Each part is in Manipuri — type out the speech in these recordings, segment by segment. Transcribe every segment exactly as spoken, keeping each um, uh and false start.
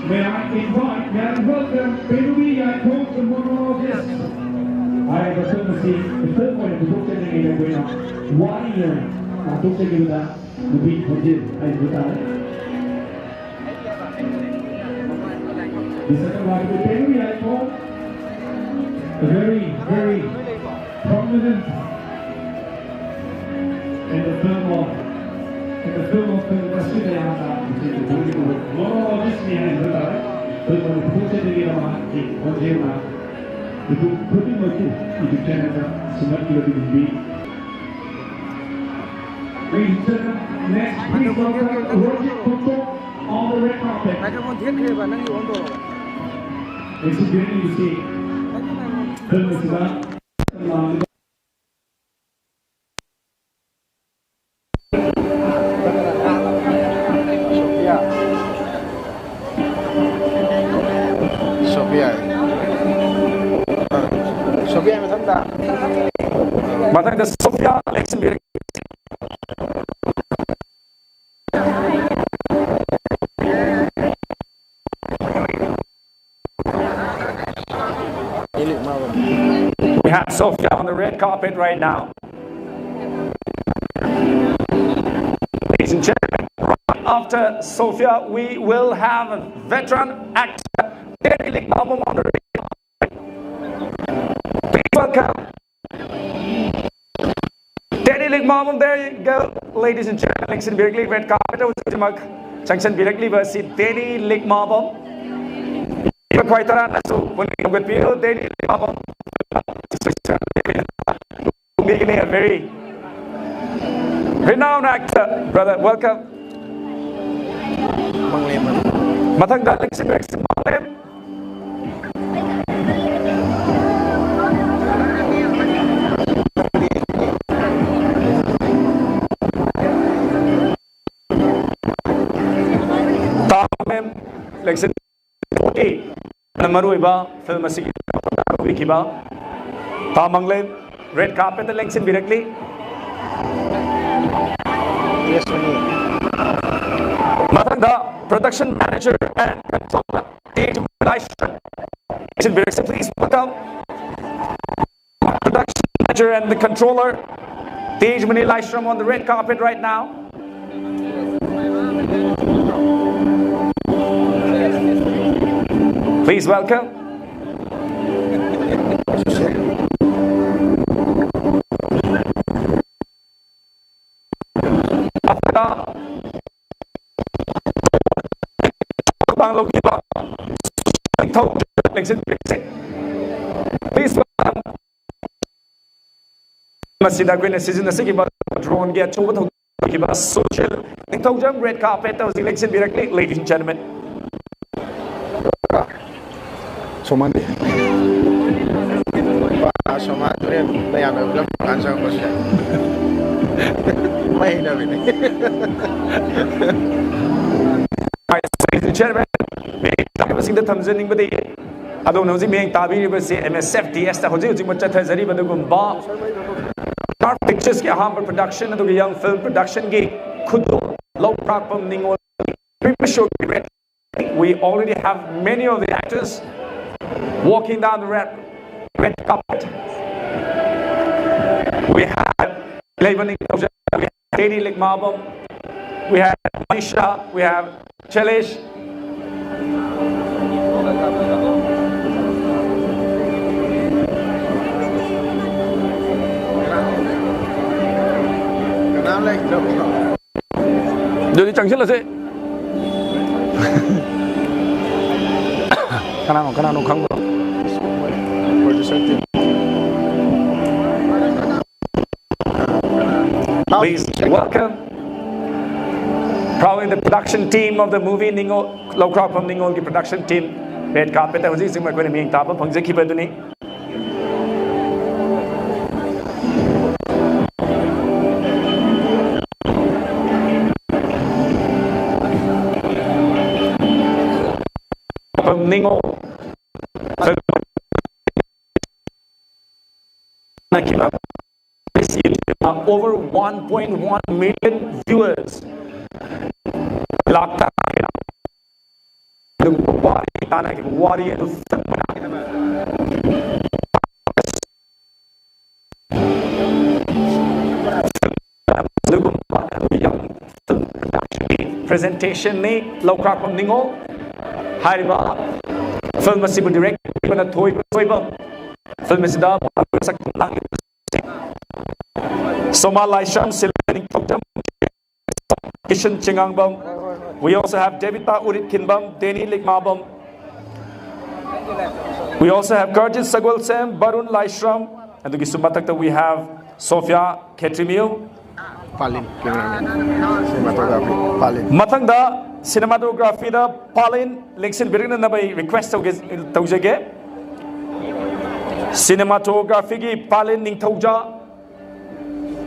May I invite, may I welcome Peruvi Yaikong, the monologist. ꯍꯥꯏꯔꯤꯕ ꯐꯤꯂꯝ ꯑꯁꯤ ꯐꯤꯂꯝ ꯑꯣꯏꯅ ꯄꯨꯊꯣꯛꯆꯅꯤꯡꯉꯩꯗ ꯑꯩꯈꯣꯏꯅ ꯋꯥꯔꯤ ꯑꯣꯏꯅ ꯄꯥꯡꯊꯣꯛꯆꯈꯤꯕꯗ ꯅꯨꯄꯤ ꯈꯣꯟꯖꯦꯜ ꯍꯥꯏꯕ ꯇꯥꯔꯦ꯫ The second one, Peruvi Yaikong, a very, very prominent in the film of, in the film of Film Kasudayana, which is the political monologist behind the film. Film of the Pucha de Vila Mahaki, Ojema, the book, putting my two, if you can, uh, Sumat Kila Bimbi. Ladies and gentlemen, next, please welcome Roger Kuto on the red carpet. Microphone ꯊꯦꯠꯈ꯭ꯔꯦꯕ ꯅꯪꯒꯤ ꯑꯣꯟꯗꯣ꯫ Experience you see. Film ꯑꯁꯤꯗ ꯁꯣꯐꯤꯌꯥ꯫ ꯑ, ꯁꯣꯐꯤꯌꯥ ꯃꯊꯪꯗ꯫ ꯃꯊꯪꯗ Sophia ꯂꯦꯡꯁꯤꯟꯕꯤꯔꯛ꯫ We have Sofia on the red carpet right now. Ladies and gentlemen, right after Sofia, we will have a veteran actor, Teddy Ligbabong on the red carpet. Please welcome Teddy Ligbabong. There you go, ladies and gentlemen, ꯂꯦꯡꯁꯤꯟꯕꯤꯔꯛꯂꯤ red carpet ꯍꯧꯖꯤꯛꯃꯛ ꯆꯪꯁꯤꯟꯕꯤꯔꯛꯂꯤꯕ ꯑꯁꯤ Teddy Ligbabong꯫ ꯈ꯭ꯋꯥꯏ ꯇꯔꯥꯅꯁꯨ ꯄꯨꯛꯅꯤꯡ ꯊꯧꯒꯠꯄꯤꯌꯨ, Teddy Ligbabong꯫ A very renowned actor, brother. Welcome. ꯃꯪꯂꯦꯝ꯫ ꯃꯊꯪꯗ ꯂꯦꯡꯁꯤꯟꯕꯤꯔꯛꯁꯤ, ꯃꯪꯂꯦꯝ꯫ ꯇꯥ ꯃꯪꯂꯦꯝ ꯂꯦꯡꯁꯤꯟ-, ꯌꯥꯝꯅ ꯃꯔꯨꯑꯣꯏꯕ ꯐꯤꯂꯝ ꯑꯁꯤꯒꯤ ꯇꯧꯕꯤꯈꯤꯕ ꯇꯥ ꯃꯪꯂꯦꯝ red carpetꯇ ꯂꯦꯡꯁꯤꯟꯕꯤꯔꯛꯂꯤ꯫ ꯃꯊꯪꯗ Production Manager and Controller, Tej Laishram. Please welcome Production Manager and the Controller, Tejmani Laishram, on the red carpet right now. Please welcome. ꯊꯧ ꯂꯦꯡꯁꯤꯟꯕꯤꯔꯁꯤ꯫ Please welcome. ꯃꯁꯤꯗ ꯑꯩꯈꯣꯏꯅ ꯁꯤꯖꯤꯟꯅꯖꯈꯤꯕ drone ꯒꯤ ꯑꯆꯧꯕ ꯊꯧꯗꯣꯛ ꯁꯨꯁꯤꯜ ꯅꯤꯡꯊꯧꯖꯝ red carpet ꯇ ꯍꯧꯖꯤꯛ ꯂꯦꯡꯁꯤꯟꯕꯤꯔꯛꯂꯤ, ladies and gentlemen. ꯁꯣꯃꯥꯟꯗꯤ꯫ ꯁꯣꯃꯥꯟ ꯍꯣꯔꯦꯟ ꯃꯌꯥꯝꯅ ꯐꯤꯂꯝ ꯀꯥꯟ ꯆꯪꯉꯛꯄꯁꯦ꯫ ꯃꯩ ꯍꯩꯅꯕꯤꯅꯤ꯫ Chairman, ꯃꯤꯌꯥꯝꯁꯤꯡꯗ ꯊꯝꯖꯅꯤꯡꯕꯗꯤ ꯑꯗꯣꯝꯅ ꯍꯧꯖꯤꯛ ꯃꯤꯠꯌꯦꯡ ꯇꯥꯕꯤꯔꯤꯕꯁꯤ M S F D S ꯇ ꯍꯧꯖꯤꯛ ꯍꯧꯖꯤꯛꯃꯛ ꯆꯠꯊꯖꯔꯤꯕ ꯑꯗꯨꯒꯨꯝꯕ Star Pictures ꯀꯤ ꯑꯍꯥꯟꯕ production ꯑꯗꯨꯒ Young Film Production ꯒꯤ ꯈꯨꯗꯣꯜ ꯂꯧ ꯂꯥꯛꯄ ꯅꯤꯉꯣꯜ ꯄꯤꯕ show ꯒꯤ red. We already have many of the actors walking down the red, red carpet. We have Ileiva Ningthouja, we have Teddy Likmabam, we have Manisha, we have Chalish. ꯑꯗꯨꯗꯤ ꯆꯪꯁꯤꯜꯂꯁꯦ꯫ ꯀꯅꯥꯅꯣ, ꯀꯅꯥꯅꯣ ꯈꯪꯕ꯭ꯔꯣ? Producer team. Please welcome proudly the production team of the movie ꯅꯤꯉꯣꯜ, ꯂꯧꯈ꯭ꯔꯥꯎꯐꯝ ꯅꯤꯉꯣꯜꯒꯤ production team, red carpet ꯇ ꯍꯧꯖꯤꯛ ꯍꯧꯖꯤꯛ ꯃꯈꯣꯏꯅ ꯃꯤꯠꯌꯦꯡ ꯇꯥꯕ ꯐꯪꯖꯈꯤꯕ ꯑꯗꯨꯅꯤ꯫ ꯅꯤꯉꯣꯜ over one point one million viewers. ꯂꯥꯛ ꯇꯔꯥ ꯍꯦꯟꯅ ꯋꯥꯔꯤ ꯇꯥꯟꯅꯈꯤꯕ ꯋꯥꯔꯤ ꯑꯗꯨ ꯐꯤꯂꯝ ꯑꯣꯏꯅ ꯑꯗꯨꯒꯨꯝꯕ ꯑꯗꯨ ꯌꯥꯝ ꯐꯤꯂꯝ ꯄ꯭ꯔꯖꯦꯟꯇꯦꯁꯟꯅꯤ ꯂꯧꯈ꯭ꯔꯥꯛꯄꯝ ꯅꯤꯉꯣꯜ꯫ ꯍꯥꯏꯔꯤꯕ ꯐꯤꯂꯝ ꯑꯁꯤꯕꯨ ꯗꯤꯔꯦꯛ ꯇꯧꯕꯅ ꯊꯣꯏꯕ ꯊꯣꯏꯕ꯫ ꯐꯤꯂꯝ ꯑꯁꯤꯗ ꯁꯛ ꯂꯥꯡꯂꯤꯕ Soma Laishram, Sylvia Ningthoujam, Kishan Chingangbam, we also have Devita Urit Khinbam, Danny Likmabam, we also have Karjit Sagolsem, Barun Laishram, ꯑꯗꯨꯒꯤꯁꯨ ꯃꯊꯛꯇ we have Sophia Khetrimiu꯫ ꯄꯥꯂꯤꯟ, cameraman, cinematography, ꯄꯥꯂꯤꯟ꯫ ꯃꯊꯪꯗ ꯁꯤꯅꯦꯃꯥꯇꯣꯒ꯭ꯔꯥꯐꯤꯗ ꯄꯥꯂꯤꯟ ꯂꯦꯡꯁꯤꯟꯕꯤꯔꯛꯅꯅꯕ ꯑꯩ ꯔꯤꯀ꯭ꯋꯦꯁ ꯇꯧꯒꯦ, ꯇꯧꯖꯒꯦ꯫ ꯁꯤꯅꯦꯃꯥꯇꯣꯒ꯭ꯔꯥꯐꯤꯒꯤ ꯄꯥꯂꯤꯟ ꯅꯤꯡꯊꯧꯖꯥ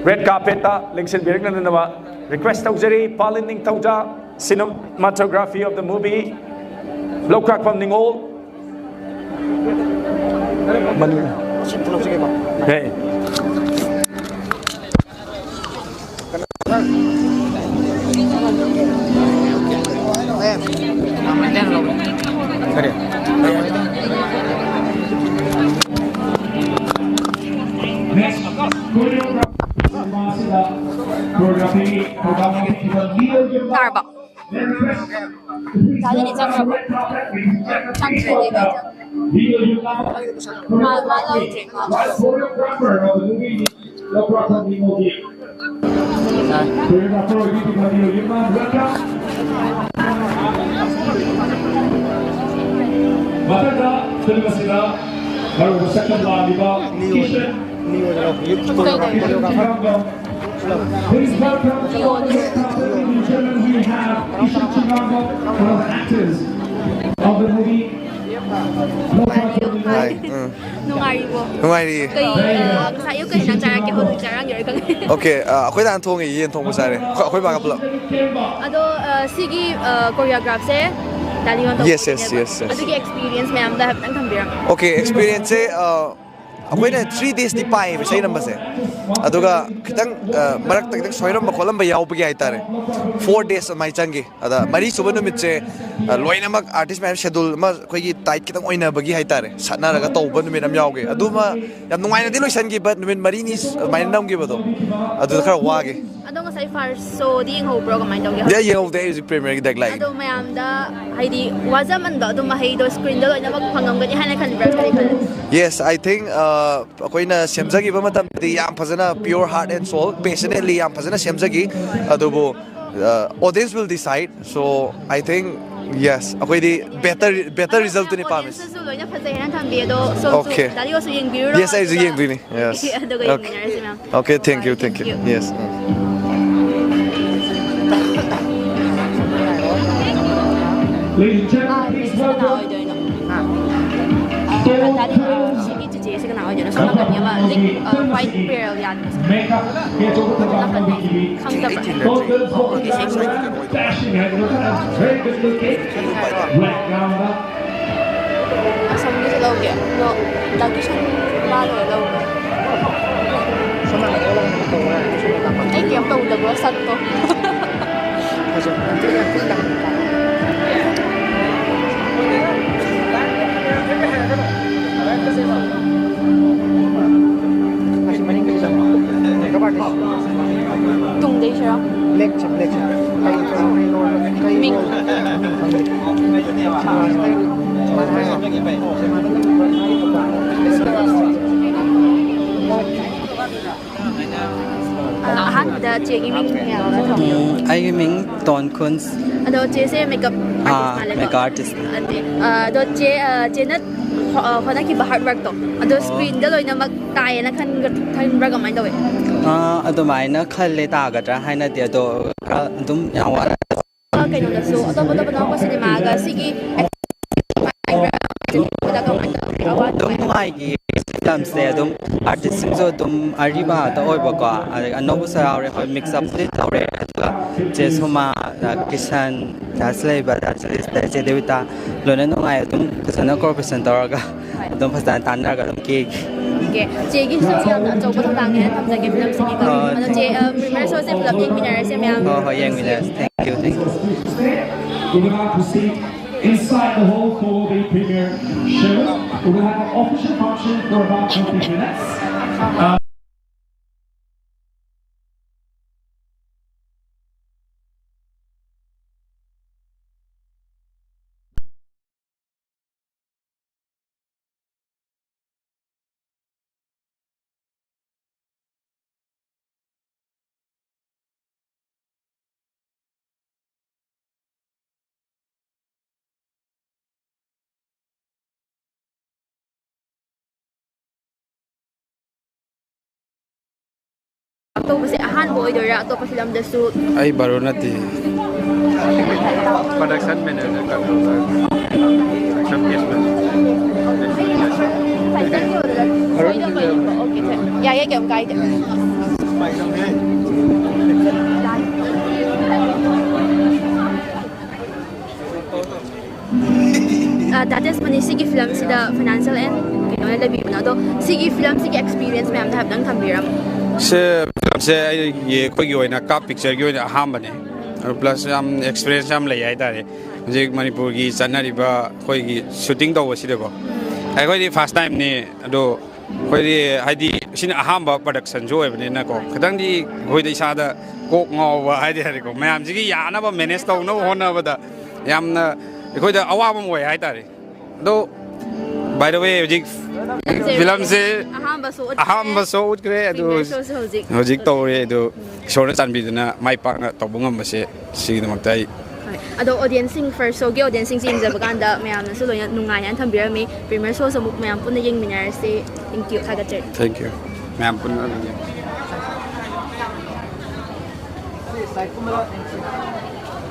ꯔꯦꯗ ꯀꯥꯔꯄꯦꯠꯇ ꯂꯦꯡꯁꯤꯟꯕꯤꯔꯛꯅꯅꯕ ꯔꯤꯀ꯭ꯋꯦꯁ ꯇꯧꯖꯔꯤ꯫ ꯄꯥꯂꯤꯟ ꯅꯤꯡꯊꯧꯖꯥ, cinematography of the movie ꯂꯧꯈ꯭ꯔꯥꯛꯄꯝ ꯅꯤꯉꯣꯜ꯫ ꯃꯅꯨꯡ꯫ ꯍꯦ꯫ ꯀꯔꯤ? ꯇꯥꯔꯕꯣ? ꯗꯥꯗꯤꯗꯤ ꯆꯪꯈ꯭ꯔꯕꯣ? ꯆꯪꯗ꯭ꯔꯦ, ꯗꯥꯗꯤ ꯆꯪꯈ꯭ꯔꯦ꯫ ꯃꯥ, ꯃꯥ ꯂꯧꯗ꯭ꯔꯦ, ꯃꯥ꯫ ꯃꯊꯪꯗ ꯐꯤꯂꯝ ꯑꯁꯤꯗ ꯃꯔꯨꯑꯣꯏꯕ ꯁꯛꯇꯝ ꯂꯥꯡꯂꯤꯕ Kisan, Kisan ꯆꯤꯉꯥꯡꯕꯝ꯫ Please welcome to our red carpet, ladies and gentlemen, we have Kishan Chingamba, one of the actors of the movie. ꯍꯥꯏ, ꯎꯝ꯫ ꯅꯨꯡꯉꯥꯏꯔꯤꯕꯣ? ꯅꯨꯡꯉꯥꯏꯔꯤꯌꯦ꯫ ꯀꯩ, ꯑ, ꯉꯁꯥꯏ ꯑꯌꯨꯛ ꯀꯩ ꯏꯟꯁꯥꯡ ꯆꯥꯔꯛꯀꯦ? ꯍꯧꯖꯤꯛ ꯆꯥꯔꯛꯑꯝꯈꯤꯔꯣꯏ ꯈꯪꯉꯦ꯫ ꯑꯣꯀꯦ, ꯑ, ꯑꯩꯈꯣꯏ ꯗꯥꯅ ꯊꯣꯡꯉꯦ, ꯌꯦꯟ ꯊꯣꯡꯕ ꯆꯥꯔꯦ꯫ ꯑꯩꯈꯣꯏ, ꯑꯩꯈꯣꯏ ꯕꯥꯒ ꯄꯨꯂꯞ꯫ ꯑꯗꯣ, ꯑ, ꯁꯤꯒꯤ, ꯑ, ꯀꯣꯔꯤꯌꯣꯒ꯭ꯔꯥꯐꯁꯦ ꯗꯥ ꯂꯤꯌꯣꯟ ꯇꯧꯕꯅꯦꯕ꯫ Yes, yes, yes, yes. ꯑꯗꯨꯒꯤ ꯑꯦꯛꯁꯄꯤꯔꯤꯌꯟꯁ ꯃꯌꯥꯝꯗꯣ ꯍꯥꯏꯐꯦꯠꯇꯪ ꯊꯝꯕꯤꯔꯝꯃꯣ꯫ ꯑꯣꯀꯦ, ꯑꯦꯛꯁꯄꯤꯔꯤꯌꯟꯁꯁꯦ, ꯑ, ꯑꯩꯈꯣꯏꯅ ꯊ꯭ꯔꯤ ꯗꯦꯖꯇꯤ ꯄꯥꯏꯌꯦꯕ ꯏꯁꯩ ꯅꯝꯕꯁꯦ꯫ ꯑꯗꯨꯒ ꯈꯤꯇꯪ ꯑ, ꯃꯔꯛꯇ ꯈꯤꯇꯪ ꯁꯣꯏꯔꯝꯕ ꯈꯣꯠꯂꯝꯕ ꯌꯥꯎꯕꯒꯤ ꯍꯥꯏꯇꯥꯔꯦ, ꯐꯣꯔ ꯗꯦꯖ ꯑꯗꯨꯃꯥꯏꯅ ꯆꯪꯈꯤ꯫ ꯑꯗ ꯃꯔꯤꯁꯨꯕ ꯅꯨꯃꯤꯠꯁꯦ ꯑ, ꯂꯣꯏꯅꯃꯛ ꯑꯥꯔꯇꯤꯁ ꯃꯌꯥꯝ ꯁꯦꯗꯨꯜ ꯑꯃ ꯑꯩꯈꯣꯏꯒꯤ ꯇꯥꯏꯠ ꯈꯤꯇꯪ ꯑꯣꯏꯅꯕꯒꯤ ꯍꯥꯏꯇꯥꯔꯦ, ꯁꯠꯅꯔꯒ ꯇꯧꯕ ꯅꯨꯃꯤꯠ ꯑꯃ ꯌꯥꯎꯈꯤ꯫ ꯑꯗꯨꯃ ꯌꯥꯝ ꯅꯨꯡꯉꯥꯏꯅꯗꯤ ꯂꯣꯏꯁꯤꯟꯈꯤ, ꯕꯠ ꯅꯨꯃꯤꯠ ꯃꯔꯤꯅꯤ ꯑꯗꯨꯃꯥꯏꯅ ꯅꯝꯈꯤꯕꯗꯣ, ꯑꯗꯨꯗ ꯈꯔ ꯋꯥꯈꯤ꯫ ꯑꯗꯣ ꯉꯁꯥꯏ ꯐꯥꯔꯁ ꯁꯣꯗꯤ ꯌꯦꯡꯍꯧꯕ꯭ꯔꯣ, ꯀꯃꯥꯏꯅ ꯇꯧꯒꯦ? ꯌꯥ, ꯌꯦꯡꯍꯧꯗꯦ, ꯑꯩ ꯍꯧꯖꯤꯛ ꯄ꯭ꯔꯤꯃꯤꯌꯔꯒꯤ ꯗꯦꯗꯂꯥꯏꯟ꯫ ꯑꯗꯣ ꯃꯌꯥꯝꯗ ꯍꯥꯏꯗꯤ ꯋꯥꯖꯃꯟꯕ ꯑꯗꯨꯝ ꯃꯍꯩꯗꯣ ꯁ꯭ꯀ꯭ꯔꯤꯟꯗ ꯂꯣꯏꯅꯃꯛ ꯐꯪꯉꯝꯒꯅꯤ ꯍꯥꯏꯅ ꯈꯟꯕ꯭ꯔꯥ, ꯀꯔꯤ ꯈꯜꯂꯤ? Yes, I think, uh, ꯑꯩꯈꯣꯏꯅ ꯁꯦꯝꯖꯈꯤꯕ ꯃꯇꯝꯗꯗꯤ ꯌꯥꯝ ꯐꯖꯅ pure heart and soul, passionately ꯌꯥꯝ ꯐꯖꯅ ꯁꯦꯝꯖꯈꯤ꯫ ꯑꯗꯨꯕꯨ, uh, audience will decide, so I think yes, ꯑꯩꯈꯣꯏꯗꯤ better better result ꯇꯨꯅꯤ ꯄꯥꯝꯃꯤꯁꯦ꯫ ꯑꯣꯗꯤꯌꯦꯟꯁꯁꯨ ꯂꯣꯏꯅ ꯐꯖꯩ ꯍꯥꯏꯅ ꯊꯝꯕꯤ, ꯑꯗꯣ ꯁꯣꯝꯁꯨ Okay. ꯗꯥꯗꯤ ꯍꯣꯁꯨ ꯌꯦꯡꯕꯤꯔꯨꯔꯣ, Yes, ꯑꯩꯁꯨ ꯑꯗꯨꯒ ꯌꯦꯡꯗꯣꯏꯅꯤ꯫ Yes. ꯑꯗꯨꯒ Okay. ꯌꯦꯡꯃꯤꯟꯅꯔꯁꯤ, ꯃꯌꯥꯝ꯫ Okay, thank you, thank you. Yes. Ladies and gentlemen, ah, please next ꯀꯅꯥ welcome ꯑꯣꯏꯗꯣꯏꯅꯣ? ꯑꯥ, ꯀꯅꯥ-, ꯑꯥ, ꯁꯤꯒꯤ ꯆꯤꯆꯦꯁꯦ ꯀꯅꯥ ꯑꯣꯏꯗꯣꯏꯅꯣ? ꯁꯣꯝ ꯅꯥꯀꯟꯒꯤ ꯑꯃ ꯂꯤꯛ, ꯑ, ꯋꯥꯏꯠ ꯄꯦꯔꯜ ꯌꯥꯟꯕꯁꯦ꯫ ꯁꯣꯝ ꯅꯥꯀꯟꯗꯤ ꯈꯪꯗꯕ꯭ꯔꯥ? Very good looking. Black gown up. ꯑꯁꯣꯝꯒꯤꯁꯨ ꯂꯧꯒꯦ꯫ ꯑꯗꯣ ꯗꯥ ꯀꯤꯁꯟ ꯃꯥ ꯂꯣꯏ ꯂꯧꯒꯦ꯫ ꯑꯩ ꯀꯩꯝ ꯇꯧꯗꯕ꯭ꯔꯣ ꯁꯛꯇꯣ? ꯇꯨꯡꯗꯩꯁꯤꯔꯣ? ꯃꯤꯡ꯫ ꯑ, ꯑꯍꯥꯟꯕꯗ ꯆꯦꯒꯤ ꯃꯤꯡ ꯃꯌꯥꯝ ꯑꯃ ꯊꯝꯕꯤꯌꯣ꯫ ꯎꯝ, ꯑꯩꯒꯤ ꯃꯤꯡ ꯇꯣꯟ ꯈꯨꯟꯁ꯫ ꯑꯗꯣ ꯆꯦꯁꯦ ꯃꯦꯀꯞ ꯑꯥ, ꯑꯥꯔꯇꯤꯁ ꯃꯥꯜꯂꯦꯀꯣ? Makeup artist. ꯑꯗꯤ, ꯑ, ꯑꯗꯣ ꯆꯦ, ꯑ, ꯆꯦꯅ ꯍꯣ-, ꯑ, ꯍꯣꯠꯅꯈꯤꯕ ꯍꯥꯔꯗ ꯋꯥꯔꯛꯇꯣ ꯑꯗꯣ ꯑꯣ꯫ ꯁ꯭ꯀ꯭ꯔꯤꯟꯗ ꯂꯣꯏꯅꯃꯛ ꯇꯥꯏꯌꯦꯅ ꯈꯟꯒ-, ꯈꯟꯕ꯭ꯔꯥ, ꯀꯃꯥꯏꯅ ꯇꯧꯋꯦ? ꯑꯥ, ꯑꯗꯨꯃꯥꯏꯅ ꯈꯜꯂꯦ, ꯇꯥꯒꯗ꯭ꯔꯥ ꯍꯥꯏꯅꯗꯤ, ꯑꯗꯣ ꯈꯔ ꯑꯗꯨꯝ ꯌꯥꯝ ꯋꯥꯅ꯫ ꯑ, ꯀꯩꯅꯣꯗꯁꯨ, ꯑꯇꯣꯞ ꯑꯇꯣꯞꯄ ꯅꯝꯃꯛꯄ ꯁꯤꯅꯦꯃꯥꯒ ꯁꯤꯒꯤ ꯀꯃꯥꯏꯅ ꯇꯧꯒꯦ? ꯑꯋꯥꯠꯄ ꯑꯗꯨꯝ ꯀꯃꯥꯏꯅ ꯇꯧꯒꯦ? ꯅꯨꯡꯉꯥꯏꯈꯤ꯫ ꯐꯤꯂꯝꯁꯦ ꯑꯗꯨꯝ ꯑꯥꯔꯇꯤꯁꯁꯤꯡꯁꯨ ꯑꯗꯨꯝ ꯑꯔꯤꯕ ꯉꯥꯛꯇ ꯑꯣꯏꯕꯀꯣ, ꯑꯗꯩ ꯑꯅꯧꯕꯁꯨ ꯌꯥꯎꯔꯦ꯫ ꯍꯣꯏ, ꯃꯤꯛꯁ ꯑꯞꯄꯨꯗꯤ ꯇꯧꯔꯦ꯫ ꯑꯗꯨꯒ ꯆꯦ ꯁꯣꯃꯥ, ꯗꯥ ꯀꯤꯁꯟ, ꯗꯥ ꯁꯤꯂꯩꯕ, ꯗꯥ ꯁꯤꯂꯤꯁ, ꯆꯦ ꯗꯦꯕꯤꯇꯥ, ꯂꯣꯏꯅ ꯅꯨꯡꯉꯥꯏ꯫ ꯑꯗꯨꯝ ꯐꯖꯅ ꯀꯣꯑꯣꯄꯔꯦꯁꯟ ꯇꯧꯔꯒ ꯑꯗꯨꯝ ꯐꯖꯅ ꯇꯥꯟꯅꯔꯒ ꯑꯗꯨꯝ ꯀꯦꯈꯤ꯫ ꯑꯣꯀꯦ, ꯆꯦꯒꯤꯁꯨ ꯌꯥꯝꯅ ꯑꯆꯧꯕ ꯊꯧꯗꯥꯡꯅꯦꯅ ꯊꯝꯖꯒꯦ ꯐꯤꯂꯝꯁꯤꯒꯤꯀꯣ꯫ ꯑꯣ, ꯑꯗꯣ ꯆꯦ, ꯑ, premiere showꯁꯦ ꯄꯨꯂꯞ ꯌꯦꯡꯃꯤꯟꯅꯔꯁꯦ ꯃꯌꯥꯝ꯫ ꯍꯣꯏ, ꯍꯣꯏ, ꯌꯦꯡꯃꯤꯟꯅꯔꯁꯦ꯫ Thank you, thank you. We will now proceed inside the hall for the premiere show. We will have an official function for about twenty minutes. Uh, ꯇꯧꯕꯁꯦ ꯑꯍꯥꯟꯕ ꯑꯣꯏꯗꯣꯏꯔꯥ? ꯑꯇꯣꯞꯄ ꯐꯤꯂꯝꯗꯁꯨ? ꯑꯩ ꯕꯥꯔꯣ ꯅꯠꯇꯦ꯫ Production manager, controller, production case manager꯫ ꯁꯣꯏꯗ ꯀꯩꯅꯣ? ꯑꯣꯀꯦ, ꯁꯣꯏ-, ꯌꯥꯏꯌꯦ, ꯀꯩꯝ ꯀꯥꯏꯗꯦ꯫ ꯑ, ꯇꯥꯇꯦꯁ ꯃꯅꯤ, ꯁꯤꯒꯤ ꯐꯤꯂꯝꯁꯤꯗ financial and ꯀꯩꯅꯣ ꯂꯩꯕꯤꯕꯅꯣ, ꯑꯗꯣ ꯁꯤꯒꯤ ꯐꯤꯂꯝꯁꯤꯒꯤ experience ꯃꯌꯥꯝꯗꯣ ꯍꯥꯏꯐꯦꯠꯇꯪ ꯊꯝꯕꯤꯔꯝꯃꯣ꯫ ꯁꯤ ꯐꯤꯂꯝꯁꯦ ꯑꯩꯒꯤ, ꯑꯩꯈꯣꯏꯒꯤ ꯑꯣꯏꯅ ꯀꯥꯞ ꯄꯤꯛꯆꯔꯒꯤ ꯑꯣꯏꯅ ꯑꯍꯥꯟꯕꯅꯦ꯫ ꯑꯗꯨ plus ꯌꯥꯝ experience ꯌꯥꯝ ꯂꯩ ꯍꯥꯏꯇꯥꯔꯦ꯫ ꯍꯧꯖꯤꯛ ꯃꯅꯤꯄꯨꯔꯒꯤ ꯆꯠꯅꯔꯤꯕ ꯑꯩꯈꯣꯏꯒꯤ shooting ꯇꯧꯕꯁꯤꯗꯀꯣ, ꯑꯩꯈꯣꯏꯗꯤ first timeꯅꯤ꯫ ꯑꯗꯣ ꯑꯩꯈꯣꯏꯗꯤ ꯍꯥꯏꯗꯤ ꯁꯤꯅ ꯑꯍꯥꯟꯕ productionꯁꯨ ꯑꯣꯏꯕꯅꯤꯅꯀꯣ, ꯈꯤꯇꯪꯗꯤ ꯑꯩꯈꯣꯏꯗ ꯏꯁꯥꯗ ꯀꯣꯛ ꯉꯥꯎꯕ ꯍꯥꯏꯇꯥꯔꯦꯀꯣ, ꯃꯌꯥꯝꯁꯤꯒꯤ ꯌꯥꯅꯕ manage ꯇꯧꯅꯕ ꯍꯣꯠꯅꯕꯗ ꯌꯥꯝꯅ ꯑꯩꯈꯣꯏꯗ ꯑꯋꯥꯕ ꯑꯃ ꯑꯣꯏ ꯍꯥꯏꯇꯥꯔꯦ꯫ ꯑꯗꯣ, by the way, ꯍꯧꯖꯤꯛ ꯐꯤꯂꯝꯁꯦ ꯑꯍꯥꯟꯕ show ꯎꯠꯈ꯭ꯔꯦ꯫ ꯑꯍꯥꯟꯕ show ꯎꯠꯈ꯭ꯔꯦ, ꯑꯗꯨ premiere showꯁꯨ ꯍꯧꯖꯤꯛ ꯍꯧꯖꯤꯛ ꯇꯧꯔꯦ꯫ ꯑꯗꯨ ꯏꯁꯣꯔꯅ ꯆꯥꯟꯕꯤꯗꯨꯅ ꯃꯥꯏ ꯄꯥꯛꯅ ꯇꯧꯕ ꯉꯝꯕꯁꯦ ꯁꯤꯒꯤꯗꯃꯛꯇ ꯑꯩ ꯍꯣꯏ꯫ ꯑꯗꯣ audienceꯁꯤꯡ, first showꯒꯤ audienceꯁꯤꯡꯁꯦ ꯌꯦꯡꯖꯕ ꯀꯥꯟꯗ ꯃꯌꯥꯝꯅꯁꯨ ꯂꯣꯏꯅ ꯅꯨꯡꯉꯥꯏ ꯍꯥꯏꯅ ꯊꯝꯕꯤꯔꯝꯃꯤ꯫ Premiere showꯁꯨ ꯑꯃꯨꯛ ꯃꯌꯥꯝ ꯄꯨꯟꯅ ꯌꯦꯡꯃꯤꯟꯅꯔꯁꯤ꯫ Thank you, ꯊꯥꯒꯠꯆꯔꯤ꯫ Thank you꯫ ꯃꯌꯥꯝ ꯄꯨꯟꯅ ꯑꯗꯨꯝ ꯌꯦꯡ-,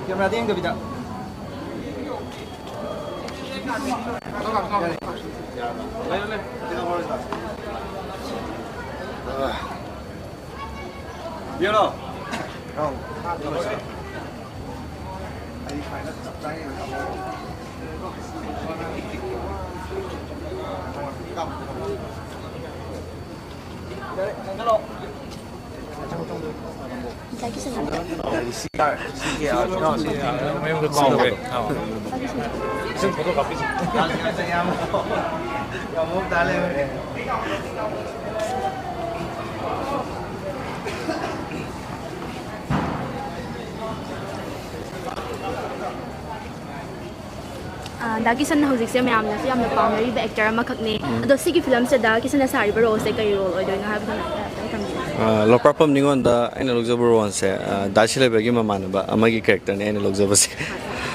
cameraꯗ ꯌꯦꯡꯗꯕꯤꯗ꯫ ꯃꯌꯨꯝꯗ ꯀꯥꯎꯔꯦ꯫ ꯑꯥ꯫ ꯏꯆꯟ ꯐꯣꯇꯣ ꯀꯥꯞꯄꯤꯁꯤ꯫ ꯑꯥ, ꯗꯥ ꯀꯤꯁꯟ ꯍꯧꯖꯤꯛꯁꯦ ꯃꯌꯥꯝꯅꯁꯨ ꯌꯥꯝꯅ ꯄꯥꯝꯅꯔꯤꯕ ꯑꯦꯛꯇꯔ ꯑꯃꯈꯛꯅꯦ꯫ ꯎꯝ꯫ ꯑꯗꯣ ꯁꯤꯒꯤ ꯐꯤꯂꯝꯁꯤꯗ ꯗꯥ ꯀꯤꯁꯟꯅ ꯁꯥꯔꯤꯕ ꯔꯣꯜꯁꯦ ꯀꯩ ꯔꯣꯜ ꯑꯣꯏꯗꯣꯏꯅꯣ ꯍꯥꯏꯕꯗꯣ ꯑꯝꯇꯪ ꯊꯝꯕꯤꯌꯨ꯫ ꯑꯥ, ꯂꯣꯛꯄꯥꯛꯄꯝ ꯅꯤꯉꯣꯟꯗ ꯑꯩꯅ ꯂꯧꯖꯕ ꯔꯣꯜꯁꯦ, ꯑꯥ, ꯗꯥ ꯁꯤꯂꯩꯕꯒꯤ ꯃꯃꯥꯟꯅꯕ ꯑꯃꯒꯤ ꯀꯦꯔꯦꯛꯇꯔꯅꯦ ꯑꯩꯅ ꯂꯧꯖꯕꯁꯦ꯫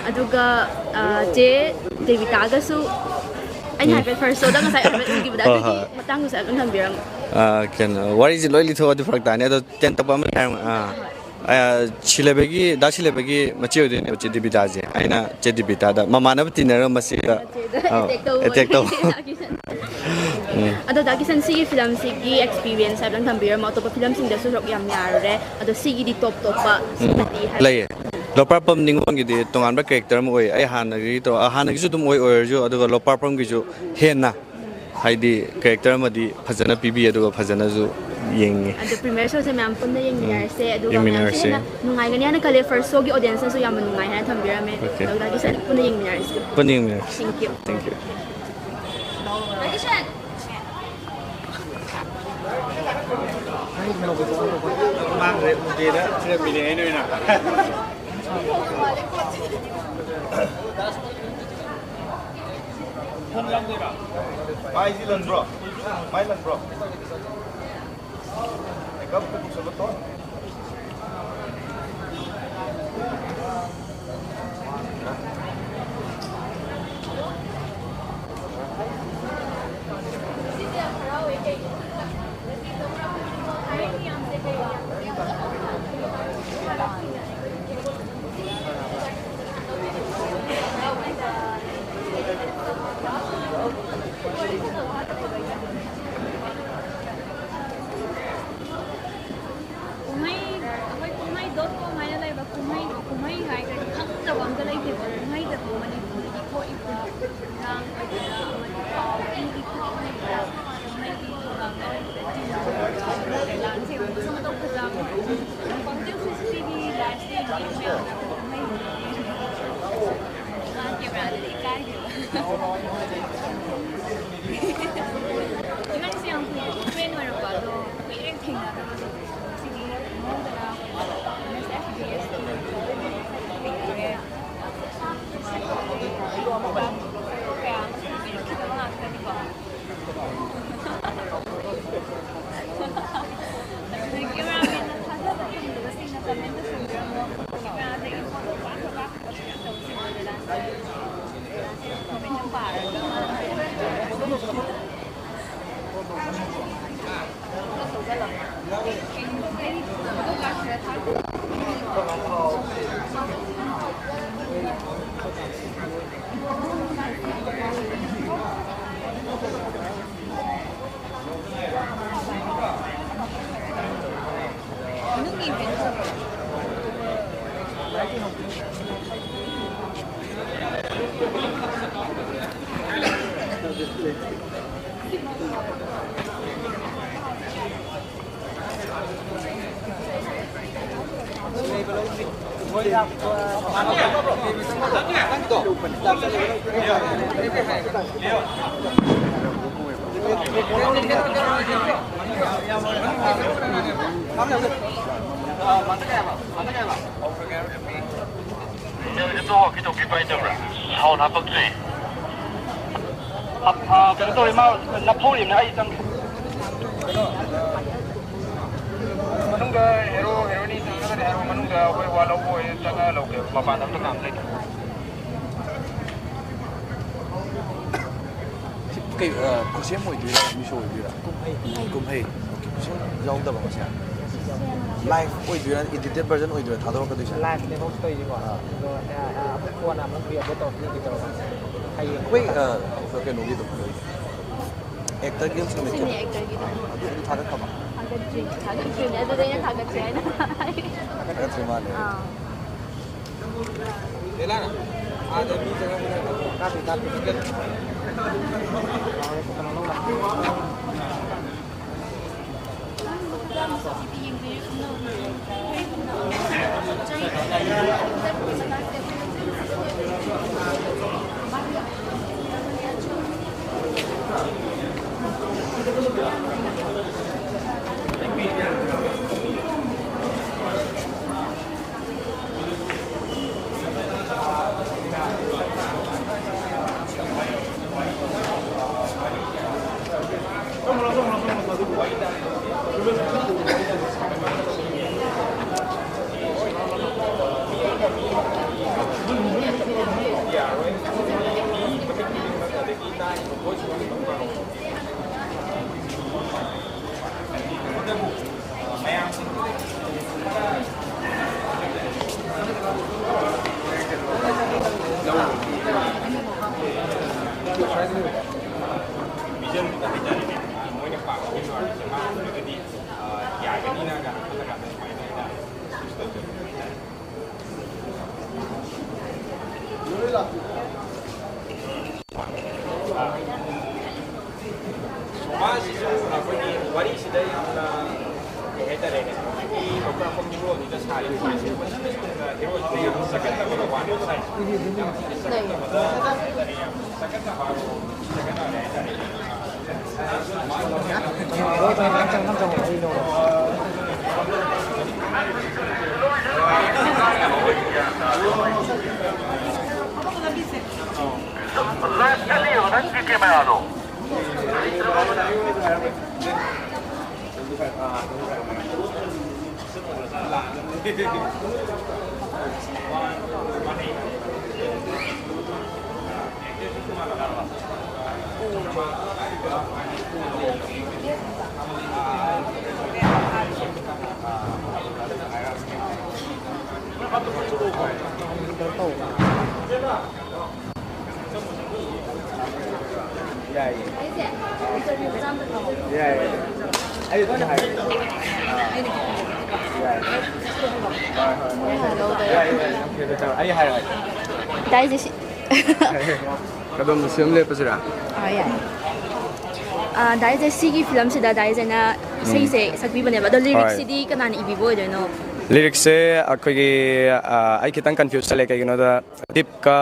ꯑꯗꯨꯒ, ꯑꯥ, ꯆꯦ ꯗꯦꯕꯤꯇꯥꯒꯁꯨ ꯑꯩꯅ ꯎꯝ꯫ ꯍꯥꯏꯐꯦꯠ ꯐꯥꯔꯁ ꯁꯣꯗ ꯉꯁꯥꯏ ꯑꯦꯗꯚꯔꯠ ꯎꯈꯤꯕꯗ, ꯍꯣꯏ, ꯑꯗꯨꯒꯤ ꯍꯣꯏ꯫ ꯃꯇꯥꯡꯗꯁꯨ ꯑꯗꯨꯝ ꯊꯝꯕꯤꯔꯝꯃꯣ꯫ ꯑꯥ, ꯀꯩꯅꯣ, ꯋꯥꯔꯤꯁꯦ ꯂꯣꯏ ꯂꯤꯊꯣꯛꯑꯗꯤ ꯐꯔꯛ ꯇꯥꯅꯤ꯫ ꯑꯗꯣ ꯇꯦꯟ ꯇꯞꯄ ꯑꯃ ꯍꯥꯏꯔꯝꯃꯣ꯫ ꯑꯥ꯫ ꯑꯥ, ꯁꯤꯂꯩꯕꯒꯤ, ꯗꯥ ꯁꯤꯂꯩꯕꯒꯤ ꯃꯆꯦ ꯑꯣꯏꯗꯣꯏꯅꯦꯕ ꯆꯦ ꯗꯦꯕꯤꯇꯥꯁꯦ꯫ ꯑꯩꯅ ꯆꯦ ꯗꯦꯕꯤꯇꯥꯗ ꯃꯃꯥꯟꯅꯕ ꯇꯤꯟꯅꯔꯝꯕ ꯃꯆꯦꯗ, ꯃꯆꯦꯗ ꯑꯥ, ꯑꯦꯇꯦꯛ ꯇꯧꯕ ꯑꯦꯇꯦꯛ ꯇꯧꯕ꯫ ꯎꯝ꯫ ꯑꯗꯣ ꯗꯥ ꯀꯤꯁꯟ, ꯁꯤꯒꯤ ꯐꯤꯂꯝꯁꯤꯒꯤ ꯑꯦꯛꯁꯄꯤꯔꯤꯌꯦꯟꯁ ꯍꯥꯏꯕꯗꯪ ꯊꯝꯕꯤꯔꯝꯃꯣ꯫ ꯑꯇꯣꯞꯄ ꯐꯤꯂꯝꯁꯤꯡꯗꯁꯨ ꯁꯔꯨꯛ ꯌꯥꯝ ꯌꯥꯔꯨꯔꯦ꯫ ꯑꯗꯣ ꯁꯤꯒꯤꯗꯤ ꯇꯣꯞ ꯇꯣꯞꯄ ꯎꯝ꯫ ꯁꯤꯃꯗꯤ ꯍꯥꯏꯕ ꯂꯩꯌꯦ꯫ ꯂꯣꯛꯄꯥꯛꯄꯝ ꯅꯤꯉꯣꯜꯒꯤꯗꯤ ꯇꯣꯉꯥꯟꯕ ꯀꯦꯔꯦꯛꯇꯔ ꯑꯃ ꯑꯣꯏ꯫ ꯑꯩ ꯍꯥꯟꯅꯒꯤ ꯇꯧ-, ꯑ, ꯍꯥꯟꯅꯒꯤꯁꯨ ꯑꯗꯨꯝ ꯑꯣꯏ, ꯑꯣꯏꯔꯁꯨ, ꯑꯗꯨꯒ ꯂꯣꯛꯄꯥꯛꯄꯝꯒꯤꯁꯨ ꯍꯦꯟꯅ ꯍꯥꯏꯗꯤ ꯀꯦꯔꯦꯛꯇꯔ ꯑꯃꯗꯤ ꯐꯖꯅ ꯄꯤꯕꯤ, ꯑꯗꯨꯒ ꯐꯖꯅꯁꯨ ꯌꯦꯡꯉꯤ꯫ ꯑꯗꯣ ꯄ꯭ꯔꯤꯃꯤꯌꯔ ꯁꯣꯁꯦ ꯃꯌꯥꯝ ꯄꯨꯟꯅ ꯎꯝ, ꯌꯦꯡꯃꯤꯟꯅꯔꯁꯦ, ꯑꯗꯨꯒ ꯃꯌꯥꯝꯁꯨ ꯌꯦꯡꯃꯤꯟꯅꯔꯁꯦ꯫ ꯍꯦꯟꯅ ꯅꯨꯡꯉꯥꯏꯒꯅꯤ ꯍꯥꯏꯅ ꯈꯜꯂꯦ꯫ ꯐꯥꯔꯁ ꯁꯣꯒꯤ ꯑꯣꯗꯤꯌꯦꯟꯁꯅꯁꯨ ꯌꯥꯝꯅ ꯅꯨꯡꯉꯥꯏ ꯍꯥꯏꯅ ꯊꯝꯕꯤꯔꯝꯃꯦ꯫ ꯑꯣꯀꯦ꯫ ꯑꯗꯨꯒ ꯗꯥ ꯀꯤꯁꯟ ꯄꯨꯟꯅ ꯌꯦꯡꯃꯤꯟꯅꯔꯁꯤ꯫ ꯄꯨꯟꯅ ꯌꯦꯡꯃꯤꯟꯅꯔꯁꯤ꯫ Thank you꯫ Thank you꯫ ꯃꯥꯡꯈ꯭ꯔꯦ, ꯎꯗꯦꯅ ꯊꯤꯔꯝꯃꯤꯅꯦ ꯑꯩꯅ ꯑꯣꯏꯅ꯫ ꯃꯥꯏꯁꯤ ꯂꯟꯕ꯭ꯔꯣ? ꯃꯥꯏ ꯂꯟꯕ꯭ꯔꯣ? ꯃꯦꯀꯞ ꯄꯨꯊꯣꯛꯆꯜꯂꯣ ꯇꯣ꯫ ꯄꯥꯡꯊꯣꯛ ꯐꯦꯁꯇꯤꯚꯦꯜꯒꯤ ꯂꯥꯏꯐꯁꯦ ꯌꯦꯡꯕ ꯌꯥꯝꯅ ꯀꯨꯝꯍꯩ ꯑꯃꯅꯤ꯫ ꯃꯥ ꯀꯦꯃꯦꯔꯥꯗꯗꯤ ꯏꯀꯥꯏꯈꯤꯕ꯫ ꯏꯕꯥꯅꯤꯁꯦ ꯌꯥꯝ ꯀꯨꯏꯔꯦ ꯐ꯭ꯔꯦꯟ ꯑꯣꯏꯔꯛꯄ, ꯑꯗꯣ ꯀꯨꯏꯔꯦ ꯊꯦꯡꯅꯗꯕꯗꯣ꯫ ꯉꯁꯤꯗꯤ ꯈꯪꯍꯧꯗꯅ ꯑꯦꯝ ꯑꯦꯁ ꯑꯦꯐ ꯕꯤ ꯑꯦꯁꯀꯤ ꯊꯦꯡꯅꯔꯦ꯫ ꯀꯌꯥ ꯑꯃꯁꯨ ꯀꯨꯏꯔꯛꯈꯤꯗꯕ ꯉꯥꯛꯇꯅꯤꯀꯣ꯫ ꯑꯗꯨꯅ ꯀꯦꯃꯦꯔꯥꯃꯦꯟꯅ ꯊꯥꯖꯕ ꯐꯪꯗꯕꯁꯤꯡꯅ ꯀꯃꯦꯟꯇ ꯁꯟꯕꯤꯔꯝꯃꯣ꯫ ꯀꯦꯃꯦꯔꯥꯗꯒꯤ ꯐꯣꯇꯣ ꯀꯥꯞꯄ ꯀꯥꯞꯄ ꯇꯧꯕꯁꯤꯡꯗꯣ ꯗꯗꯥꯁꯦ ꯀꯃꯦꯟꯇ ꯄꯥꯔꯒ ꯃꯥꯅ ꯅꯪꯒꯤꯗꯣ ꯋꯥꯀꯤ ꯇꯣꯀꯤ ꯄꯥꯏꯗꯕ꯭ꯔꯥ? ꯁꯥꯎꯟ ꯍꯥꯄꯛꯇ꯭ꯔꯤ꯫ ꯑ, ꯑ, ꯀꯩꯅꯣ ꯇꯧꯔꯤ, ꯃꯥ ꯅꯞꯐꯧꯔꯤꯕꯅꯦ, ꯑꯩ ꯆꯪ-, ꯀꯩꯅꯣ, ꯃꯅꯨꯡꯗ ꯍꯦꯔꯣ, ꯍꯦꯔꯣꯏꯅꯤ ꯆꯪꯉꯒꯗꯤ ꯍꯥꯏꯔꯣ, ꯃꯅꯨꯡꯗ ꯑꯩꯈꯣꯏ ꯋꯥ ꯂꯧꯕ ꯑꯣꯏꯅ ꯆꯪꯉꯒ ꯂꯧꯒꯦꯕ, ꯃꯄꯥꯟꯗ ꯑꯝꯇ ꯀꯅꯥꯝ ꯂꯩꯇꯦ꯫ ꯁꯤ ꯀꯩ, ꯑ, ꯈꯨꯠꯁꯦꯝ ꯑꯣꯏꯗꯣꯏꯔꯥ, ꯃꯤꯁꯣ ꯑꯣꯏꯗꯣꯏꯔꯥ? ꯀꯨꯝꯍꯩ꯫ ꯀꯨꯝꯍꯩ꯫ ꯑꯣꯀꯦ, ꯈꯨꯠꯁꯦꯝ ꯌꯥꯎꯗꯕ ꯃꯁꯦ? ꯂꯥꯏꯐ ꯑꯣꯏꯗꯣꯏꯔꯥ, ꯏꯗꯤꯇꯦꯠ ꯚꯔꯖꯟ ꯑꯣꯏꯗꯣꯏꯔꯥ ꯊꯥꯗꯣꯔꯛꯀꯗꯣꯏꯁꯦ? ꯂꯥꯏꯐꯅꯦ ꯍꯧꯖꯤꯛ ꯇꯧꯔꯤꯁꯦꯀꯣ꯫ ꯑꯥ꯫ ꯑꯗꯣ, ꯑ, ꯑ, ꯑꯃꯨꯛ ꯀꯣꯟꯅ ꯑꯃꯨꯛ ꯔꯤ ꯑꯞꯂꯣꯗ ꯇꯧꯔꯛꯀꯦ, ꯇꯧꯔꯛꯀꯦ꯫ ꯍꯌꯦꯡ꯫ ꯑꯩꯈꯣꯏ, ꯑ, ꯀꯩꯅꯣꯒꯤꯗꯣ, ꯑꯦꯛꯇꯔ ꯒꯤꯜꯁ ꯅꯨꯃꯤꯠꯀꯤ꯫ ꯁꯤꯅꯦ ꯑꯦꯛꯇꯔꯒꯤꯗꯣ꯫ ꯑꯗꯨ, ꯑꯗꯨ ꯊꯥꯒꯠꯈ꯭ꯔꯕ? ꯊꯥꯒꯠꯇ꯭ꯔꯤ, ꯊꯥꯒꯠꯇ꯭ꯔꯤꯅꯦ꯫ ꯑꯗꯨꯗ ꯑꯩꯅ ꯊꯥꯒꯠꯁꯦ ꯍꯥꯏꯅ꯫ ꯊꯥꯒꯠꯇ꯭ꯔꯤ ꯃꯥꯜꯂꯦ꯫ ꯑꯥ꯫ ꯕꯦꯂꯥꯅ ꯑꯥꯗ ꯃꯤ ꯆꯪꯉꯛꯄꯗ ꯀꯥꯞꯄꯤ, ꯀꯥꯞꯄꯤ꯫ ꯀꯩꯅꯣ ꯂꯧꯕ꯫ ꯚꯤꯖꯟꯗꯨꯗ ꯍꯥꯏꯇꯥꯔꯦꯅꯦ, ꯃꯣꯏꯅ ꯄꯥꯝꯕꯒꯤ ꯃꯥꯔꯛꯁꯦ ꯃꯥ ꯎꯔꯒꯗꯤ, ꯑ, ꯌꯥꯒꯅꯤꯅ ꯀꯥꯏꯅ ꯈꯜꯂꯀꯥꯟꯗ ꯁꯨꯃꯥꯏꯅ ꯑꯩꯅ ꯁꯨꯁ ꯇꯧꯖꯕꯅꯦ ꯍꯥꯏꯇꯥꯔꯦ꯫ ꯃꯥꯁꯤꯁꯨ ꯑꯩꯈꯣꯏꯒꯤ ꯋꯥꯔꯤꯁꯤꯗ ꯌꯥꯝꯅ, ꯀꯩ ꯍꯥꯏꯇꯥꯔꯦꯅꯦ, ꯍꯧꯖꯤꯛꯀꯤ ꯂꯣꯛꯇꯥꯛ ꯐꯝ ꯍꯤꯔꯣꯁꯤꯗ ꯁꯥꯔꯤꯕ ꯁꯤꯅꯦꯃꯥꯁꯤꯗ ꯍꯤꯔꯣꯁꯤꯗ ꯌꯥꯝꯅ ꯆꯀꯠꯅꯕꯗ ꯋꯥꯠꯂꯦ ꯁꯥꯏꯁꯦ꯫ ꯌꯥꯝ ꯊꯤꯅ ꯆꯀꯠꯅꯕꯗ ꯍꯥꯏꯇꯥꯔꯦ, ꯌꯥꯝ ꯆꯀꯠꯅꯕ ꯍꯥꯏꯕ ꯍꯥꯏꯇꯥꯔꯦ꯫ ꯌꯥꯏꯌꯦ꯫ ꯌꯥꯏꯌꯦ꯫ ꯑꯩ ꯑꯗꯨꯝ ꯍꯥꯏꯒꯦ꯫ ꯑꯥ꯫ ꯌꯥꯏꯌꯦ꯫ ꯍꯣꯏ, ꯍꯣꯏ, ꯍꯣꯏ꯫ ꯌꯥꯏꯌꯦ, ꯌꯥꯏꯌꯦ꯫ ꯌꯥꯝ ꯐꯩ, ꯐꯩ꯫ ꯑꯩ ꯍꯥꯏꯔꯛꯑꯒꯦ꯫ ꯇꯥꯏꯁꯦ ꯁꯤ꯫ ꯀꯗꯣꯝꯗ ꯁꯤ ꯑꯗꯨꯝ ꯂꯦꯞꯄꯁꯤꯔꯥ? ꯑꯥ, ꯌꯥꯏ꯫ ꯑꯥ, ꯗꯥꯏꯁꯦ ꯁꯤꯒꯤ ꯐꯤꯂꯝꯁꯤꯗ ꯗꯥꯏꯁꯦꯅ ꯏꯁꯩꯁꯦ ꯁꯛꯄꯤꯕꯅꯦꯕ, ꯑꯗꯣ ꯍꯣꯏ꯫ ꯂꯤꯔꯤꯛꯁꯤꯗꯤ ꯀꯅꯥꯅ ꯏꯕꯤꯕ ꯑꯣꯏꯗꯣꯏꯅꯣ? ꯂꯤꯔꯤꯛꯁꯦ ꯑꯩꯈꯣꯏꯒꯤ, ꯑꯥ, ꯑꯩ ꯈꯤꯇꯪ ꯀꯟꯐ꯭ꯌꯨꯁ ꯆꯠꯂꯦ, ꯀꯩꯒꯤꯅꯣꯗ ꯗꯤꯞꯀ,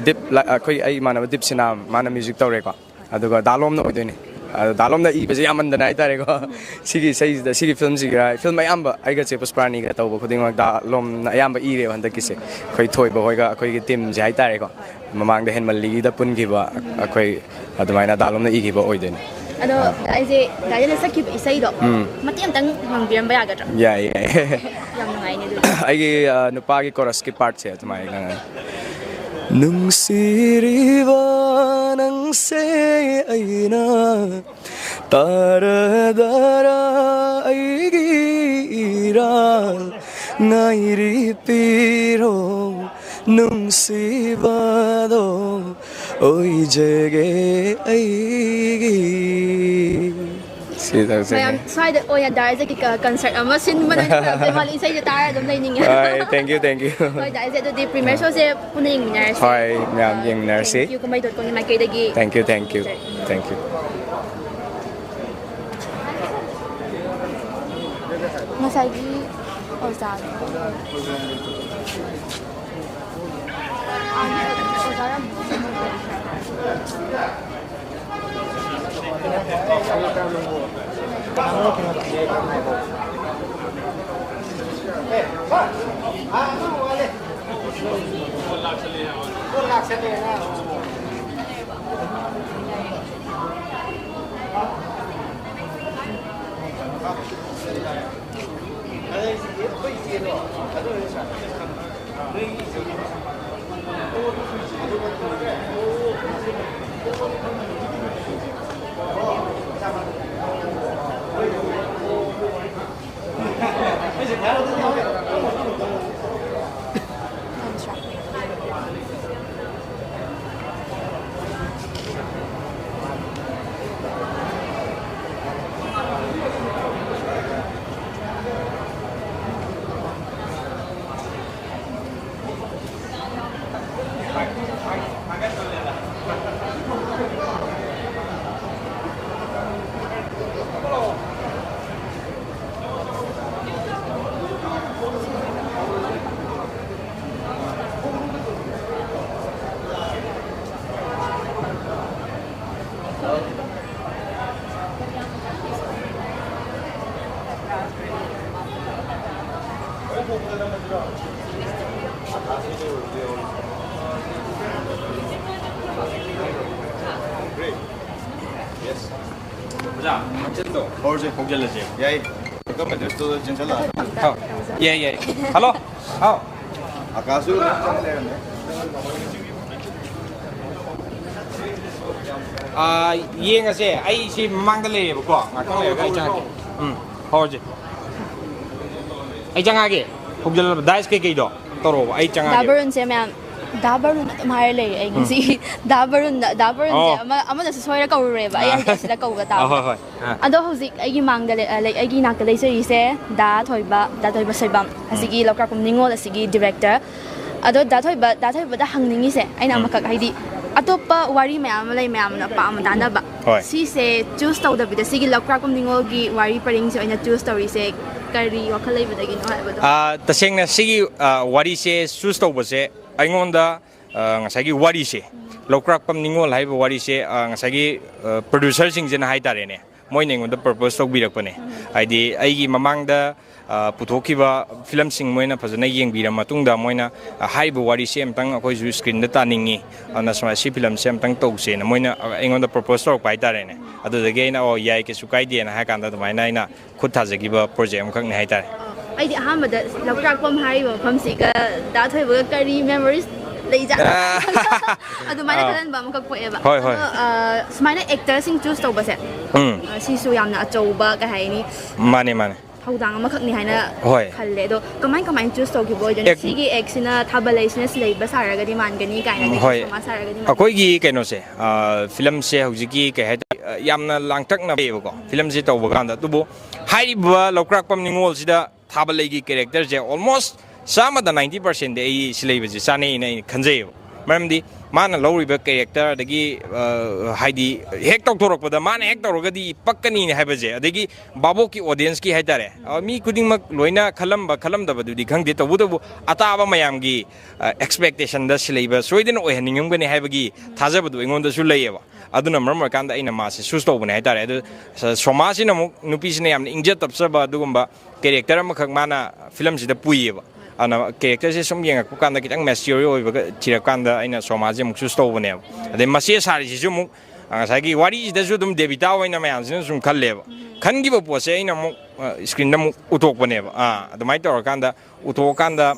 ꯗꯤꯞ ꯂ-, ꯑꯩꯈꯣꯏ, ꯑꯩ ꯏꯃꯥꯟꯅꯕ ꯗꯤꯞ ꯁꯤꯅꯥ, ꯃꯥꯅ ꯃ꯭ꯌꯨꯖꯤꯛ ꯇꯧꯔꯦꯀꯣ, ꯑꯗꯨꯒ ꯗꯥꯂꯣꯝꯅ ꯑꯣꯏꯗꯣꯏꯅꯦ꯫ ꯑꯗꯣ ꯗꯥꯂꯣꯝꯅ ꯏꯕꯁꯦ ꯌꯥꯝꯃꯟꯗꯅ ꯍꯥꯏꯇꯥꯔꯦꯀꯣ꯫ ꯁꯤꯒꯤ ꯏꯁꯩꯁꯤꯗ, ꯁꯤꯒꯤ ꯐꯤꯂꯝꯁꯤꯒ, ꯐꯤꯂꯝ ꯑꯌꯥꯝꯕ ꯑꯩꯒ ꯆꯦ ꯄꯨꯁꯄꯥꯔꯥꯅꯤꯒ ꯇꯧꯕ ꯈꯨꯗꯤꯡꯃꯛ ꯗꯥꯂꯣꯝꯅ ꯑꯌꯥꯝꯕ ꯏꯔꯦꯕ ꯍꯟꯗꯛꯀꯤꯁꯦ꯫ ꯑꯩꯈꯣꯏ ꯊꯣꯏꯕ ꯍꯣꯏꯒ ꯑꯩꯈꯣꯏꯒꯤ ꯇꯤꯝꯁꯦ ꯍꯥꯏꯇꯥꯔꯦꯀꯣ꯫ ꯃꯃꯥꯡꯗ ꯍꯦꯟꯃꯜꯂꯤꯒꯤꯗ ꯄꯨꯟꯈꯤꯕ ꯑꯩꯈꯣꯏ ꯑꯗꯨꯃꯥꯏꯅ ꯗꯥꯂꯣꯝꯅ ꯏꯈꯤꯕ ꯑꯣꯏꯗꯣꯏꯅꯦ꯫ ꯑꯗꯣ ꯑꯩꯁꯦ ꯗꯥꯏꯔꯦꯛꯇ ꯁꯛꯈꯤꯕ ꯏꯁꯩꯗꯣ ꯎꯝ꯫ ꯃꯇꯦꯛ ꯑꯝꯇꯪ ꯉꯪꯕꯤꯔꯝꯕ ꯌꯥꯒꯗ꯭ꯔꯥ? ꯌꯥꯏ, ꯌꯥꯏ꯫ ꯌꯥꯝ ꯅꯨꯡꯉꯥꯏꯅꯦ ꯑꯗꯨꯗꯤ꯫ ꯑꯩꯒꯤ, ꯑ, ꯅꯨꯄꯥꯒꯤ ꯀꯣꯔꯁꯀꯤ ꯄꯥꯔꯠꯁꯦ ꯑꯗꯨꯃꯥꯏꯅ ꯉꯪꯉꯦ꯫ ꯅꯨꯡꯁꯤꯔꯤꯕ ꯅꯪꯁꯦ ꯑꯩꯅ ꯇꯥꯔꯗꯔꯥ ꯑꯩꯒꯤ ꯏꯔꯥꯜ ꯉꯥꯏꯔꯤ ꯄꯤꯔꯣ ꯅꯨꯡꯁꯤꯕꯗꯣ ꯑꯣꯏꯖꯒꯦ ꯑꯩꯒꯤ꯫ ꯁꯤ ꯇꯧꯁꯦ꯫ ꯃꯌꯥꯝ ꯁ꯭ꯋꯥꯏꯗ ꯑꯣꯏꯅ ꯗꯥꯔꯖꯒꯤ ꯀ-, ꯀꯟꯁꯔꯠ ꯑꯃ ꯁꯤꯟꯕꯅ ꯐꯩ ꯃꯥꯜꯂꯤ, ꯏꯁꯩꯁꯦ ꯇꯥꯔ ꯑꯗꯨꯝ ꯂꯩꯅꯤꯡꯉꯦ꯫ ꯍꯣꯏ, thank you, thank you꯫ ꯍꯣꯏ, ꯗꯥꯔꯖ, ꯑꯗꯨꯗꯤ ꯄ꯭ꯔꯤꯃꯤꯌꯔ ꯁꯣꯁꯦ ꯄꯨꯟꯅ ꯌꯦꯡꯃꯤꯟꯅꯔꯁꯦ꯫ ꯍꯣꯏ, ꯃꯌꯥꯝ ꯌꯦꯡꯃꯤꯟꯅꯔꯁꯤ꯫ Thank you, ꯀꯨꯝꯍꯩ ꯗꯣꯠ ꯀꯣꯝꯒꯤ ꯃꯥꯏꯀꯩꯗꯒꯤ꯫ Thank you, thank you, thank you꯫ ꯉꯁꯥꯏꯒꯤ ꯑꯣꯖꯥꯗꯣ꯫ ꯑꯣꯖꯥ ꯌꯥꯝ ꯑꯣꯖꯥ, ꯃꯆꯤꯟꯗꯣ ꯍꯧꯔꯁꯦ꯫ ꯍꯧꯖꯤꯜꯂꯁꯦ꯫ ꯌꯥꯏ꯫ Welcome address ꯇꯣ ꯆꯦꯟꯁꯜꯂꯛꯑꯣ꯫ ꯍꯥꯎ꯫ ꯌꯥꯏ, ꯌꯥꯏ꯫ ꯍꯜꯂꯣ꯫ ꯍꯥꯎ꯫ ꯑꯀꯥꯁꯁꯨ ꯑꯗꯨꯝ ꯆꯪ ꯂꯩꯔꯝꯃꯦ꯫ ꯑꯥ, ꯌꯦꯡꯉꯁꯦ꯫ ꯑꯩꯁꯤ ꯃꯃꯥꯡꯗ ꯂꯩꯔꯦꯕꯀꯣ꯫ ꯉꯥꯛꯇꯪ ꯂꯩꯔꯒ ꯑꯩ ꯆꯪꯉꯛꯀꯦ꯫ ꯎꯝ, ꯍꯧꯔꯁꯦ꯫ ꯑꯩ ꯆꯪꯉꯛꯑꯒꯦ꯫ ꯍꯧꯖꯤꯜꯂꯕ dice ꯀꯩꯀꯩꯗꯣ ꯇꯧꯔꯛꯑꯣꯕ꯫ ꯑꯩ ꯆꯪꯉꯛꯑꯒꯦ꯫ ꯗꯥꯕꯔꯨꯟꯁꯦ ꯃꯌꯥꯝ ꯗꯥꯕꯔꯨꯟ ꯑꯗꯨꯝ ꯍꯥꯏꯔ ꯂꯩꯔꯦ ꯑꯩ ꯉꯁꯤ꯫ ꯗꯥꯕꯔꯨꯟꯗ ꯗꯥꯕꯔꯨꯟꯁꯦ ꯑꯣ꯫ ꯑꯃ ꯑꯃꯅꯁꯨ ꯁꯣꯏꯔ ꯀꯧꯔꯨꯔꯦꯕ꯫ ꯑꯩ ꯑꯥ꯫ ꯍꯧꯖꯤꯛ ꯑꯁꯤꯗ ꯀꯧꯕ ꯑꯥ, ꯍꯣꯏ, ꯇꯥꯕ꯫ ꯍꯣꯏ꯫ ꯑꯥ꯫ ꯑꯗꯣ ꯍꯧꯖꯤꯛ ꯑꯩꯒꯤ ꯃꯥꯡꯗ ꯂꯩ-, ꯑ, ꯂꯩ-, ꯑꯩꯒꯤ ꯏꯅꯥꯛꯇ ꯂꯩꯖꯔꯤꯁꯦ ꯗꯥ ꯊꯣꯏꯕ, ꯗꯥ ꯊꯣꯏꯕ ꯁꯣꯏꯕꯝ, ꯑꯁꯤꯒꯤ ꯂꯧꯀ꯭ꯔꯥꯛꯄꯝ ꯅꯤꯉꯣꯜ ꯑꯁꯤꯒꯤ director꯫ ꯑꯗꯣ ꯗꯥ ꯊꯣꯏꯕ, ꯗꯥ ꯊꯣꯏꯕꯗ ꯍꯪꯅꯤꯡꯉꯤꯁꯦ ꯑꯩꯅ ꯑꯃꯈꯛ, ꯍꯥꯏꯗꯤ ꯑꯇꯣꯞꯄ ꯋꯥꯔꯤ ꯃꯌꯥꯝ ꯑꯃ ꯂꯩ, ꯃꯌꯥꯝꯅ ꯄꯥꯝꯅ ꯇꯥꯅꯕ꯫ ꯍꯣꯏ꯫ ꯁꯤꯁꯦ choose ꯇꯧꯗꯕꯤꯗ ꯁꯤꯒꯤ ꯂꯧꯀ꯭ꯔꯥꯛꯄꯝ ꯅꯤꯉꯣꯜꯒꯤ ꯋꯥꯔꯤ ꯄꯔꯤꯡꯁꯦ ꯑꯣꯏꯅ choose ꯇꯧꯔꯤꯁꯦ ꯀꯔꯤ ꯋꯥꯈꯜ ꯂꯩꯕꯗꯒꯤꯅꯣ ꯍꯥꯏꯕꯗꯣ? ꯑꯥ, ꯇꯁꯦꯡꯅ ꯁꯤꯒꯤ, ꯑꯥ, ꯋꯥꯔꯤꯁꯦ choose ꯇꯧꯕꯁꯦ ꯑꯩꯉꯣꯟꯗ, ꯑꯥ, ꯉꯁꯥꯏꯒꯤ ꯋꯥꯔꯤꯁꯦ, ꯂꯧꯀ꯭ꯔꯥꯛꯄꯝ ꯅꯤꯉꯣꯜ ꯍꯥꯏꯕ ꯋꯥꯔꯤꯁꯦ, ꯑꯥ, ꯉꯁꯥꯏꯒꯤ, ꯑꯥ, producer ꯁꯤꯡꯁꯤꯅ ꯍꯥꯏꯇꯥꯔꯦꯅꯦ, ꯃꯣꯏꯅ ꯑꯩꯉꯣꯟꯗ propose ꯇꯧꯕꯤꯔꯛꯄꯅꯦ꯫ ꯍꯥꯏꯗꯤ ꯑꯩꯒꯤ ꯃꯃꯥꯡꯗ, ꯑꯥ, ꯄꯨꯊꯣꯛꯈꯤꯕ film ꯁꯤꯡ ꯃꯣꯏꯅ ꯐꯖꯅ ꯌꯦꯡꯕꯤꯔ ꯃꯇꯨꯡꯗ ꯃꯣꯏꯅ, ꯑꯥ, ꯍꯥꯏꯔꯤꯕ ꯋꯥꯔꯤꯁꯦ ꯑꯝꯇꯪ ꯑꯩꯈꯣꯏꯁꯨ screen ꯗ ꯇꯥꯅꯤꯡꯉꯤ, ꯑꯗꯨꯅ ꯁꯨꯃꯥꯏꯅ ꯁꯤ film ꯁꯦ ꯑꯝꯇꯪ ꯇꯧꯁꯦꯅ ꯃꯣꯏꯅ ꯑꯩꯉꯣꯟꯗ propose ꯇꯧꯔꯛꯄ ꯍꯥꯏꯇꯥꯔꯦꯅꯦ꯫ ꯑꯗꯨꯗꯒꯤ ꯑꯩꯅ "ꯑꯣ, ꯌꯥꯏ, ꯀꯩꯁꯨ ꯀꯥꯏꯗꯦꯅ" ꯍꯥꯏ ꯀꯥꯟꯗ ꯑꯗꯨꯃꯥꯏꯅ ꯑꯩꯅ ꯈꯨꯠ ꯊꯥꯖꯈꯤꯕ project ꯑꯃꯈꯛꯅꯤ ꯍꯥꯏꯇꯥꯔꯦ꯫ ꯑꯩꯗꯤ ꯑꯍꯥꯟꯕꯗ ꯂꯧꯀ꯭ꯔꯥꯛꯄꯝ ꯍꯥꯏꯔꯤꯕ ꯃꯐꯝꯁꯤꯒ ꯗꯥ ꯊꯣꯏꯕꯒ ꯀꯔꯤ memories ꯂꯩꯖꯥꯠꯅꯣ? ꯑꯗꯨꯃꯥꯏꯅ ꯑꯥ꯫ ꯈꯜꯍꯟꯕ ꯑꯃꯈꯛ ꯄꯣꯛꯑꯦꯕ꯫ ꯍꯣꯏ, ꯍꯣꯏ꯫ ꯑꯗꯣ, ꯑ, ꯁꯨꯃꯥꯏꯅ actor ꯁꯤꯡ choose ꯇꯧꯕꯁꯦ, ꯎꯝ꯫ ꯑ, ꯁꯤꯁꯨ ꯌꯥꯝꯅ ꯑꯆꯧꯕ, ꯀꯩ ꯍꯥꯏꯅꯤ, ꯃꯥꯅꯦ, ꯃꯥꯅꯦ꯫ ꯊꯧꯗꯥꯡ ꯑꯃꯈꯛꯅꯤ ꯍꯥꯏꯅ ꯍꯣꯏ꯫ ꯈꯜꯂꯦ꯫ ꯑꯗꯣ ꯀꯃꯥꯏ ꯀꯃꯥꯏꯅ choose ꯇꯧꯈꯤꯕ ꯑꯣꯏꯗꯣꯏꯅꯣ? Act- ꯁꯤꯒꯤ act ꯁꯤꯅ ꯊꯥꯕꯜ ꯂꯩꯁꯤꯅ ꯁꯤꯂꯩꯕ ꯁꯥꯔꯒꯗꯤ ꯃꯥꯟꯒꯅꯤ ꯀꯥꯏꯅ, ꯑꯗꯒꯤ ꯍꯣꯏ꯫ ꯁꯣꯃꯥ ꯁꯥꯔꯒꯗꯤ ꯃꯥꯟꯒꯅꯤ꯫ ꯑꯩꯈꯣꯏꯒꯤ ꯀꯩꯅꯣꯁꯦ, ꯑ, film ꯁꯦ ꯍꯧꯖꯤꯛꯀꯤ ꯀꯩ ꯍꯥꯏꯇꯥꯔꯦ, ꯑ, ꯌꯥꯝꯅ ꯂꯥꯡꯇꯛꯅꯕ ꯂꯩꯌꯦꯕꯀꯣ film ꯁꯦ ꯇꯧꯕ ꯀꯥꯟꯗ꯫ ꯑꯗꯨꯕꯨ ꯍꯥꯏꯔꯤꯕ ꯂꯧꯀ꯭ꯔꯥꯛꯄꯝ ꯅꯤꯉꯣꯜꯁꯤꯗ ꯊꯥꯕꯜꯂꯩꯒꯤ character ꯁꯦ almost ꯆꯥꯝꯃꯗ ninety percent ꯗꯤ ꯑꯩ ꯁꯤꯂꯩꯕꯁꯦ ꯆꯥꯅꯩꯅ ꯑꯩꯅ ꯈꯟꯖꯩꯌꯦꯕ꯫ ꯃꯔꯝꯗꯤ ꯃꯥꯅ ꯂꯧꯔꯤꯕ ꯀꯦꯔꯦꯛꯇꯔ, ꯑꯗꯒꯤ ꯑ, ꯍꯥꯏꯗꯤ ꯍꯦꯛ ꯇꯧꯊꯣꯔꯛꯄꯗ ꯃꯥꯅ ꯍꯦꯛ ꯇꯧꯔꯒꯗꯤ ꯄꯛꯀꯅꯤꯅꯦ ꯍꯥꯏꯕꯁꯦ, ꯑꯗꯒꯤ ꯚꯥꯕꯣꯛꯀꯤ ꯑꯣꯗꯤꯌꯦꯟꯁꯀꯤ ꯍꯥꯏꯇꯥꯔꯦ, ꯑ, ꯃꯤ ꯈꯨꯗꯤꯡꯃꯛ ꯂꯣꯏꯅ ꯈꯜꯂꯝꯕ ꯈꯜꯂꯝꯗꯕꯗꯨꯗꯤ ꯈꯪꯗꯦ, ꯇꯧꯕꯇꯕꯨ ꯑꯇꯥꯕ ꯃꯌꯥꯝꯒꯤ ꯑꯦꯛꯁꯄꯦꯛꯇꯦꯁꯟꯗ ꯁꯤꯜꯂꯛꯏꯕ ꯁꯣꯏꯗꯅ ꯑꯣꯏꯍꯟꯅꯤꯡꯉꯝꯒꯅꯤ ꯍꯥꯏꯕꯒꯤ ꯊꯥꯖꯕꯗꯨ ꯑꯩꯉꯣꯟꯗꯁꯨ ꯂꯩꯌꯦꯕ꯫ ꯑꯗꯨꯅ ꯃꯔꯝ ꯑꯣꯏꯔꯀꯥꯟꯗ ꯑꯩꯅ ꯃꯥꯁꯦ ꯆꯨꯁ ꯇꯧꯕꯅꯦ ꯍꯥꯏꯇꯥꯔꯦ꯫ ꯑꯗꯨ ꯁ- ꯁꯣꯃꯥꯁꯤꯅ ꯑꯃꯨꯛ ꯅꯨꯄꯤꯁꯤꯅ ꯌꯥꯝꯅ ꯏꯪꯖ ꯇꯞꯆꯕ ꯑꯗꯨꯒꯨꯝꯕ ꯀꯦꯔꯦꯛꯇꯔ ꯑꯃꯈꯛ ꯃꯥꯅ ꯐꯤꯂꯝꯁꯤꯗ ꯄꯨꯏꯌꯦꯕ꯫ ꯑꯗꯨꯅ ꯀꯦꯔꯦꯛꯇꯔꯁꯦ ꯁꯨꯝ ꯌꯦꯡꯉꯛꯄ ꯀꯥꯟꯗ ꯈꯤꯇꯪ ꯃꯦꯆꯤꯌꯣꯔ ꯑꯣꯏꯕꯒ ꯊꯤꯔꯀꯥꯟꯗ ꯑꯩꯅ ꯁꯣꯃꯥꯁꯦ ꯑꯃꯨꯛ ꯆꯨꯁ ꯇꯧꯕꯅꯦꯕ꯫ ꯑꯗꯩ ꯃꯆꯦ ꯁꯥꯔꯤꯁꯤꯁꯨ ꯑꯃꯨꯛ, ꯑ, ꯉꯁꯥꯏꯒꯤ ꯋꯥꯔꯤꯁꯤꯗꯁꯨ ꯑꯗꯨꯝ ꯗꯦꯕꯤꯇꯥ ꯑꯣꯏꯅ ꯃꯌꯥꯝꯁꯤꯅ ꯁꯨꯝ ꯈꯜꯂꯦꯕ꯫ ꯈꯟꯈꯤꯕ ꯄꯣꯠꯁꯦ ꯑꯩꯅ ꯑꯃꯨꯛ, ꯑ, ꯁ꯭ꯀ꯭ꯔꯤꯟꯗ ꯑꯃꯨꯛ ꯎꯊꯣꯛꯄꯅꯦꯕ꯫ ꯑꯥ, ꯑꯗꯨꯃꯥꯏꯅ ꯇꯧꯔꯀꯥꯟꯗ, ꯎꯊꯣꯛꯑꯀꯥꯟꯗ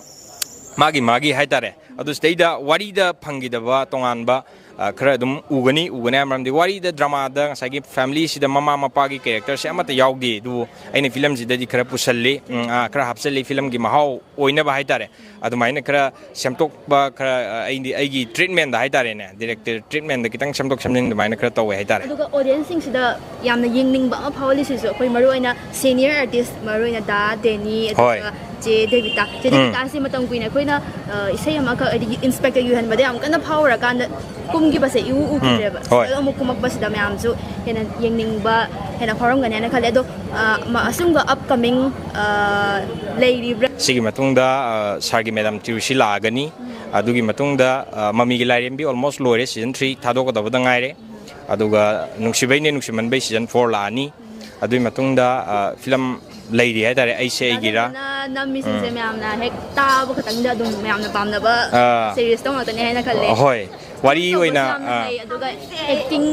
ꯃꯥꯒꯤ ꯃꯥꯒꯤ ꯍꯥꯏꯇꯥꯔꯦ꯫ ꯑꯗꯨ ꯁꯤꯗꯩꯗ ꯋꯥꯔꯤꯗ ꯐꯪꯈꯤꯗꯕ ꯇꯣꯉꯥꯟꯕ, ꯑ, ꯈꯔ ꯑꯗꯨꯝ ꯎꯒꯅꯤ, ꯎꯒꯅꯤ ꯍꯥꯏꯕ ꯃꯔꯝꯗꯤ ꯋꯥꯔꯤꯗ, ꯗ꯭ꯔꯃꯥꯗ ꯉꯁꯥꯏꯒꯤ ꯐꯦꯃꯤꯂꯤꯁꯤꯗ ꯃꯃꯥ ꯃꯄꯥꯒꯤ ꯀꯦꯔꯦꯛꯇꯔꯁꯦ ꯑꯃꯠꯇ ꯌꯥꯎꯗꯦ꯫ ꯑꯗꯨꯕꯨ ꯑꯩꯅ ꯐꯤꯂꯝꯁꯤꯗꯗꯤ ꯈꯔ ꯄꯨꯁꯜꯂꯤ, ꯎꯝ, ꯑ, ꯈꯔ ꯍꯥꯞꯆꯜꯂꯤ, ꯐꯤꯂꯝꯒꯤ ꯃꯍꯥꯎ ꯑꯣꯏꯅꯕ ꯍꯥꯏꯇꯥꯔꯦ꯫ ꯑꯗꯨꯃꯥꯏꯅ ꯈꯔ ꯁꯦꯝꯗꯣꯛꯄ, ꯈꯔ, ꯑ, ꯑꯩꯗꯤ ꯑꯩꯒꯤ ꯇ꯭ꯔꯤꯠꯃꯦꯟꯗ ꯍꯥꯏꯇꯥꯔꯦꯅꯦ, ꯗꯤꯔꯦꯛꯇꯔ ꯇ꯭ꯔꯤꯠꯃꯦꯟꯗ ꯈꯤꯇꯪ ꯁꯦꯝꯗꯣꯛ ꯁꯦꯝꯖꯤꯟ ꯑꯗꯨꯃꯥꯏꯅ ꯈꯔ ꯇꯧꯋꯦ ꯍꯥꯏꯇꯥꯔꯦ꯫ ꯑꯗꯨꯒ ꯑꯣꯗꯤꯌꯦꯟꯁꯁꯤꯡꯁꯤꯗ ꯌꯥꯝꯅ ꯌꯦꯡꯅꯤꯡꯕ ꯑꯃ ꯐꯥꯎꯍꯜꯂꯤꯁꯤꯁꯨ ꯑꯩꯈꯣꯏ ꯃꯔꯨ ꯑꯣꯏꯅ ꯁꯦꯅꯤꯌꯔ ꯑꯥꯔꯇꯤꯁ, ꯃꯔꯨ ꯑꯣꯏꯅ ꯗꯥ ꯗꯦꯅꯤ, ꯍꯣꯏ꯫ ꯑꯗꯨꯒ ꯆꯦ ꯗꯦꯕꯤꯇꯥ꯫ ꯆꯦ ꯎꯝ꯫ ꯗꯦꯕꯤꯇꯥꯁꯤ ꯃꯇꯝ ꯀꯨꯏꯅ ꯑꯩꯈꯣꯏꯅ, ꯑ, ꯏꯁꯩ ꯑꯃꯈꯛ, ꯍꯥꯏꯗꯤ ꯏꯟꯁꯄꯦꯛꯇꯔ ꯌꯨꯍꯟꯕꯗ ꯌꯥꯝ ꯀꯟꯅ ꯐꯥꯎꯔꯀꯥꯟꯗ ꯀꯨꯝꯈꯤꯕꯁꯦ ꯏꯎ ꯎꯈꯤꯗ꯭ꯔꯦꯕ꯫ ꯎꯝ, ꯍꯣꯏ꯫ ꯑꯗꯣ ꯑꯃꯨꯛ ꯀꯨꯝꯃꯛꯄꯁꯤꯗ ꯃꯌꯥꯝꯁꯨ ꯍꯦꯟꯅ ꯌꯦꯡꯅꯤꯡꯕ ꯍꯦꯟꯅ ꯐꯥꯎꯔꯝꯒꯅꯤ ꯍꯥꯏꯅ ꯈꯜꯂꯦ꯫ ꯑꯗꯣ, ꯑ, ꯃ-, ꯑꯁꯨꯝꯕ ꯑꯞꯀꯃꯤꯡ, ꯑ, ꯂꯩꯔꯤꯕ꯭ꯔꯥ? ꯁꯤꯒꯤ ꯃꯇꯨꯡꯗ, ꯑ, ꯁꯥꯔꯒꯤ ꯃꯦꯗꯥꯝ ꯇꯤꯔꯨꯁꯤ ꯂꯥꯛꯑꯒꯅꯤ꯫ ꯑꯗꯨꯒꯤ ꯃꯇꯨꯡꯗ, ꯑ, ꯃꯃꯤꯒꯤ ꯂꯥꯏꯔꯦꯝꯕꯤ ꯑꯣꯜꯃꯣꯁ ꯂꯣꯏꯔꯦ, ꯁꯤꯖꯟ ꯊ꯭ꯔꯤ ꯊꯥꯗꯣꯛꯀꯗꯕꯗ ꯉꯥꯏꯔꯦ꯫ ꯑꯗꯨꯒ ꯅꯨꯡꯁꯤꯕꯩꯅꯦ ꯅꯨꯡꯁꯤꯃꯟꯕꯩ ꯁꯤꯖꯟ ꯐꯣꯔ ꯂꯥꯛꯑꯅꯤ꯫ ꯑꯗꯨꯒꯤ ꯃꯇꯨꯡꯗ, ꯑ, ꯐꯤꯂꯝ ꯂꯩꯔꯤ ꯍꯥꯏꯇꯥꯔꯦ, ꯑꯩꯁꯦ ꯑꯩꯒꯤꯔꯥ꯫ ꯅꯝꯃꯤꯁꯤꯡꯁꯦ ꯎꯝ꯫ ꯃꯌꯥꯝꯅ ꯍꯦꯛ ꯇꯥꯕ ꯈꯛꯇꯪꯗ ꯑꯗꯨꯝ ꯃꯌꯥꯝꯅ ꯄꯥꯝꯅꯕ ꯑꯥ꯫ ꯁꯦꯔꯤꯁꯇꯣ ꯉꯥꯛꯇꯅꯦ ꯍꯥꯏꯅ ꯈꯜꯂꯦ꯫ ꯍꯣꯏ꯫ ꯋꯥꯔꯤ ꯇꯧꯕꯁꯨ ꯑꯣꯏꯅ, ꯌꯥꯝꯅ ꯑꯥ꯫ ꯍꯩ, ꯑꯗꯨꯒ ꯑꯦꯛꯇꯤꯡ,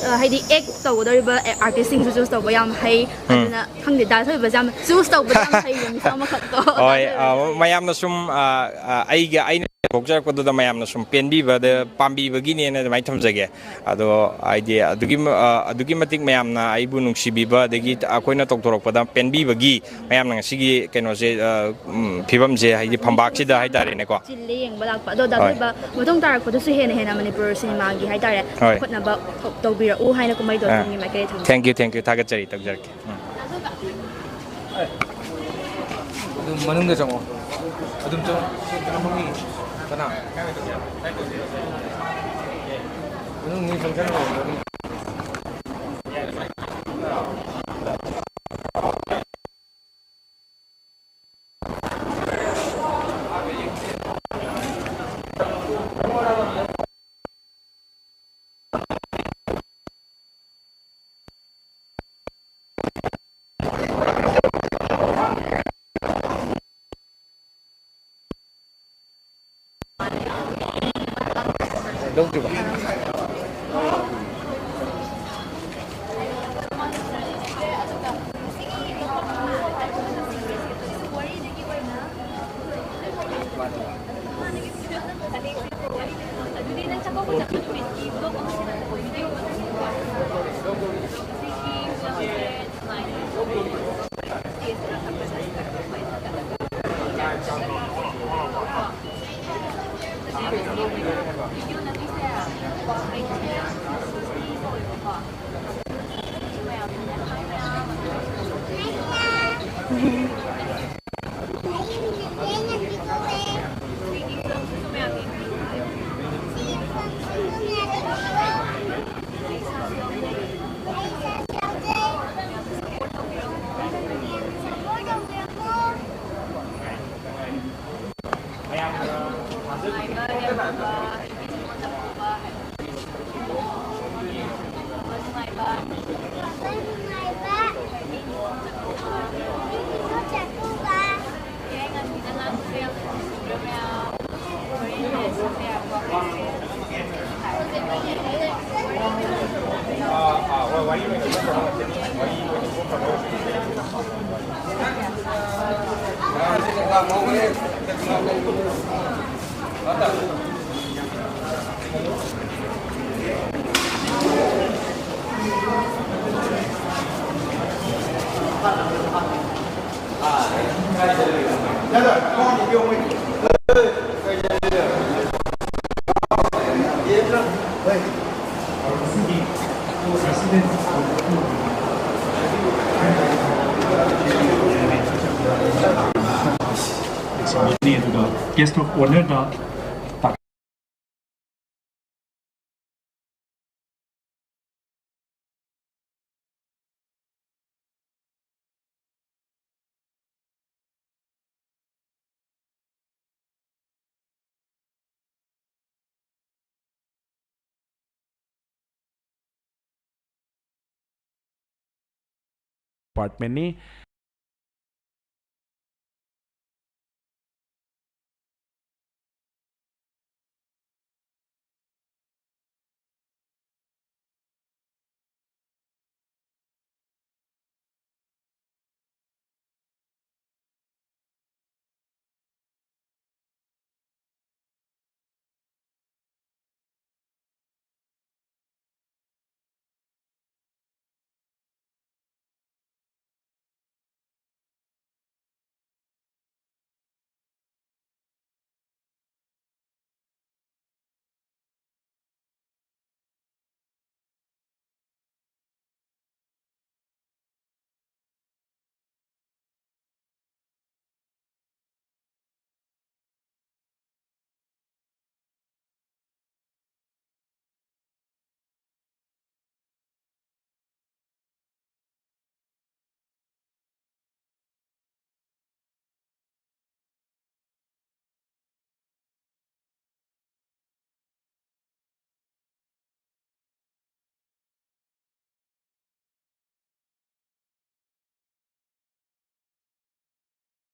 ꯑ, ꯍꯥꯏꯗꯤ ꯑꯦꯛ ꯇꯧꯒꯗꯧꯔꯤꯕ ꯑꯥꯔꯇꯤꯁꯁꯤꯡꯁꯨ ꯆꯨꯁ ꯇꯧꯕ ꯌꯥꯝ ꯍꯩ꯫ ꯎꯝ꯫ ꯑꯗꯨꯅ ꯈꯪꯗꯦ, ꯗꯥ ꯊꯣꯏꯕꯁꯦ ꯌꯥꯝ ꯆꯨꯁ ꯇꯧꯕꯗ ꯌꯥꯝ ꯍꯩꯕ ꯃꯤꯁꯛ ꯑꯃꯈꯛ ꯀꯣ꯫ ꯍꯣꯏ, ꯗꯥ ꯊꯣꯏꯕꯁꯦ꯫ ꯑ, ꯃꯌꯥꯝꯅ ꯁꯨꯝ, ꯑ, ꯑ, ꯑꯩꯒ, ꯑꯩꯅ ꯊꯣꯛꯆꯔꯛꯄꯗꯨꯗ ꯃꯌꯥꯝꯅ ꯁꯨꯝ ꯄꯦꯟꯕꯤꯕꯗ, ꯄꯥꯝꯕꯤꯕꯒꯤꯅꯦꯅ ꯑꯗꯨꯃꯥꯏꯅ ꯊꯝꯖꯒꯦ꯫ ꯑꯗꯣ ꯍꯥꯏꯗꯤ ꯑꯗꯨꯒꯤ ꯃ-, ꯑ, ꯑꯗꯨꯛꯀꯤ ꯃꯇꯤꯛ ꯃꯌꯥꯝꯅ ꯑꯩꯕꯨ ꯅꯨꯡꯁꯤꯕꯤꯕ, ꯑꯗꯒꯤ ꯑꯩꯈꯣꯏꯅ ꯇꯧꯊꯣꯔꯛꯄꯗ ꯄꯦꯟꯕꯤꯕꯒꯤ ꯃꯌꯥꯝꯅ ꯉꯁꯤꯒꯤ ꯀꯩꯅꯣꯁꯦ, ꯑ, ꯎꯝ, ꯐꯤꯕꯝꯁꯦ ꯍꯥꯏꯗꯤ ꯐꯝꯕꯥꯛꯁꯤꯗ ꯍꯥꯏꯇꯥꯔꯦꯅꯦꯀꯣ꯫ ꯆꯤꯜꯂꯦ ꯌꯦꯡꯕ ꯂꯥꯛꯄ꯫ ꯑꯗꯣ ꯗꯥ ꯍꯣꯏ꯫ ꯊꯣꯏꯕ, ꯃꯇꯨꯡ ꯇꯥꯔꯛꯄꯗꯁꯨ ꯍꯦꯟꯅ ꯍꯦꯟꯅ ꯃꯅꯤꯄꯨꯔ ꯁꯤꯅꯦꯃꯥꯒꯤ ꯍꯥꯏꯇꯥꯔꯦ, ꯍꯣꯏ꯫ ꯆꯥꯎꯈꯠꯅꯕ ꯇꯧꯕꯤꯔꯛꯎ ꯍꯥꯏꯅ ꯀꯨꯝꯍꯩꯗꯣ ꯑꯥ꯫ ꯑꯗꯣꯝꯒꯤ ꯃꯥꯏꯀꯩꯗ ꯊꯝꯖꯒꯦ꯫ Thank you, thank you꯫ ꯊꯥꯒꯠꯆꯔꯤ, ꯇꯧꯖꯔꯛꯀꯦ꯫ ꯎꯝ꯫ ꯑꯗꯨꯝ ꯃꯅꯨꯡꯗ ꯆꯪꯉꯣ꯫ ꯑꯗꯨꯝ ꯆꯪꯉꯣ꯫ ꯀꯅꯥ? ꯃꯅꯨꯡ ꯃꯤ function ꯍꯧꯔꯕ ꯑꯗꯨꯝ꯫ ꯂꯧꯗ꯭ꯔꯤꯕ? ꯑꯗꯨꯒ guest of honourꯗ departmentꯅꯤ꯫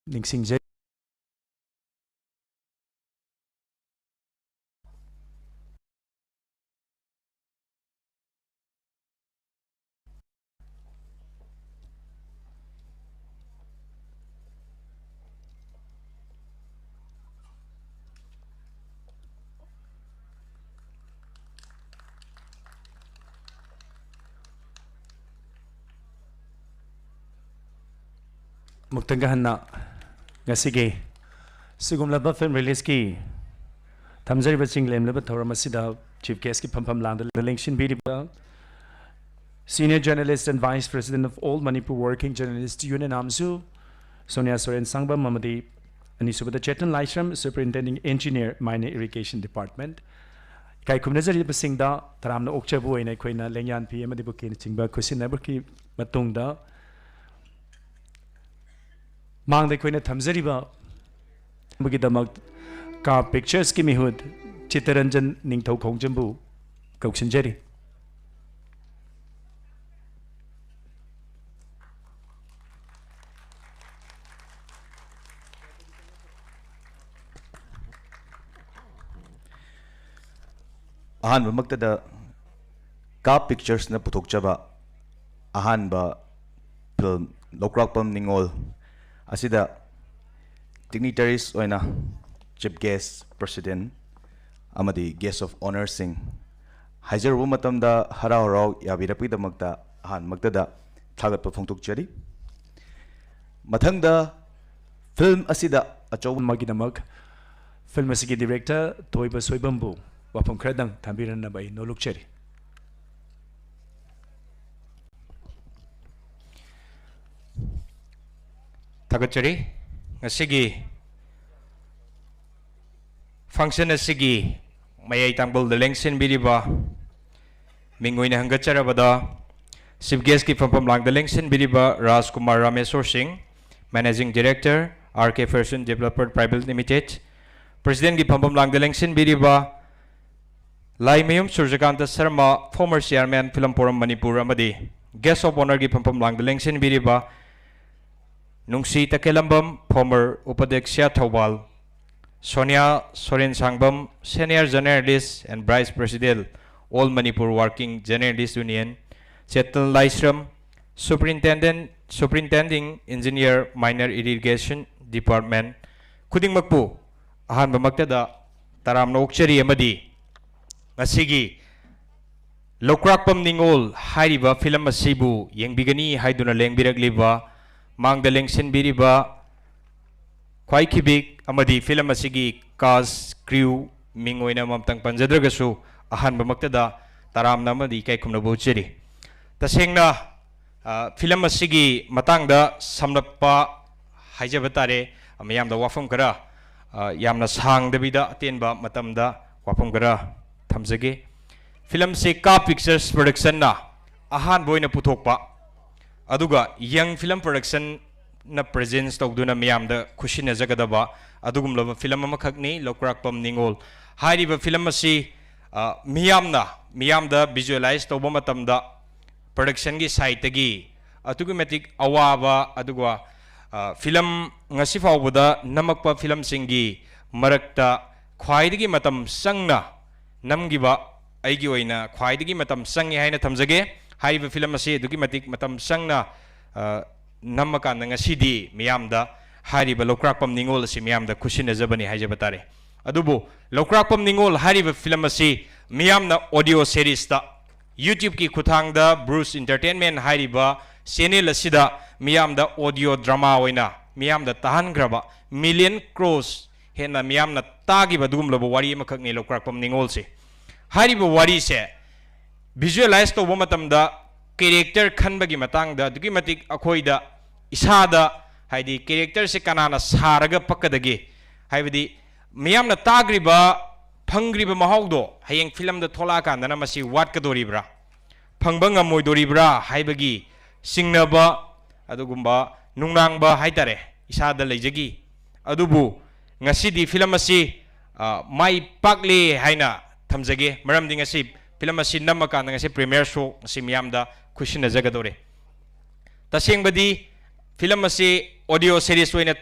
ꯅꯤꯡꯁꯤꯡꯖꯩ꯫ ꯑꯃꯨꯛꯇꯪꯒ ꯍꯟꯅ ꯉꯁꯤꯒꯤ ꯁꯤꯒꯨꯝꯂꯕ film releaseꯀꯤ ꯊꯝꯖꯔꯤꯕ ꯆꯤꯡ ꯂꯦꯝꯂꯕ ꯊꯧꯔꯝ ꯑꯁꯤꯗ chief guestꯀꯤ ꯐꯝꯐꯝ ꯂꯥꯡꯗ ꯂꯦꯡꯁꯤꯟꯕꯤꯔꯤꯕ Senior Journalist and Vice President of All Manipur Working Journalist Union, ꯑꯃꯁꯨ ꯁꯣꯅꯤꯌꯥ ꯁꯣꯔꯦꯟ ꯁꯥꯡꯕꯝ ꯑꯃꯗꯤ ꯑꯅꯤꯁꯨꯕꯗ ꯆꯦꯇꯟ ꯂꯥꯏꯁ꯭ꯔꯝ, Superintending Engineer, Minor Irrigation Department꯫ ꯏꯀꯥꯏ ꯈꯨꯝꯅꯖꯔꯤꯕꯁꯤꯡꯗ ꯇꯔꯥꯝꯅ ꯑꯣꯛꯆꯕ ꯑꯣꯏꯅ ꯑꯩꯈꯣꯏꯅ ꯂꯦꯡꯌꯥꯟ ꯐꯤ ꯑꯃꯗꯤ ꯕꯨꯀꯦꯅꯆꯤꯡꯕ ꯈꯨꯠꯁꯤꯟꯅꯕꯒꯤ ꯃꯇꯨꯡꯗ, ꯃꯥꯡꯗ ꯑꯩꯈꯣꯏꯅ ꯊꯝꯖꯔꯤꯕ ꯒꯤꯗꯃꯛ ꯀꯥ ꯄꯤꯛꯆꯔꯁꯀꯤ ꯃꯤꯍꯨꯠ ꯆꯤꯠꯇꯔꯟꯖꯟ ꯅꯤꯡꯊꯧ ꯈꯣꯡꯖꯝꯕꯨ ꯀꯧꯁꯤꯟꯖꯔꯤ꯫ ꯑꯍꯥꯟꯕꯃꯛꯇꯗ ꯀꯥ ꯄꯤꯛꯆꯔꯁꯅ ꯄꯨꯊꯣꯛꯆꯕ ꯑꯍꯥꯟꯕ ꯐꯤꯂꯝ ꯂꯧꯀ꯭ꯔꯥꯛꯄꯝ ꯅꯤꯉꯣꯜ ꯑꯁꯤꯗ ꯗꯤꯒꯅꯤꯇꯔꯤꯁ ꯑꯣꯏꯅ ꯆꯤꯐ ꯒꯦꯁ, ꯄ꯭ꯔꯦꯁꯤꯗꯦꯟ ꯑꯃꯗꯤ ꯒꯦꯁ ꯑꯣꯐ ꯑꯣꯅꯔꯁꯤꯡ ꯍꯥꯏꯖꯔꯨꯕ ꯃꯇꯝꯗ ꯍꯔꯥꯎ ꯍꯔꯥꯎ ꯌꯥꯕꯤꯔꯛꯄꯒꯤꯗꯃꯛꯇ ꯑꯍꯥꯟꯕꯃꯛꯇꯗ ꯊꯥꯒꯠꯄ ꯐꯣꯡꯗꯣꯛꯆꯔꯤ꯫ ꯃꯊꯪꯗ ꯐꯤꯂꯝ ꯑꯁꯤꯗ ꯑꯆꯧꯕ ꯑꯃꯒꯤꯗꯃꯛ ꯐꯤꯂꯝ ꯑꯁꯤꯒꯤ ꯗꯤꯔꯦꯛꯇꯔ ꯊꯣꯏꯕ ꯁꯣꯏꯕꯝꯕꯨ ꯋꯥꯐꯝ ꯈꯔꯗꯪ ꯊꯝꯕꯤꯔꯝꯅꯕ ꯑꯩ ꯅꯣꯂꯨꯛꯆꯔꯤ꯫ ꯊꯥꯒꯠꯆꯔꯤ꯫ ꯉꯁꯤꯒꯤ function ꯑꯁꯤꯒꯤ ꯃꯌꯥꯏ ꯇꯥꯡꯕꯜꯗ ꯂꯦꯡꯁꯤꯟꯕꯤꯔꯤꯕ, ꯃꯤꯡ ꯑꯣꯏꯅ ꯍꯪꯒꯠꯆꯔꯕꯗ, ꯆꯤꯐ ꯒꯦꯁꯀꯤ ꯐꯝꯐꯝ ꯂꯥꯡꯗ ꯂꯦꯡꯁꯤꯟꯕꯤꯔꯤꯕ Rajkumar Rameshor Singh, managing director, R K fashion developer private limited, ꯄ꯭ꯔꯦꯁꯤꯗꯦꯟꯒꯤ ꯐꯝꯐꯝ ꯂꯥꯡꯗ ꯂꯦꯡꯁꯤꯟꯕꯤꯔꯤꯕ Laimayum Surjakanta Sharma, former chairman film forum Manipur, ꯑꯃꯗꯤ ꯒꯦꯁ ꯑꯣꯐ ꯑꯣꯅꯔꯒꯤ ꯐꯝꯐꯝ ꯂꯥꯡꯗ ꯂꯦꯡꯁꯤꯟꯕꯤꯔꯤꯕ ꯅꯨꯡꯁꯤ ꯇꯈꯦꯂꯝꯕꯝ, ꯐꯣꯔꯃꯔ ꯎꯄꯥꯙ꯭ꯌꯛꯁ Thoubal, Sonia Sorensangbam, senior journalist and vice president, All Manipur Working Journalist Union, Chetan Laishram, Superintendent, Superintending Engineer, Minor Irrigation Department, ꯈꯨꯗꯤꯡꯃꯛꯄꯨ ꯑꯍꯥꯟꯕꯃꯛꯇꯗ ꯇꯔꯥꯝꯅ ꯑꯣꯛꯆꯔꯤ ꯑꯃꯗꯤ ꯉꯁꯤꯒꯤ ꯂꯧꯀ꯭ꯔꯥꯛꯄꯝ ꯅꯤꯉꯣꯜ ꯍꯥꯏꯔꯤꯕ ꯐꯤꯂꯝ ꯑꯁꯤꯕꯨ ꯌꯦꯡꯕꯤꯒꯅꯤ ꯍꯥꯏꯗꯨꯅ ꯂꯦꯡꯕꯤꯔꯛꯂꯤꯕ, ꯃꯥꯡꯗ ꯂꯦꯡꯁꯤꯟꯕꯤꯔꯤꯕ ꯈ꯭ꯋꯥꯏꯈꯤꯕꯤꯛ ꯑꯃꯗꯤ ꯐꯤꯂꯝ ꯑꯁꯤꯒꯤ cast, crew, ꯃꯤꯡ ꯑꯣꯏꯅ ꯑꯃꯃꯝꯇꯪ ꯄꯟꯖꯗ꯭ꯔꯒꯁꯨ, ꯑꯍꯥꯟꯕꯃꯛꯇꯗ ꯇꯔꯥꯝꯅ ꯑꯃꯗꯤ ꯏꯀꯥꯏ ꯈꯨꯝꯅꯕ ꯎꯠꯆꯔꯤ꯫ ꯇꯁꯦꯡꯅ, ꯑ, ꯐꯤꯂꯝ ꯑꯁꯤꯒꯤ ꯃꯇꯥꯡꯗ ꯁꯝꯂꯞꯄ ꯍꯥꯏꯖꯕ ꯇꯥꯔꯦ, ꯃꯤꯌꯥꯝꯗ ꯋꯥꯐꯝ ꯈꯔ, ꯑ, ꯌꯥꯝꯅ ꯁꯥꯡꯗꯕꯤꯗ ꯑꯇꯦꯟꯕ ꯃꯇꯝꯗ ꯋꯥꯐꯝ ꯈꯔ ꯊꯝꯖꯒꯦ꯫ ꯐꯤꯂꯝꯁꯤ ꯀꯥ ꯄꯤꯛꯆꯔꯁ ꯄ꯭ꯔꯗꯛꯁꯟꯅ ꯑꯍꯥꯟꯕ ꯑꯣꯏꯅ ꯄꯨꯊꯣꯛꯄ, ꯑꯗꯨꯒ ꯌꯪ ꯐꯤꯂꯝ ꯄ꯭ꯔꯗꯛꯁꯟꯅ ꯄ꯭ꯔꯦꯖꯦꯟꯁ ꯇꯧꯗꯨꯅ ꯃꯤꯌꯥꯝꯗ ꯈꯨꯠꯁꯤꯟꯅꯖꯒꯗꯕ ꯑꯗꯨꯒꯨꯝꯂꯕ ꯐꯤꯂꯝ ꯑꯃꯈꯛꯅꯤ ꯂꯧꯀ꯭ꯔꯥꯛꯄꯝ ꯅꯤꯉꯣꯜ꯫ ꯍꯥꯏꯔꯤꯕ ꯐꯤꯂꯝ ꯑꯁꯤ, ꯑ, ꯃꯤꯌꯥꯝꯅ, ꯃꯤꯌꯥꯝꯗ ꯚꯤꯖꯨꯑꯦꯂꯥꯏꯁ ꯇꯧꯕ ꯃꯇꯝꯗ ꯄ꯭ꯔꯗꯛꯁꯟꯒꯤ ꯁꯥꯏꯠꯇꯒꯤ ꯑꯗꯨꯛꯀꯤ ꯃꯇꯤꯛ ꯑꯋꯥꯕ, ꯑꯗꯨꯒ, ꯑ, ꯐꯤꯂꯝ ꯉꯁꯤ ꯐꯥꯎꯕꯗ ꯅꯝꯃꯛꯄ ꯐꯤꯂꯝꯁꯤꯡꯒꯤ ꯃꯔꯛꯇ ꯈ꯭ꯋꯥꯏꯗꯒꯤ ꯃꯇꯝ ꯆꯪꯅ ꯅꯝꯈꯤꯕ, ꯑꯩꯒꯤ ꯑꯣꯏꯅ ꯈ꯭ꯋꯥꯏꯗꯒꯤ ꯃꯇꯝ ꯆꯪꯉꯤ ꯍꯥꯏꯅ ꯊꯝꯖꯒꯦ꯫ ꯍꯥꯏꯔꯤꯕ ꯐꯤꯂꯝ ꯑꯁꯤ ꯑꯗꯨꯛꯀꯤ ꯃꯇꯤꯛ ꯃꯇꯝ ꯆꯪꯅ, ꯑ, ꯅꯝꯃꯀꯥꯟꯗ ꯉꯁꯤꯗꯤ ꯃꯤꯌꯥꯝꯗ ꯍꯥꯏꯔꯤꯕ ꯂꯧꯀ꯭ꯔꯥꯛꯄꯝ ꯅꯤꯉꯣꯜ ꯑꯁꯤ ꯃꯤꯌꯥꯝꯗ ꯈꯨꯠꯁꯤꯟꯅꯖꯕꯅꯤ ꯍꯥꯏꯖꯕ ꯇꯥꯔꯦ꯫ ꯑꯗꯨꯕꯨ ꯂꯧꯀ꯭ꯔꯥꯛꯄꯝ ꯅꯤꯉꯣꯜ ꯍꯥꯏꯔꯤꯕ ꯐꯤꯂꯝ ꯑꯁꯤ ꯃꯤꯌꯥꯝꯅ ꯑꯣꯗꯤꯑꯣ ꯁꯦꯔꯤꯁꯇ YouTube-ꯀꯤ ꯈꯨꯠꯊꯥꯡꯗ ꯕ꯭ꯔꯨꯁ ꯏꯟꯇꯔꯇꯦꯟꯃꯦꯟ ꯍꯥꯏꯔꯤꯕ ꯆꯦꯅꯦꯜ ꯑꯁꯤꯗ ꯃꯤꯌꯥꯝꯗ ꯑꯣꯗꯤꯑꯣ ꯗ꯭ꯔꯃꯥ ꯑꯣꯏꯅ ꯃꯤꯌꯥꯝꯗ ꯇꯥꯍꯟꯈ꯭ꯔꯕ, ꯃꯤꯂꯤꯌꯟ ꯀ꯭ꯔꯣꯁ ꯍꯦꯟꯅ ꯃꯤꯌꯥꯝꯅ ꯇꯥꯈꯤꯕ ꯑꯗꯨꯒꯨꯝꯂꯕ ꯋꯥꯔꯤ ꯑꯃꯈꯛꯅꯤ ꯂꯧꯀ꯭ꯔꯥꯛꯄꯝ ꯅꯤꯉꯣꯜꯁꯦ꯫ ꯍꯥꯏꯔꯤꯕ ꯋꯥꯔꯤꯁꯦ ꯚꯤꯖꯨꯑꯦꯂꯥꯏꯁ ꯇꯧꯕ ꯃꯇꯝꯗ ꯀꯦꯔꯦꯛꯇꯔ ꯈꯟꯕꯒꯤ ꯃꯇꯥꯡꯗ ꯑꯗꯨꯛꯀꯤ ꯃꯇꯤꯛ ꯑꯩꯈꯣꯏꯗ, ꯏꯁꯥꯗ, ꯍꯥꯏꯗꯤ ꯀꯦꯔꯦꯛꯇꯔꯁꯦ ꯀꯅꯥꯅ ꯁꯥꯔꯒ ꯄꯛꯀꯗꯒꯦ, ꯍꯥꯏꯕꯗꯤ ꯃꯤꯌꯥꯝꯅ ꯇꯥꯈ꯭ꯔꯤꯕ, ꯐꯪꯈ꯭ꯔꯤꯕ ꯃꯍꯥꯎꯗꯣ ꯍꯌꯦꯡ ꯐꯤꯂꯝꯗ ꯊꯣꯛꯂꯛꯑꯀꯥꯟꯗꯅ ꯃꯁꯤ ꯋꯥꯠꯀꯗꯣꯔꯤꯕ꯭ꯔꯥ, ꯐꯪꯕ ꯉꯝꯃꯣꯏꯗꯣꯔꯤꯕ꯭ꯔꯥ ꯍꯥꯏꯕꯒꯤ ꯆꯤꯡꯅꯕ, ꯑꯗꯨꯒꯨꯝꯕ ꯅꯨꯡꯅꯥꯡꯕ ꯍꯥꯏꯇꯥꯔꯦ, ꯏꯁꯥꯗ ꯂꯩꯖꯈꯤ꯫ ꯑꯗꯨꯕꯨ ꯉꯁꯤꯗꯤ ꯐꯤꯂꯝ ꯑꯁꯤ, ꯑ, ꯃꯥꯏ ꯄꯥꯛꯂꯦ ꯍꯥꯏꯅ ꯊꯝꯖꯒꯦ, ꯃꯔꯝꯗꯤ ꯉꯁꯤ ꯐꯤꯂꯝ ꯑꯁꯤ ꯅꯝꯃꯀꯥꯟꯗ ꯉꯁꯤ ꯄ꯭ꯔꯤꯃꯤꯌꯔ ꯁꯣ ꯉꯁꯤ ꯃꯤꯌꯥꯝꯗ ꯈꯨꯠꯁꯤꯟꯅꯖꯒꯗꯧꯔꯦ꯫ ꯇꯁꯦꯡꯕꯗꯤ ꯐꯤꯂꯝ ꯑꯁꯤ ꯑꯣꯗꯤꯑꯣ ꯁꯦꯔꯤꯁ ꯑꯣꯏꯅ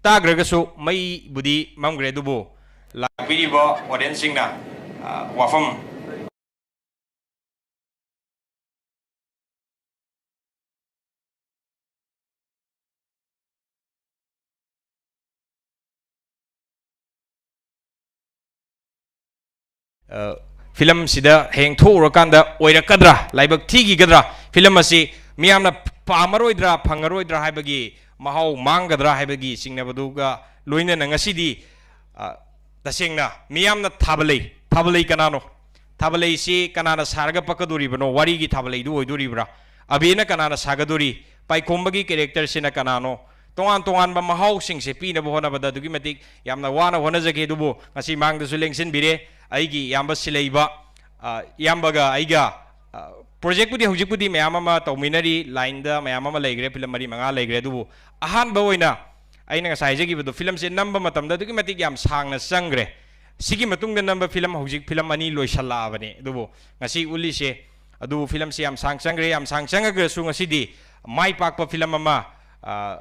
ꯇꯥꯈ꯭ꯔꯒꯁꯨ ꯃꯩꯕꯨꯗꯤ ꯃꯝꯈ꯭ꯔꯦ, ꯑꯗꯨꯕꯨ ꯂꯥꯛꯄꯤꯔꯤꯕ ꯑꯣꯗꯤꯌꯟꯁꯁꯤꯡꯅ, ꯑ, ꯋꯥꯐꯝ ꯑ, ꯐꯤꯂꯝꯁꯤꯗ ꯍꯌꯦꯡ ꯊꯣꯛꯎꯔꯀꯥꯟꯗ ꯑꯣꯏꯔꯛꯀꯗ꯭ꯔꯥ, ꯂꯥꯏꯕꯛ ꯊꯤꯈꯤꯒꯗ꯭ꯔꯥ, ꯐꯤꯂꯝ ꯑꯁꯤ ꯃꯤꯌꯥꯝꯅ ꯄꯥꯝꯃꯔꯣꯏꯗ꯭ꯔꯥ, ꯐꯪꯉꯔꯣꯏꯗ꯭ꯔꯥ ꯍꯥꯏꯕꯒꯤ, ꯃꯍꯥꯎ ꯃꯥꯡꯒꯗ꯭ꯔꯥ ꯍꯥꯏꯕꯒꯤ ꯆꯤꯡꯅꯕꯗꯨꯒ ꯂꯣꯏꯅꯅ ꯉꯁꯤꯗꯤ, ꯑ, ꯇꯁꯦꯡꯅ ꯃꯤꯌꯥꯝꯅ ꯊꯥꯕꯂꯩ, ꯊꯥꯕꯂꯩ ꯀꯅꯥꯅꯣ? ꯊꯥꯕꯂꯩꯁꯤ ꯀꯅꯥꯅ ꯁꯥꯔꯒ ꯄꯛꯀꯗꯣꯔꯤꯕꯅꯣ? ꯋꯥꯔꯤꯒꯤ ꯊꯥꯕꯂꯩꯗꯨ ꯑꯣꯏꯗꯣꯔꯤꯕ꯭ꯔꯥ? ꯑꯕꯦꯅ ꯀꯅꯥꯅ ꯁꯥꯒꯗꯣꯔꯤ? ꯄꯥꯏꯈꯣꯝꯕꯒꯤ ꯀꯦꯔꯦꯛꯇꯔꯁꯤꯅ ꯀꯅꯥꯅꯣ? ꯇꯣꯉꯥꯟ ꯇꯣꯉꯥꯟꯕ ꯃꯍꯥꯎꯁꯤꯡꯁꯦ ꯄꯤꯅꯕ ꯍꯣꯠꯅꯕꯗ ꯑꯗꯨꯛꯀꯤ ꯃꯇꯤꯛ ꯌꯥꯝꯅ ꯋꯥꯅ ꯍꯣꯠꯅꯖꯈꯤ꯫ ꯑꯗꯨꯕꯨ ꯉꯁꯤ ꯃꯥꯡꯗꯁꯨ ꯂꯦꯡꯁꯤꯟꯕꯤꯔꯦ ꯑꯩꯒꯤ ꯏꯌꯥꯝꯕ ꯁꯤꯂꯩꯕ, ꯑ, ꯏꯌꯥꯝꯕꯒ ꯑꯩꯒ, ꯑ, ꯄ꯭ꯔꯣꯖꯦꯛꯄꯨꯗꯤ ꯍꯧꯖꯤꯛꯄꯨꯗꯤ ꯃꯌꯥꯝ ꯑꯃ ꯇꯧꯃꯤꯟꯅꯔꯤ, ꯂꯥꯏꯟꯗ ꯃꯌꯥꯝ ꯑꯃ ꯂꯩꯈ꯭ꯔꯦ, ꯐꯤꯂꯝ ꯃꯔꯤ ꯃꯉꯥ ꯂꯩꯈ꯭ꯔꯦ꯫ ꯑꯗꯨꯕꯨ ꯑꯍꯥꯟꯕ ꯑꯣꯏꯅ ꯑꯩꯅ ꯉꯁꯥꯏ ꯍꯥꯏꯖꯈꯤꯕꯗꯣ, ꯐꯤꯂꯝꯁꯦ ꯅꯝꯕ ꯃꯇꯝꯗ ꯑꯗꯨꯛꯀꯤ ꯃꯇꯤꯛ ꯌꯥꯝ ꯁꯥꯡꯅ ꯆꯪꯈ꯭ꯔꯦ꯫ ꯁꯤꯒꯤ ꯃꯇꯨꯡꯗ ꯅꯝꯕ ꯐꯤꯂꯝ ꯍꯧꯖꯤꯛ ꯐꯤꯂꯝ ꯑꯅꯤ ꯂꯣꯏꯁꯜꯂꯛꯑꯕꯅꯤ꯫ ꯑꯗꯨꯕꯨ ꯉꯁꯤ ꯎꯠꯂꯤꯁꯦ, ꯑꯗꯨ ꯐꯤꯂꯝꯁꯤ ꯌꯥꯝ ꯁꯥꯡ ꯆꯪꯈ꯭ꯔꯦ꯫ ꯌꯥꯝ ꯁꯥꯡ ꯆꯪꯉꯒꯁꯨ ꯉꯁꯤꯗꯤ ꯃꯥꯏ ꯄꯥꯛꯄ ꯐꯤꯂꯝ ꯑꯃ, ꯑ,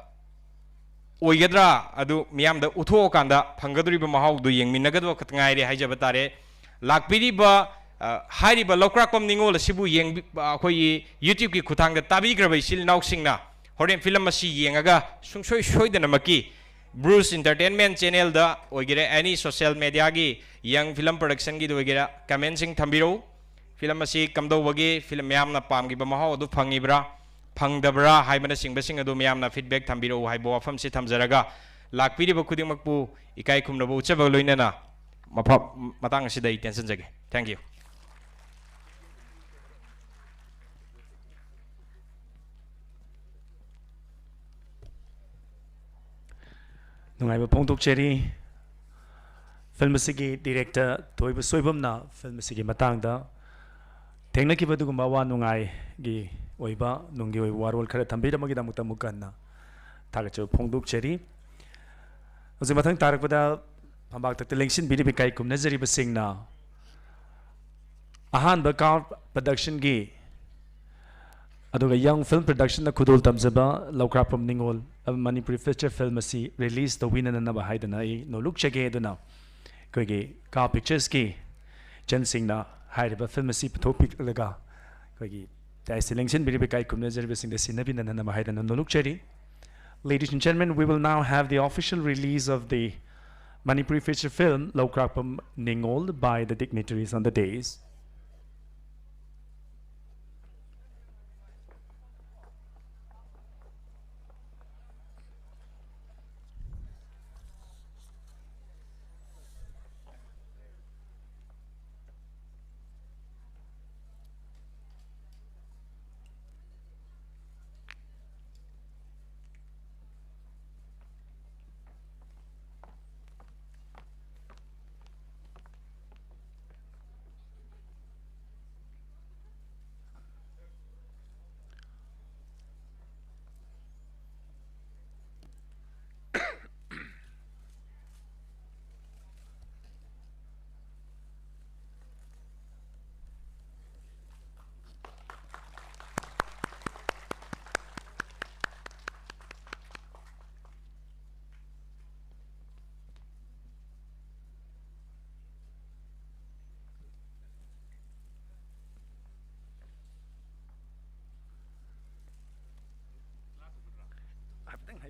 ꯑꯣꯏꯒꯗ꯭ꯔꯥ, ꯑꯗꯨ ꯃꯤꯌꯥꯝꯗ ꯎꯠꯊꯣꯛꯑꯀꯥꯟꯗ ꯐꯪꯒꯗꯧꯔꯤꯕ ꯃꯍꯥꯎꯗꯨ ꯌꯦꯡꯃꯤꯟꯅꯒꯗꯕ ꯈꯛꯇ ꯉꯥꯏꯔꯦ ꯍꯥꯏꯖꯕ ꯇꯥꯔꯦ꯫ ꯂꯥꯛꯄꯤꯔꯤꯕ, ꯑ, ꯍꯥꯏꯔꯤꯕ ꯂꯧꯀ꯭ꯔꯥꯛꯄꯝ ꯅꯤꯉꯣꯜ ꯑꯁꯤꯕꯨ ꯌꯦꯡꯕꯤ-, ꯑ, ꯑꯩꯈꯣꯏꯒꯤ YouTube-ꯀꯤ ꯈꯨꯠꯊꯥꯡꯗ ꯇꯥꯕꯤꯈ꯭ꯔꯕ ꯏꯆꯤꯜ ꯏꯅꯥꯎꯁꯤꯡꯅ ꯍꯣꯔꯦꯟ ꯐꯤꯂꯝ ꯑꯁꯤ ꯌꯦꯡꯉꯒ ꯁꯨꯡꯁꯣꯏ ꯁꯣꯏꯗꯅꯃꯛꯀꯤ Bruce Entertainment channel-ꯗ ꯑꯣꯏꯒꯦꯔꯥ, any social media-ꯒꯤ Young Film Production-ꯒꯤꯗ ꯑꯣꯏꯒꯦꯔꯥ, comment-ꯁꯤꯡ ꯊꯝꯕꯤꯔꯛꯎ꯫ ꯐꯤꯂꯝ ꯑꯁꯤ ꯀꯝꯗꯧꯕꯒꯦ, ꯐꯤꯂꯝ ꯃꯌꯥꯝꯅ ꯄꯥꯝꯈꯤꯕ ꯃꯍꯥꯎ ꯑꯗꯨ ꯐꯪꯉꯤꯕ꯭ꯔꯥ, ꯐꯪꯗꯕ꯭ꯔꯥ ꯍꯥꯏꯕꯅꯆꯤꯡꯕꯁꯤꯡ ꯑꯗꯨ ꯃꯌꯥꯝꯅ feedback ꯊꯝꯕꯤꯔꯛꯎ ꯍꯥꯏꯕ ꯋꯥꯐꯝꯁꯤ ꯊꯝꯖꯔꯒ, ꯂꯥꯛꯄꯤꯔꯤꯕ ꯈꯨꯗꯤꯡꯃꯛꯄꯨ ꯏꯀꯥꯏ ꯈꯨꯝꯅꯕ ꯎꯠꯆꯕꯒ ꯂꯣꯏꯅꯅ ꯃꯐꯝ, ꯃꯇꯥꯡ ꯑꯁꯤꯗ ꯑꯩ ꯇꯦꯟꯁꯤꯟꯖꯒꯦ꯫ Thank you꯫ ꯅꯨꯡꯉꯥꯏꯕ ꯐꯣꯡꯗꯣꯛꯆꯔꯤ꯫ ꯐꯤꯂꯝ ꯑꯁꯤꯒꯤ ꯗꯤꯔꯦꯛꯇꯔ ꯊꯣꯏꯕ ꯁꯣꯏꯕꯝꯅ ꯐꯤꯂꯝ ꯑꯁꯤꯒꯤ ꯃꯇꯥꯡꯗ ꯊꯦꯡꯅꯈꯤꯕ ꯑꯗꯨꯒꯨꯝꯕ ꯑꯋꯥ ꯅꯨꯡꯉꯥꯏꯒꯤ ꯑꯣꯏꯕ, ꯅꯨꯡꯒꯤ ꯑꯣꯏꯕ ꯋꯥꯔꯣꯜ ꯈꯔ ꯊꯝꯕꯤꯔꯝꯕꯒꯤꯗꯃꯛꯇ ꯑꯃꯨꯛ ꯍꯟꯅ ꯊꯥꯒꯠꯆꯕ ꯐꯣꯡꯗꯣꯛꯆꯔꯤ꯫ ꯍꯧꯖꯤꯛ ꯃꯊꯪ ꯇꯥꯔꯛꯄꯗ ꯐꯝꯄꯥꯛꯇꯛꯇ ꯂꯦꯡꯁꯤꯟꯕꯤꯔꯤꯕ ꯏꯀꯥꯏ ꯈꯨꯝꯅꯖꯔꯤꯕꯁꯤꯡꯅ ꯑꯍꯥꯟꯕ ꯀꯥꯔ ꯄ꯭ꯔꯗꯛꯁꯟꯒꯤ ꯑꯗꯨꯒ ꯌꯪ ꯐꯤꯜꯝ ꯄ꯭ꯔꯗꯛꯁꯟꯅ ꯈꯨꯗꯣꯜ ꯇꯝꯖꯕ ꯂꯧꯀ꯭ꯔꯥꯛꯄꯝ ꯅꯤꯉꯣꯜ ꯃꯅꯤꯄꯨꯔꯤ ꯐꯤꯆꯔ ꯐꯤꯜꯝ ꯑꯁꯤ ꯔꯤꯂꯤꯁ ꯇꯧꯕꯤꯅꯅꯕ ꯍꯥꯏꯗꯅ ꯑꯩ ꯅꯣꯂꯨꯛꯆꯒꯦ꯫ ꯑꯗꯨꯅ ꯑꯩꯈꯣꯏꯒꯤ ꯀꯥ ꯄꯤꯛꯆꯔꯁꯀꯤ ꯏꯆꯟꯁꯤꯡꯅ ꯍꯥꯏꯔꯤꯕ ꯐꯤꯜꯝ ꯑꯁꯤ ꯄꯨꯊꯣꯛꯄꯤꯔꯛꯂꯒ ꯑꯩꯈꯣꯏꯒꯤ ꯗꯥꯏꯁꯇ ꯂꯦꯡꯁꯤꯟꯕꯤꯔꯤꯕ ꯏꯀꯥꯏ ꯈꯨꯝꯅꯖꯔꯤꯕꯁꯤꯡꯗ ꯁꯤꯟꯅꯕꯤꯅꯅꯕ ꯍꯥꯏꯗꯅ ꯅꯣꯂꯨꯛꯆꯔꯤ꯫ Ladies and gentlemen, we will now have the official release of the Manipuri feature film Laukrakpam Ningol by the dignitaries on the dais.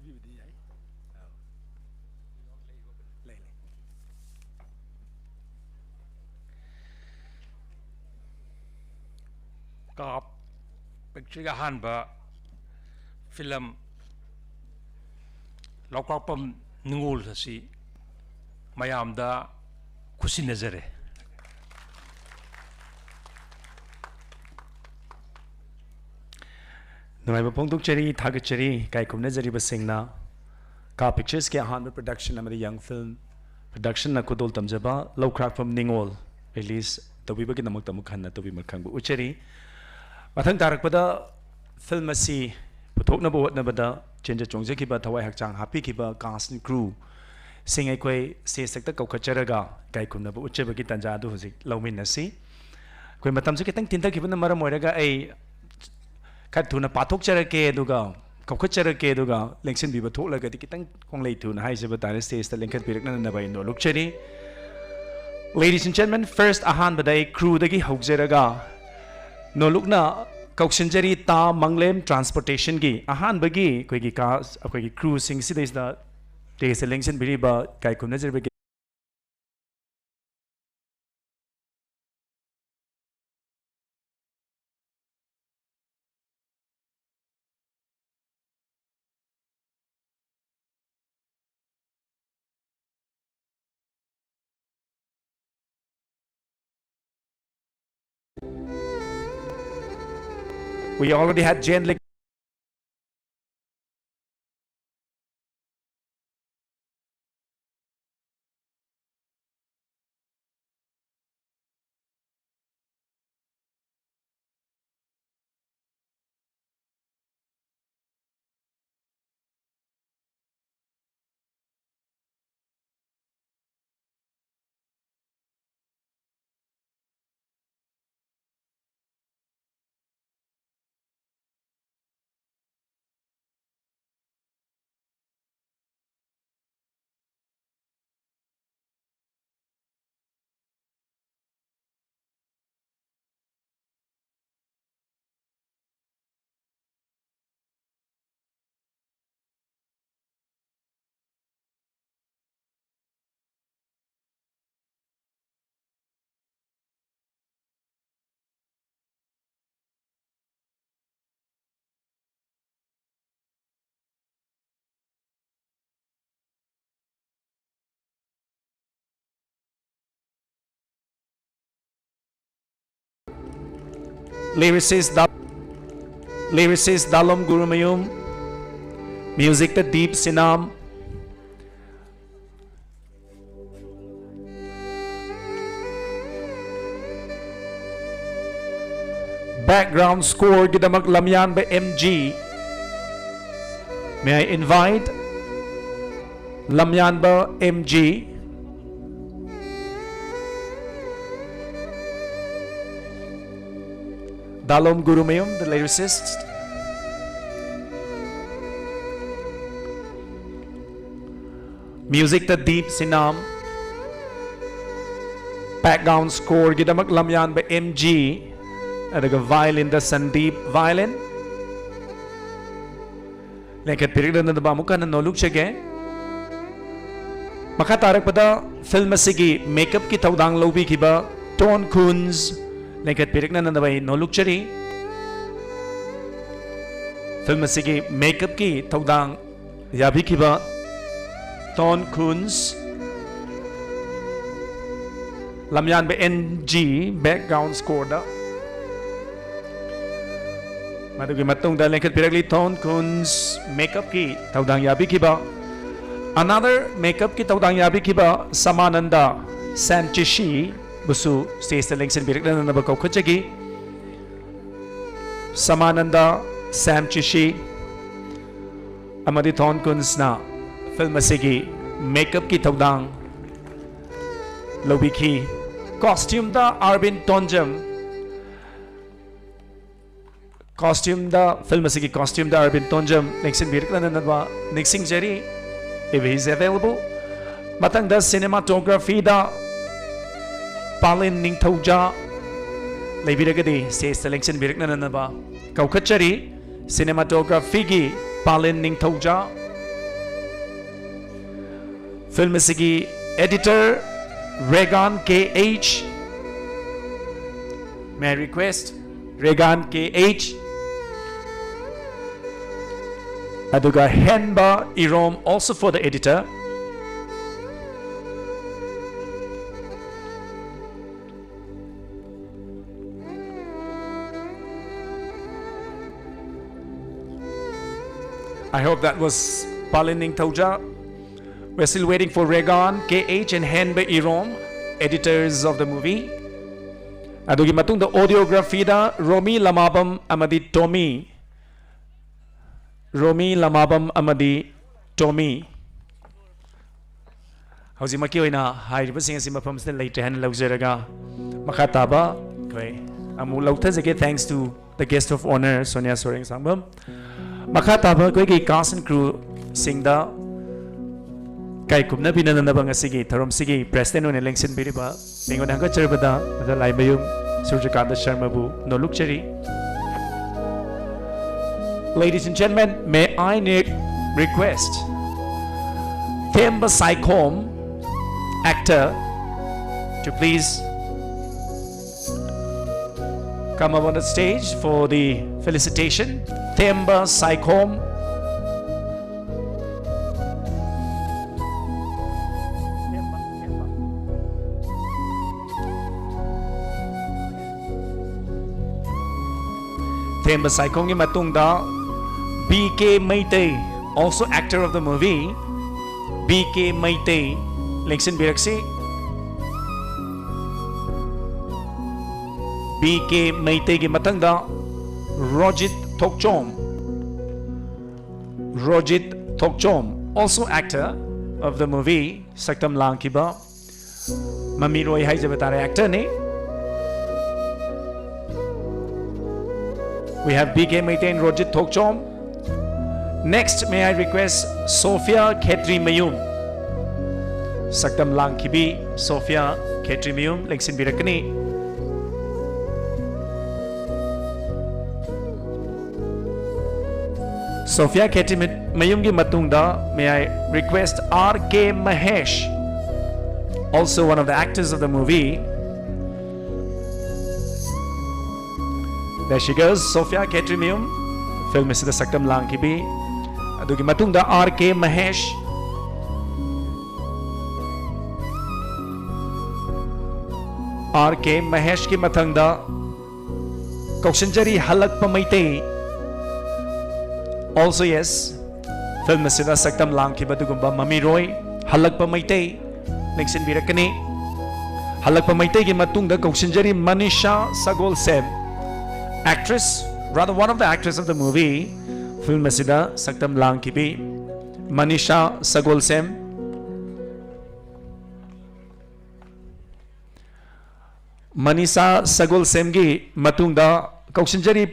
ꯄꯤꯕꯗꯤ ꯌꯥꯏ꯫ ꯑꯥ꯫ ꯂꯩ, ꯂꯩ꯫ ꯀꯥ ꯄꯤꯛꯆꯔꯒꯤ ꯑꯍꯥꯟꯕ ꯐꯤꯂꯝ ꯂꯧꯀ꯭ꯔꯥꯛꯄꯝ ꯅꯤꯉꯣꯜ ꯑꯁꯤ ꯃꯌꯥꯝꯗ ꯈꯨꯠꯁꯤꯟꯅꯖꯔꯦ꯫ ꯅꯨꯡꯉꯥꯏꯕ ꯐꯣꯡꯗꯣꯛꯆꯔꯤ, ꯊꯥꯒꯠꯆꯔꯤ, ꯏꯀꯥꯏ ꯈꯨꯝꯅꯖꯔꯤꯕꯁꯤꯡꯅ ꯀꯥ ꯄꯤꯛꯆꯔꯁꯀꯤ ꯑꯍꯥꯟꯕ ꯄ꯭ꯔꯗꯛꯁꯟ ꯑꯃꯗꯤ ꯌꯪ ꯐꯤꯜꯝ ꯄ꯭ꯔꯗꯛꯁꯟꯅ ꯈꯨꯗꯣꯜ ꯇꯝꯖꯕ ꯂꯧꯀ꯭ꯔꯥꯛꯄꯝ ꯅꯤꯉꯣꯜ ꯔꯤꯂꯤꯖ ꯇꯧꯕꯤꯕꯒꯤꯗꯃꯛꯇ ꯑꯃꯨꯛ ꯍꯟꯅ ꯇꯧꯕꯤꯃꯜ ꯈꯪꯕ ꯎꯠꯆꯔꯤ꯫ ꯃꯊꯪ ꯇꯥꯔꯛꯄꯗ ꯐꯤꯜꯝ ꯑꯁꯤ ꯄꯨꯊꯣꯛꯅꯕ ꯍꯣꯠꯅꯕꯗ ꯆꯦꯟꯖ ꯆꯣꯡꯖꯈꯤꯕ, ꯊꯋꯥꯏ ꯍꯛꯆꯥꯡ ꯍꯥꯞꯄꯤꯈꯤꯕ ꯀꯥꯁ ꯑꯦꯟ ꯀ꯭ꯔꯨꯁꯤꯡ ꯑꯩꯈꯣꯏ ꯁ꯭ꯇꯦꯖꯇ ꯀꯧꯈꯠꯆꯔꯒ ꯏꯀꯥꯏ ꯈꯨꯝꯅꯕ ꯎꯠꯆꯕꯒꯤ ꯇꯥꯟꯖꯥ ꯑꯗꯨ ꯍꯧꯖꯤꯛ ꯂꯧꯃꯤꯟꯅꯁꯤ꯫ ꯑꯩꯈꯣꯏ ꯃꯇꯝꯁꯦ ꯈꯤꯇꯪ ꯊꯤꯟꯊꯈꯤꯕꯅ ꯃꯔꯝ ꯑꯣꯏꯔꯒ ꯑꯩ ꯈꯔ ꯊꯨꯅ ꯄꯥꯊꯣꯛꯆꯔꯛꯀꯦ, ꯑꯗꯨꯒ ꯀꯧꯈꯠꯆꯔꯛꯀꯦ, ꯑꯗꯨꯒ ꯂꯦꯡꯁꯤꯟꯕꯤꯕ ꯊꯣꯛꯂꯒꯗꯤ ꯈꯤꯇꯪ ꯈꯣꯡꯂꯩ ꯊꯨꯅ ꯍꯥꯏꯖꯕ ꯇꯥꯔꯦ, ꯁ꯭ꯇꯦꯖꯇ ꯂꯦꯡꯈꯠꯄꯤꯔꯛꯅꯅꯕ ꯑꯩ ꯅꯣꯜꯂꯨꯛꯆꯔꯤ꯫ Ladies and gentlemen, first ꯑꯍꯥꯟꯕꯗ ꯑꯩ ꯀ꯭ꯔꯨꯗꯒꯤ ꯍꯧꯖꯔꯒ ꯅꯣꯜꯂꯨꯛꯅ ꯀꯧꯁꯤꯟꯖꯔꯤ ꯇꯥ ꯃꯪꯂꯦꯝ ꯇ꯭ꯔꯥꯟꯁꯄꯣꯔꯇꯦꯁꯟꯒꯤ ꯑꯍꯥꯟꯕꯒꯤ ꯑꯩꯈꯣꯏꯒꯤ ꯀꯥ, ꯑꯩꯈꯣꯏꯒꯤ ꯀ꯭ꯔꯨꯁꯤꯡꯁꯤꯗꯩꯁꯤꯗ ꯁ꯭ꯇꯦꯖꯇ ꯂꯦꯡꯁꯤꯟꯕꯤꯔꯤꯕ ꯏꯀꯥꯏ ꯈꯨꯝꯅꯖꯔꯤꯕꯒꯤ We already had Jane Lick. Lyricist Da, lyricist Dalom Gurumayum. Music ta Deep Sinam. Background score gidamak Lamyanba M G. May I invite Lamyanba M G? Dalom Gurumayum, the lyricist. Music ta Deep Sinam. Background score gidamak Lamyanba M G. Aduga violin da Sandeep, violin. Lengkhatpiriknanaba amukana nolukchage. Makha tarakpada film asigi makeup ki thaudang loubikhiba Ton Kunz lengkhatpiriknanaba nolukchari. Film asigi makeup ki thaudang yabikhiba Ton Kunz, Lamyanba N G background score da. Madugi matungda lengkhatpirakli Ton Kunz makeup ki thaudang yabikhiba. Another makeup ki thaudang yabikhiba Samananda Sam Chishi busu stage ta lengsinpiraknanaba kaukachagi. Samananda Sam Chishi amadi Ton Kunz na film asigi makeup ki thaudang loubikhi. Costume da Arvind Tonjam. Costume da, film asigi costume da Arvind Tonjam lengsinpiraknanaba ningsingjari. If he is available. Mathangda cinematography da Palin Ningthouja leibiragadi stage ta lengsinpiraknanaba kaukachari. Cinematography gi Palin Ningthouja. Film asigi editor Regan K H. May I request Regan K H? Aduga Henba Irom also for the editor. I hope that was Palin Ningthouja. We're still waiting for Regan, K H, and Henba Irom, editors of the movie. ꯑꯗꯨꯒꯤ ꯃꯇꯨꯡꯗ audiographyꯗ ꯔꯣꯃꯤ ꯂꯃꯥꯕꯝ ꯑꯃꯗꯤ ꯇꯣꯃꯤ꯫ ꯔꯣꯃꯤ ꯂꯃꯥꯕꯝ ꯑꯃꯗꯤ ꯇꯣꯃꯤ꯫ ꯍꯧꯖꯤꯛꯃꯛꯀꯤ ꯑꯣꯏꯅ ꯍꯥꯏꯔꯤꯕꯁꯤꯡ ꯑꯁꯤ ꯃꯐꯝꯁꯤꯗ ꯂꯩꯇ꯭ꯔꯦ ꯍꯥꯏꯅ ꯂꯧꯖꯔꯒ, ꯃꯈꯥ ꯇꯥꯕ ꯑꯩꯈꯣꯏ ꯑꯃꯨꯛ ꯂꯧꯊꯖꯒꯦ꯫ Thanks to the guest of honor, Sonia Soreng Sangmam. ꯃꯈꯥ ꯇꯥꯕ ꯑꯩꯈꯣꯏꯒꯤ cast and crewꯁꯤꯡꯗ ꯏꯀꯥꯏ ꯈꯨꯝꯅꯕꯤꯅꯅꯕ ꯉꯁꯤꯒꯤ ꯊꯧꯔꯝꯁꯤꯒꯤ president ꯑꯣꯏꯅ ꯂꯦꯡꯁꯤꯟꯕꯤꯔꯤꯕ ꯑꯩꯉꯣꯟꯗ ꯍꯪꯒꯠꯆꯔꯕꯗ ꯑꯣꯖꯥ ꯂꯥꯏꯃꯌꯨꯝ ꯁꯨꯔꯖꯀꯥꯟꯇ ꯁꯔꯃꯕꯨ ꯅꯣꯂꯨꯛꯆꯔꯤ꯫ Ladies and gentlemen, may I ne-, request Themba Saikhom, actor, to please come up on the stage for the felicitation. Themba Saikhom. Themba Saikhomꯒꯤ ꯃꯇꯨꯡꯗ B K Meitei, also actor of the movie, B K Meitei, ꯂꯦꯡꯁꯤꯟꯕꯤꯔꯛꯁꯤ꯫ B K Meiteiꯒꯤ ꯃꯊꯪꯗ ꯔꯣꯖꯤꯠ ꯊꯣꯛꯆꯣꯝ꯫ ꯔꯣꯖꯤꯠ ꯊꯣꯛꯆꯣꯝ, also actor of the movie, ꯁꯛꯇꯝ ꯂꯥꯡꯈꯤꯕ ꯃꯃꯤꯔꯣꯏ ꯍꯥꯏꯖꯕ ꯇꯥꯔꯦ, actorꯅꯤ꯫ We have B K Meitei and Rojit Thokchom. Next, may I request Sophia Khetrimayum. ꯁꯛꯇꯝ ꯂꯥꯡꯈꯤꯕꯤ Sophia Khetrimayum ꯂꯦꯡꯁꯤꯟꯕꯤꯔꯛꯀꯅꯤ꯫ Sophia Khetrimayumꯒꯤ ꯃꯇꯨꯡꯗ, may I request R K Mahesh, also one of the actors of the movie. There she goes, Sophia Khetrimayum, film ꯑꯁꯤꯗ ꯁꯛꯇꯝ ꯂꯥꯡꯈꯤꯕꯤ꯫ ꯑꯗꯨꯒꯤ ꯃꯇꯨꯡꯗ R K Mahesh, R K Maheshꯀꯤ ꯃꯊꯪꯗ ꯀꯧꯁꯤꯟꯖꯔꯤ ꯍꯜꯂꯛꯄ ꯃꯩꯇꯩ, also yes, ꯐꯤꯜꯝ ꯑꯁꯤꯗ ꯁꯛꯇꯝ ꯂꯥꯡꯈꯤꯕ ꯑꯗꯨꯒꯨꯝꯕ ꯃꯃꯤꯔꯣꯏ ꯍꯜꯂꯛꯄ ꯃꯩꯇꯩ ꯂꯦꯡꯁꯤꯟꯕꯤꯔꯛꯀꯅꯤ꯫ ꯍꯜꯂꯛꯄ ꯃꯩꯇꯩꯒꯤ ꯃꯇꯨꯡꯗ ꯀꯧꯁꯤꯟꯖꯔꯤ ꯃꯅꯤꯁꯥ ꯁꯒꯣꯜꯁꯦꯝ, actress, rather one of the actress of the movie, film ꯑꯁꯤꯗ ꯁꯛꯇꯝ ꯂꯥꯡꯈꯤꯕꯤ ꯃꯅꯤꯁꯥ ꯁꯒꯣꯜꯁꯦꯝ꯫ ꯃꯅꯤꯁꯥ ꯁꯒꯣꯜꯁꯦꯝꯒꯤ ꯃꯇꯨꯡꯗ ꯀꯧꯁꯤꯟꯖꯔꯤ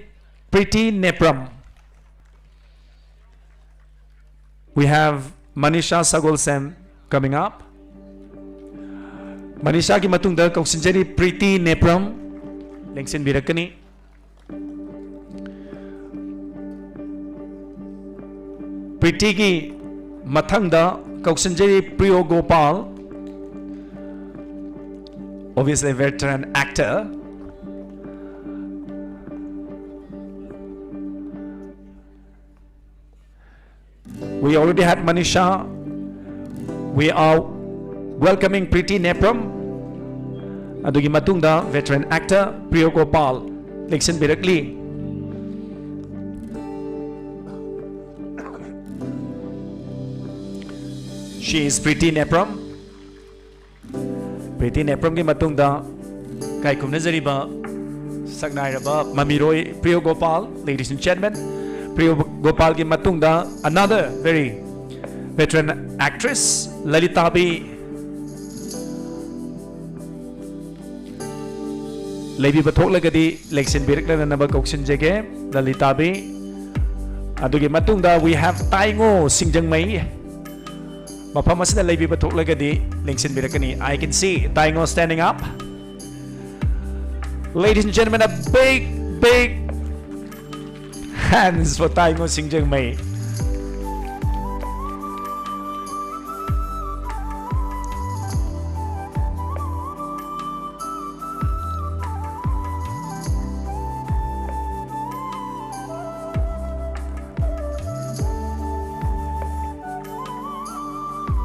Preeti Nepram. We have Manisha Sagolsem coming up. ꯃꯅꯤꯁꯥꯒꯤ ꯃꯇꯨꯡꯗ ꯀꯧꯁꯤꯟꯖꯔꯤ ꯄ꯭ꯔꯤꯇꯤ ꯅꯦꯄ꯭ꯔꯝ ꯂꯦꯡꯁꯤꯟꯕꯤꯔꯛꯀꯅꯤ꯫ ꯄ꯭ꯔꯤꯇꯤꯒꯤ ꯃꯊꯪꯗ ꯀꯧꯁꯤꯟꯖꯔꯤ ꯄ꯭ꯔꯤꯌꯣ Gopal, obviously veteran actor. We already had Manisha. We are welcoming Priti Nepram. ꯑꯗꯨꯒꯤ ꯃꯇꯨꯡꯗ veteran actor Priyo Gopal ꯂꯦꯡꯁꯤꯟꯕꯤꯔꯛꯂꯤ꯫ She is Priti Nepram. Preeti ꯅꯦꯄ꯭ꯔꯝꯒꯤ ꯃꯇꯨꯡꯗ ꯀꯥꯏꯈꯨꯝꯅꯖꯔꯤꯕ ꯁꯛꯅꯥꯏꯔꯕ ꯃꯃꯤꯔꯣꯏ ꯄ꯭ꯔꯤꯌꯣ ꯒꯣꯄꯥꯜ, ladies and gentlemen, ꯄ꯭ꯔꯤꯌꯣ ꯒꯣꯄꯥꯜꯒꯤ ꯃꯇꯨꯡꯗ another very veteran actress Lalitabi ꯂꯩꯕꯤꯕ ꯊꯣꯛꯂꯒꯗꯤ ꯂꯦꯡꯁꯤꯟꯕꯤꯔꯛꯅꯅꯕ ꯀꯧꯁꯤꯟꯖꯒꯦ꯫ ꯂꯂꯤꯇꯥꯕꯤ꯫ ꯑꯗꯨꯒꯤ ꯃꯇꯨꯡꯗ we have ꯇꯥꯏꯉꯣ ꯁꯤꯡꯖꯪꯃꯩ꯫ ꯃꯐꯝ ꯑꯁꯤꯗ ꯂꯩꯕꯤꯕ ꯊꯣꯛꯂꯒꯗꯤ ꯂꯦꯡꯁꯤꯟꯕꯤꯔꯛꯀꯅꯤ꯫ I can see Taingo standing up. Ladies and gentlemen, a big, big hands for Taingo Singjengmei.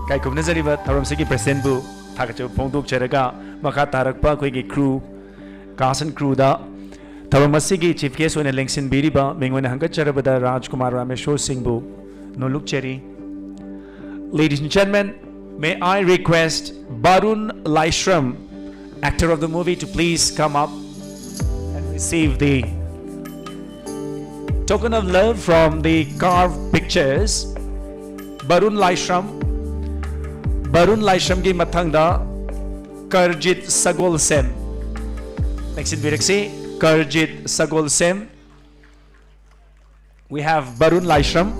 ꯀꯥꯏꯈꯨꯝꯅꯖꯔꯤꯕ ꯊꯧꯔꯝꯁꯤꯒꯤ ꯄ꯭ꯔꯦꯁꯤꯗꯦꯟꯕꯨ ꯊꯥꯒꯠꯆꯕ ꯐꯣꯡꯗꯣꯛꯆꯔꯒ, ꯃꯈꯥ ꯇꯥꯔꯛꯄ ꯑꯩꯈꯣꯏꯒꯤ ꯀ꯭ꯔꯨ, cast and crewꯗ ꯊꯧꯔꯝ ꯑꯁꯤꯒꯤ ꯆꯤꯐ ꯒꯦꯁ ꯑꯣꯏꯅ ꯂꯦꯡꯁꯤꯟꯕꯤꯔꯤꯕ ꯃꯤꯡ ꯑꯣꯏꯅ ꯍꯪꯒꯠꯆꯔꯕꯗ ꯔꯥꯖꯀꯨꯃꯥꯔ Rameshwor ꯁꯤꯡꯕꯨ ꯅꯣꯂꯨꯛꯆꯔꯤ꯫ Ladies and gentlemen, may I request Barun Laishram, actor of the movie, to please come up and receive the token of love from the Carve Pictures. Barun Laishram, Barun Laishramꯒꯤ ꯃꯊꯪꯗ ꯀꯔꯖꯤꯠ ꯁꯒꯣꯜꯁꯦꯝ꯫ ꯂꯦꯡꯁꯤꯟꯕꯤꯔꯛꯁꯤ, ꯀꯔꯖꯤꯠ ꯁꯒꯣꯜꯁꯦꯝ꯫ We have Barun Laishram.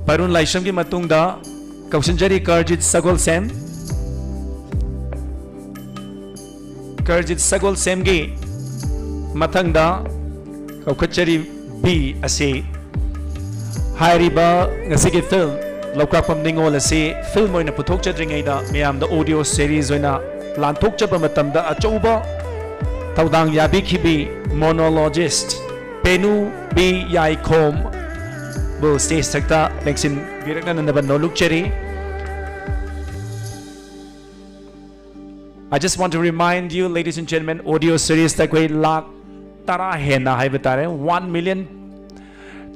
ꯕꯥꯔꯨꯟ ꯂꯥꯏꯁ꯭ꯔꯝꯒꯤ ꯃꯇꯨꯡꯗ ꯀꯧꯁꯤꯟꯖꯔꯤ ꯀꯔꯖꯤꯠ ꯁꯒꯣꯜꯁꯦꯝ꯫ ꯀꯔꯖꯤꯠ ꯁꯒꯣꯜꯁꯦꯝꯒꯤ ꯃꯊꯪꯗ ꯀꯧꯈꯠꯆꯔꯤ ꯕꯤ ꯑꯁꯤ꯫ ꯍꯥꯏꯔꯤꯕ ꯉꯁꯤꯒꯤ ꯐꯤꯜꯝ ꯂꯧꯀ꯭ꯔꯥꯛꯄꯝ ꯅꯤꯉꯣꯜ ꯑꯁꯤ ꯐꯤꯜꯝ ꯑꯣꯏꯅ ꯄꯨꯊꯣꯛꯆꯗ꯭ꯔꯤꯉꯩꯗ ꯃꯌꯥꯝꯗ ꯑꯣꯗꯤꯑꯣ ꯁꯦꯔꯤꯁ ꯑꯣꯏꯅ ꯂꯥꯟꯊꯣꯛꯆꯕ ꯃꯇꯝꯗ ꯑꯆꯧꯕ ꯊꯧꯗꯥꯡ ꯌꯥꯕꯤꯈꯤꯕꯤ ꯃꯣꯅꯣꯂꯣꯖꯤꯁ ꯄꯦꯅꯨ ꯕꯤ ꯌꯥꯏꯈꯣꯝꯕꯨ ꯁ꯭ꯇꯦꯖ ꯊꯛꯇ ꯂꯦꯡꯁꯤꯟꯕꯤꯔꯛꯅꯅꯕ ꯅꯣꯂꯨꯛꯆꯔꯤ꯫ I just want to remind you, ladies and gentlemen, audio series ꯇ ꯑꯩꯈꯣꯏ ꯂꯥꯈ ꯇꯔꯥ ꯍꯦꯟꯅ ꯍꯥꯏꯕ ꯇꯥꯔꯦ, one million,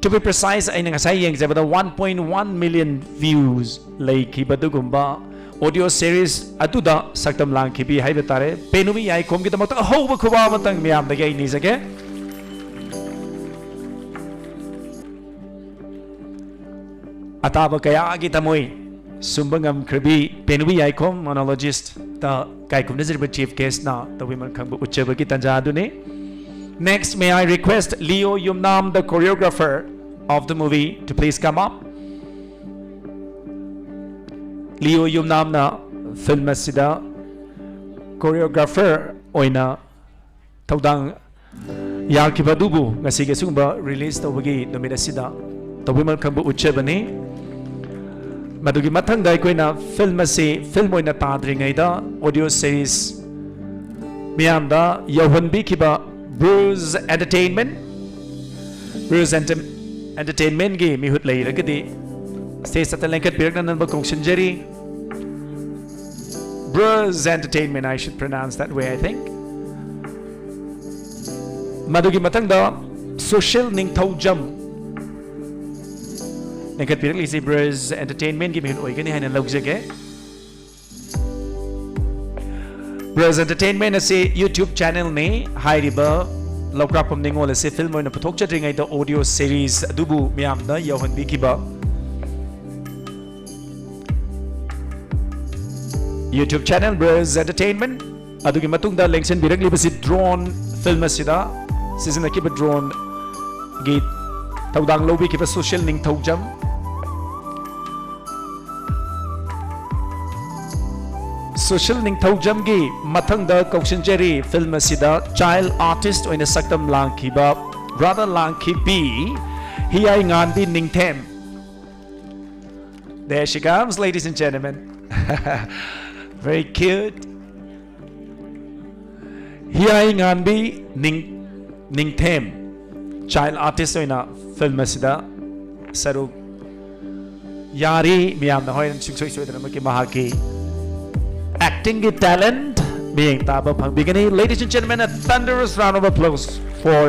to be precise, ꯑꯩꯅ ꯉꯁꯥꯏ ꯌꯦꯡꯖꯕꯗ one point one million views ꯂꯩꯈꯤꯕ ꯑꯗꯨꯒꯨꯝꯕ audio series ꯑꯗꯨꯗ ꯁꯛꯇꯝ ꯂꯥꯡꯈꯤꯕꯤ ꯍꯥꯏꯕ ꯇꯥꯔꯦ꯫ ꯄꯦꯅꯨꯕꯤ ꯌꯥꯏꯈꯣꯝꯒꯤꯗꯃꯛꯇ ꯑꯍꯧꯕ ꯈꯨꯕꯥꯛ ꯑꯃꯇꯪ ꯃꯌꯥꯝꯗꯒꯤ ꯑꯩ ꯅꯤꯖꯒꯦ꯫ ꯑꯇꯥꯕ ꯀꯌꯥꯒꯤ ꯊꯃꯣꯏ ꯁꯨꯝꯕ ꯉꯝꯈ꯭ꯔꯕꯤ ꯄꯦꯅꯨꯕꯤ ꯌꯥꯏꯈꯣꯝ, monologist ꯇ ꯀꯥꯏꯀꯨꯝꯅꯖꯔꯤꯕ chief guest ꯅ ꯇꯧꯕꯤꯃꯜ ꯈꯪꯕ ꯎꯠꯆꯕꯒꯤ ꯇꯥꯟꯖꯥ ꯑꯗꯨꯅꯤ꯫ Next, may I request Leo Yumnam, the choreographer of the movie, to please come up. Leo ꯌꯨꯝꯅꯥꯝꯅ ꯐꯤꯜꯝ ꯑꯁꯤꯗ choreographer ꯑꯣꯏꯅ ꯊꯧꯗꯥꯡ ꯌꯥꯈꯤꯕ ꯑꯗꯨꯕꯨ ꯉꯁꯤꯒꯤ ꯑꯁꯤꯒꯨꯝꯕ release ꯇꯧꯕꯒꯤ ꯅꯨꯃꯤꯠ ꯑꯁꯤꯗ ꯇꯧꯕꯤꯃꯜ ꯈꯪꯕ ꯎꯠꯆꯕꯅꯤ꯫ ꯃꯗꯨꯒꯤ ꯃꯊꯪꯗ ꯑꯩꯈꯣꯏꯅ ꯐꯤꯜꯝ ꯑꯁꯤ ꯐꯤꯜꯝ ꯑꯣꯏꯅ ꯇꯥꯗ꯭ꯔꯤꯉꯩꯗ audio series ꯃꯤꯌꯥꯝꯗ ꯌꯧꯍꯟꯕꯤꯈꯤꯕ Bruce Entertainment, Bruce Enter-, Entertainment ꯒꯤ ꯃꯤꯍꯨꯠ ꯂꯩꯔꯒꯗꯤ stage ꯇ ꯂꯦꯡꯈꯠꯄꯤꯔꯛꯅꯅꯕ ꯀꯧꯁꯤꯟꯖꯔꯤ꯫ Bruce Entertainment, I should pronounce that way, I think. ꯃꯗꯨꯒꯤ ꯃꯊꯪꯗ ꯁꯣꯁꯤꯌꯦꯜ ꯅꯤꯡꯊꯧꯖꯝ ꯂꯤꯡꯈꯠꯄꯤꯔꯛꯂꯤꯁꯤ ꯕ꯭ꯔꯖ ꯑꯦꯟꯇꯔꯇꯦꯟꯃꯦꯟꯒꯤ ꯃꯤꯍꯨꯠ ꯑꯣꯏꯒꯅꯤ ꯍꯥꯏꯅ ꯂꯧꯖꯒꯦ꯫ ꯕ꯭ꯔꯖ ꯑꯦꯟꯇꯔꯇꯦꯟꯃꯦꯟ ꯑꯁꯤ YouTube ꯆꯦꯅꯦꯜꯅꯤ꯫ ꯍꯥꯏꯔꯤꯕ ꯂꯧꯀ꯭ꯔꯥꯛꯄꯝ ꯅꯤꯉꯣꯜ ꯑꯁꯤ ꯐꯤꯜꯝ ꯑꯣꯏꯅ ꯄꯨꯊꯣꯛꯆꯗ꯭ꯔꯤꯉꯩꯗ ꯑꯣꯗꯤꯑꯣ ꯁꯤꯔꯤꯁ ꯑꯗꯨꯕꯨ ꯃꯤꯌꯥꯝꯗ ꯌꯧꯍꯟꯕꯤꯈꯤꯕ YouTube ꯆꯦꯅꯦꯜ ꯕ꯭ꯔꯖ ꯑꯦꯟꯇꯔꯇꯦꯟꯃꯦꯟ꯫ ꯑꯗꯨꯒꯤ ꯃꯇꯨꯡꯗ ꯂꯦꯡꯁꯤꯟꯕꯤꯔꯛꯂꯤꯕꯁꯤ ꯗ꯭ꯔꯣꯟ ꯐꯤꯜꯝ ꯑꯁꯤꯗ ꯁꯤꯖꯤꯟꯅꯈꯤꯕ ꯗ꯭ꯔꯣꯟꯒꯤ ꯊꯧꯗꯥꯡ ꯂꯧꯕꯤꯈꯤꯕ ꯁꯣꯁꯤꯌꯦꯜ ꯅꯤꯡꯊꯧꯖꯝ꯫ ꯁꯣꯁꯤꯌꯦꯜ ꯅꯤꯡꯊꯧꯖꯝꯒꯤ ꯃꯊꯪꯗ ꯀꯧꯁꯤꯟꯖꯔꯤ ꯐꯤꯜꯝ ꯑꯁꯤꯗ ꯆꯥꯏꯜ ꯑꯥꯔꯇꯤꯁ ꯑꯣꯏꯅ ꯁꯛꯇꯝ ꯂꯥꯡꯈꯤꯕ, Radha ꯂꯥꯡꯈꯤꯕꯤ, ꯍꯤꯌꯥꯏ ꯉꯥꯟꯕꯤ ꯅꯤꯡꯊꯦꯝ꯫ There she comes, ladies and gentlemen. Very cute. ꯍꯤꯌꯥꯏ ꯉꯥꯟꯕꯤ ꯅꯤꯡ-, ꯅꯤꯡꯊꯦꯝ ꯆꯥꯏꯜ ꯑꯥꯔꯇꯤꯁ ꯑꯣꯏꯅ ꯐꯤꯜꯝ ꯑꯁꯤꯗ ꯁꯔꯨꯛ ꯌꯥꯔꯤ꯫ ꯃꯤꯌꯥꯝꯅ ꯍꯣꯔꯦꯟ ꯁꯨꯡꯁꯣꯏ ꯁꯣꯏꯗꯅꯃꯛꯀꯤ ꯃꯍꯥꯛꯀꯤ ꯑꯦꯛꯇꯤꯡꯒꯤ ꯇꯦꯂꯦꯟꯠ ꯃꯤꯠꯌꯦꯡ ꯇꯥꯕ ꯐꯪꯕꯤꯒꯅꯤ꯫ Ladies and gentlemen, a thunderous round of applause for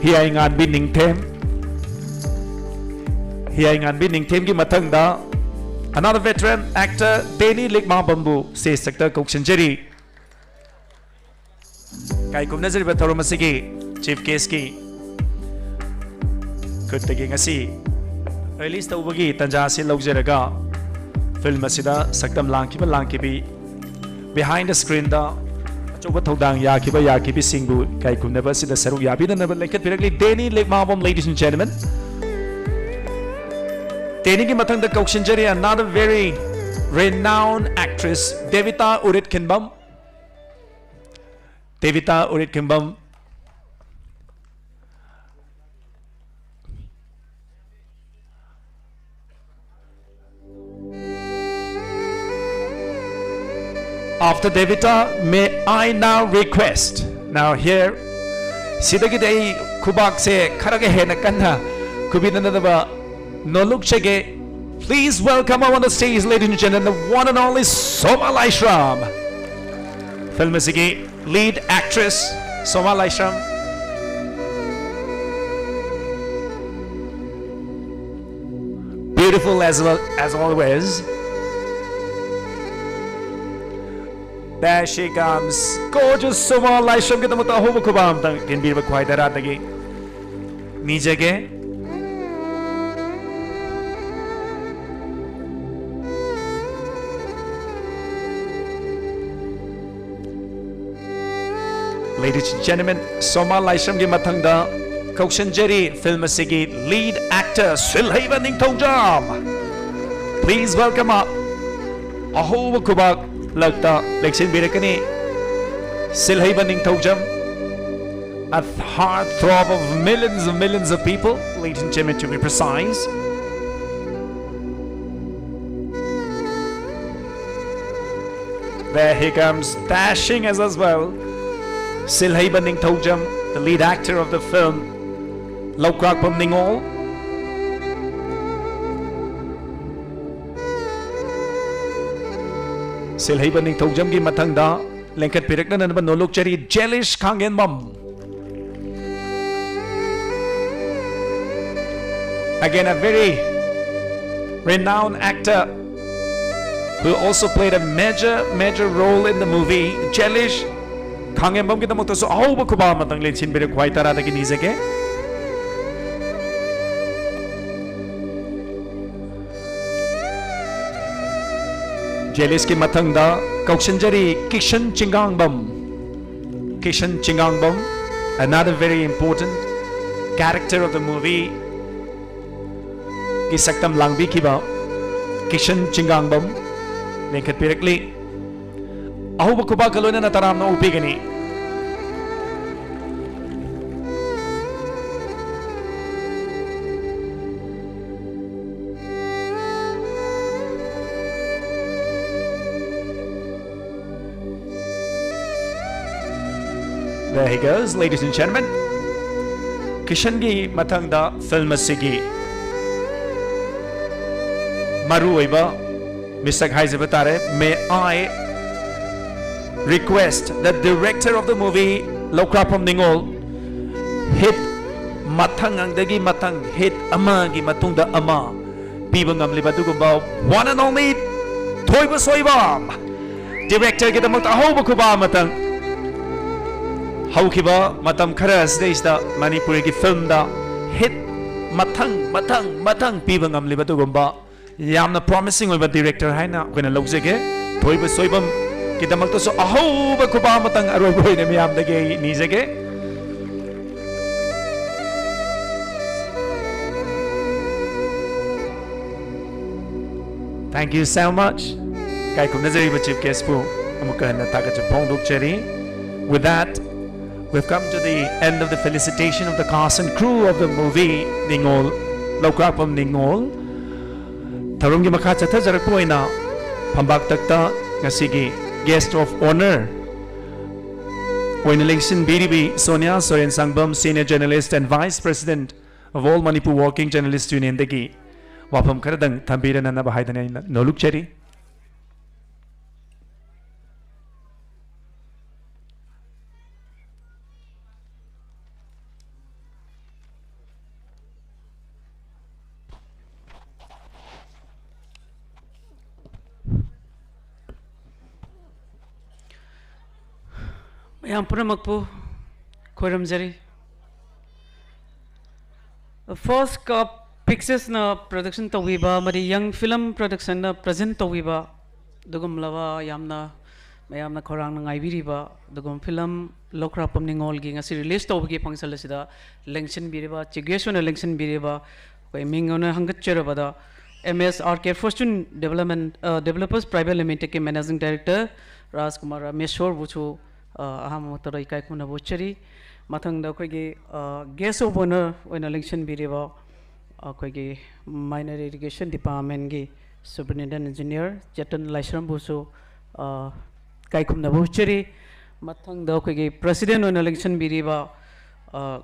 ꯍꯤꯌꯥꯏ ꯉꯥꯟꯕꯤ ꯅꯤꯡꯊꯦꯝ꯫ ꯍꯤꯌꯥꯏ ꯉꯥꯟꯕꯤ ꯅꯤꯡꯊꯦꯝꯒꯤ ꯃꯊꯪꯗ another veteran actor ꯗꯦꯅꯤ ꯂꯤꯛꯃꯥꯕꯝꯕꯨ ꯁ꯭ꯇꯦꯖꯇ ꯀꯧꯁꯤꯟꯖꯔꯤ꯫ ꯀꯥꯏꯀꯨꯝꯅꯖꯔꯤꯕ ꯊꯧꯔꯝ ꯑꯁꯤꯒꯤ ꯆꯤꯐ ꯒꯦꯁꯀꯤ ꯈꯨꯠꯇꯒꯤ ꯉꯁꯤ ꯔꯤꯂꯤꯖ ꯇꯧꯕꯒꯤ ꯇꯥꯟꯖꯥ ꯑꯁꯤ ꯂꯧꯖꯔꯒ ꯐꯤꯜꯝ ꯑꯁꯤꯗ ꯁꯛꯇꯝ ꯂꯥꯡꯈꯤꯕ ꯂꯥꯡꯈꯤꯕꯤ, behind the screenꯗ ꯑꯆꯧꯕ ꯊꯧꯗꯥꯡ ꯌꯥꯈꯤꯕ ꯌꯥꯈꯤꯕꯤꯁꯤꯡꯕꯨ ꯏꯀꯥꯏ ꯈꯨꯝꯅꯕ ꯑꯁꯤꯗ ꯁꯔꯨꯛ ꯌꯥꯕꯤꯅꯅꯕ ꯂꯦꯡꯈꯠꯄꯤꯔꯛꯂꯤ ꯗꯦꯅꯤ ꯂꯤꯛꯃꯥꯕꯝ, ladies and gentlemen꯫ ꯗꯦꯅꯤꯒꯤ ꯃꯊꯪꯗ ꯀꯧꯁꯤꯟꯖꯔꯤ another very renowned actress ꯗꯦꯕꯤꯇꯥ ꯎꯔꯤꯠꯈꯤꯟꯕꯝ꯫ ꯗꯦꯕꯤꯇꯥ ꯎꯔꯤꯠꯈꯤꯟꯕꯝ꯫ After Devita, may I now request, now here, ꯁꯤꯗꯒꯤꯗꯤ ꯑꯩ ꯈꯨꯕꯥꯛꯁꯦ ꯈꯔꯒ ꯍꯦꯟꯅ ꯀꯟꯅ ꯈꯨꯕꯤꯅꯅꯕ ꯅꯣꯜꯂꯨꯛꯆꯒꯦ꯫ Please welcome on the stage, ladies and gentlemen, the one and only Soma Laishram, film ꯑꯁꯤꯒꯤ lead actress Soma Laishram. Beautiful as well as always. There she comes. Gorgeous Soma Laishamꯒꯤꯗꯃꯛꯇ ꯑꯍꯧꯕ ꯈꯨꯕꯥꯛ ꯑꯃꯇꯪ ꯊꯤꯟꯕꯤꯔꯕ ꯈ꯭ꯋꯥꯏ ꯇꯔꯥꯗꯒꯤ ꯅꯤꯖꯒꯦ꯫ Ladies and gentlemen, ꯁꯣꯃꯥ ꯂꯥꯏꯁ꯭ꯔꯝꯒꯤ ꯃꯊꯪꯗ ꯀꯧꯁꯟꯖꯔꯤ film ꯑꯁꯤꯒꯤ lead actor ꯁꯤꯜꯍꯩꯕ Ningthoujam. Please welcome up. ꯑꯍꯧꯕ ꯈꯨꯕꯥꯛ ꯂꯛꯇ ꯂꯦꯡꯁꯤꯟꯕꯤꯔꯛꯀꯅꯤ ꯁꯤꯜꯍꯩꯕ Ningthoujam, a heart throb of millions and millions of people, ladies and gentlemen, to be precise. There he comes, dashing as, as well. Silheiba Ningthoujam, the lead actor of the film, Lokrakpam Ningol. Silheiba Ningthoujamꯒꯤ ꯃꯊꯪꯗ ꯂꯦꯡꯈꯠꯄꯤꯔꯛꯅꯅꯕ ꯅꯣꯂꯨꯛꯆꯔꯤ Jelish Khangenbam. Again, a very renowned actor who also played a major, major role in the movie, Jelish Khangenbamꯒꯤꯗꯃꯛꯇꯁꯨ ꯑꯍꯧꯕ ꯈꯨꯕꯥꯛ ꯑꯃꯇꯪ ꯂꯦꯟꯁꯤꯟꯕꯤꯔꯛꯎ ꯍꯥꯏ ꯇꯔꯥꯗꯒꯤ ꯅꯤꯖꯒꯦ꯫ Jelishꯀꯤ ꯃꯊꯪꯗ ꯀꯧꯁꯟꯖꯔꯤ Kisan ꯆꯤꯡꯒꯥꯡꯕꯝ꯫ Kisan ꯆꯤꯡꯒꯥꯡꯕꯝ, another very important character of the movie ꯒꯤ ꯁꯛꯇꯝ ꯂꯥꯡꯕꯤꯈꯤꯕ ꯀꯤꯁꯟ ꯆꯤꯡꯒꯥꯡꯕꯝ ꯂꯦꯡꯈꯠꯄꯤꯔꯛꯂꯤ꯫ ꯑꯍꯧꯕ ꯈꯨꯕꯥꯛꯀ ꯂꯣꯏꯅꯅ ꯇꯔꯥꯝꯅ ꯑꯣꯛꯄꯤꯒꯅꯤ꯫ There he goes, ladies and gentlemen. ꯀꯤꯁꯟꯒꯤ ꯃꯊꯪꯗ film ꯑꯁꯤꯒꯤ ꯃꯔꯨꯑꯣꯏꯕ ꯃꯤꯁꯛ ꯍꯥꯏꯖꯕ ꯇꯥꯔꯦ꯫ May I request the director of the movie, Lokrakpam Ningol, hit ꯃꯊꯪ ꯑꯪꯗꯒꯤ ꯃꯊꯪ hit ꯑꯃꯒꯤ ꯃꯇꯨꯡꯗ ꯑꯃ ꯄꯤꯕ ꯉꯝꯂꯤꯕ ꯑꯗꯨꯒꯨꯝꯕ one and only ꯊꯣꯏꯕ ꯁꯣꯏꯕꯝ, directorꯒꯤꯗꯃꯛꯇ ꯑꯍꯧꯕ ꯈꯨꯕꯥꯛ ꯑꯃꯇꯪ꯫ ꯍꯧꯈꯤꯕ ꯃꯇꯝ ꯈꯔ ꯑꯁꯤꯗꯩꯁꯤꯗ ꯃꯅꯤꯄꯨꯔꯤꯒꯤ filmꯗ hit ꯃꯊꯪ ꯃꯊꯪ ꯃꯊꯪ ꯄꯤꯕ ꯉꯝꯂꯤꯕ ꯑꯗꯨꯒꯨꯝꯕ ꯌꯥꯝꯅ promising ꯑꯣꯏꯕ director ꯍꯥꯏꯅ ꯑꯩꯈꯣꯏꯅ ꯂꯧꯖꯒꯦ꯫ ꯊꯣꯏꯕ ꯁꯣꯏꯕꯝꯒꯤꯗꯃꯛꯇꯁꯨ ꯑꯍꯧꯕ ꯈꯨꯕꯥꯛ ꯑꯃꯇꯪ ꯑꯔꯣꯏꯕ ꯑꯣꯏꯅ ꯃꯤꯌꯥꯝꯗꯒꯤ ꯑꯩ ꯅꯤꯖꯒꯦ꯫ Thank you so much. ꯏꯀꯥꯏ ꯈꯨꯝꯅꯖꯔꯤꯕ chief guestꯄꯨ ꯑꯃꯨꯛꯀ ꯍꯟꯅ ꯊꯥꯒꯠꯆꯕ ꯐꯣꯡꯗꯣꯛꯆꯔꯤ꯫ With that, we've come to the end of the felicitation of the cast and crew of the movie ꯅꯤꯡꯉꯣꯜ, ꯂꯧꯀ꯭ꯔꯥꯛꯄꯝ ꯅꯤꯡꯉꯣꯜ꯫ ꯊꯧꯔꯝꯒꯤ ꯃꯈꯥ ꯆꯠꯊꯖꯔꯛꯄ ꯑꯣꯏꯅ ꯐꯝꯕꯥꯛꯇꯛꯇ ꯉꯁꯤꯒꯤ guest of honour ꯑꯣꯏꯅ ꯂꯦꯡꯁꯤꯟꯕꯤꯔꯤꯕꯤ Sonia Sorensangbam, Senior Journalist and Vice President of All Manipur Working Journalist Unionꯗꯒꯤ ꯋꯥꯐꯝ ꯈꯔꯗꯪ ꯊꯝꯕꯤꯔꯅꯅꯕ ꯍꯥꯏꯗꯅ ꯑꯩꯅ ꯅꯣꯂꯨꯛꯆꯔꯤ꯫ ꯃꯌꯥꯝ ꯄꯨꯝꯅꯃꯛꯄꯨ ꯈꯣꯏꯔꯝꯖꯔꯤ꯫ First Cup Picturesꯅ production ꯇꯧꯕꯤꯕ ꯑꯃꯗꯤ Young Film Productionꯅ present ꯇꯧꯕꯤꯕ ꯑꯗꯨꯒꯨꯝꯂꯕ ꯌꯥꯝꯅ ꯃꯌꯥꯝꯅ ꯈꯧꯔꯥꯡꯅ ꯉꯥꯏꯕꯤꯔꯤꯕ ꯑꯗꯨꯒꯨꯝꯕ film ꯂꯧꯈ꯭ꯔꯥꯛꯄꯝ ꯅꯤꯡꯉꯣꯜꯒꯤ ꯉꯁꯤ release ꯇꯧꯕꯒꯤ function ꯑꯁꯤꯗ ꯂꯦꯡꯁꯤꯟꯕꯤꯔꯤꯕ, chief guest ꯑꯣꯏꯅ ꯂꯦꯡꯁꯤꯟꯕꯤꯔꯤꯕ ꯑꯩꯈꯣꯏ ꯃꯤꯡ ꯑꯣꯏꯅ ꯍꯪꯒꯠꯆꯔꯕꯗ M S R K Fortune Development, ꯑ, Developers Private Limitedꯀꯤ Managing Director ꯔꯥꯖꯀꯨꯃꯥꯔ ꯔꯥꯃꯦꯁꯣꯔꯕꯨꯁꯨ, ꯑ, ꯑꯍꯥꯟꯕ ꯃꯛꯇꯗ ꯏꯀꯥꯏ ꯈꯨꯝꯅꯕ ꯎꯠꯆꯔꯤ꯫ ꯃꯊꯪꯗ ꯑꯩꯈꯣꯏꯒꯤ, ꯑ, guest of honour ꯑꯣꯏꯅ ꯂꯦꯡꯁꯤꯟꯕꯤꯔꯤꯕ ꯑꯩꯈꯣꯏꯒꯤ Minor Irrigation Departmentꯀꯤ Superintendent Engineer Chetan ꯂꯥꯏꯁ꯭ꯔꯝꯕꯨꯁꯨ, ꯑ, ꯏꯀꯥꯏ ꯈꯨꯝꯅꯕ ꯎꯠꯆꯔꯤ꯫ ꯃꯊꯪꯗ ꯑꯩꯈꯣꯏꯒꯤ president ꯑꯣꯏꯅ ꯂꯦꯡꯁꯤꯟꯕꯤꯔꯤꯕ, ꯑ,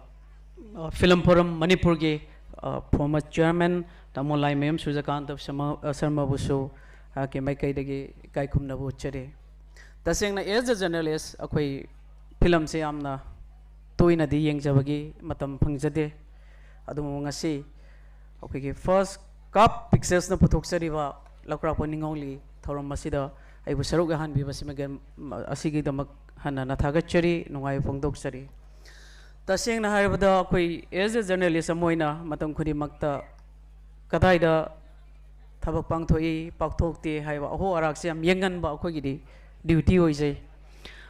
ꯑ, Film Forum ꯃꯅꯤꯄꯨꯔꯒꯤ, ꯑ, former chairman ꯇꯥꯃꯣ ꯂꯥꯏꯃꯌꯨꯝ ꯁꯨꯔꯖꯀꯥꯟꯇ ꯁꯔꯃ-, ꯑ, ꯁꯔꯃꯕꯨꯁꯨ ꯑꯩꯍꯥꯛꯀꯤ ꯃꯥꯏꯀꯩꯗꯒꯤ ꯏꯀꯥꯏ ꯈꯨꯝꯅꯕ ꯎꯠꯆꯔꯤ꯫ ꯇꯁꯦꯡꯅ as a journalist ꯑꯩꯈꯣꯏ filmꯁꯦ ꯌꯥꯝꯅ ꯇꯣꯏꯅꯗꯤ ꯌꯦꯡꯖꯕꯒꯤ ꯃꯇꯝ ꯐꯪꯖꯗꯦ꯫ ꯑꯗꯨꯕꯨ ꯉꯁꯤ ꯑꯩꯈꯣꯏꯒꯤ first ꯀꯥꯞ ꯄꯤꯛꯆꯔꯁꯅ ꯄꯨꯊꯣꯛꯆꯔꯤꯕ ꯂꯧꯀ꯭ꯔꯥꯛꯄ ꯅꯤꯉꯣꯜꯒꯤ ꯊꯧꯔꯝ ꯑꯁꯤꯗ ꯑꯩꯕꯨ ꯁꯔꯨꯛ ꯌꯥꯍꯟꯕꯤꯕꯁꯤꯃꯒꯤ ꯑꯁꯤꯒꯤꯗꯃꯛ ꯍꯟꯅ ꯍꯟꯅ ꯊꯥꯒꯠꯆꯔꯤ, ꯅꯨꯡꯉꯥꯏꯕ ꯐꯣꯡꯗꯣꯛꯆꯔꯤ꯫ ꯇꯁꯦꯡꯅ ꯍꯥꯏꯔꯕꯗ ꯑꯩꯈꯣꯏ as a journalist ꯑꯃ ꯑꯣꯏꯅ ꯃꯇꯝ ꯈꯨꯗꯤꯡꯃꯛꯇ ꯀꯗꯥꯏꯗ ꯊꯕꯛ ꯄꯥꯡꯊꯣꯛꯏ, ꯄꯥꯡꯊꯣꯛꯇꯦ ꯍꯥꯏꯕ ꯑꯍꯣ ꯑꯔꯥꯛꯁꯦ ꯌꯥꯝ ꯌꯦꯡꯒꯟꯕ ꯑꯩꯈꯣꯏꯒꯤꯗꯤ duty ꯑꯣꯏꯖꯩ꯫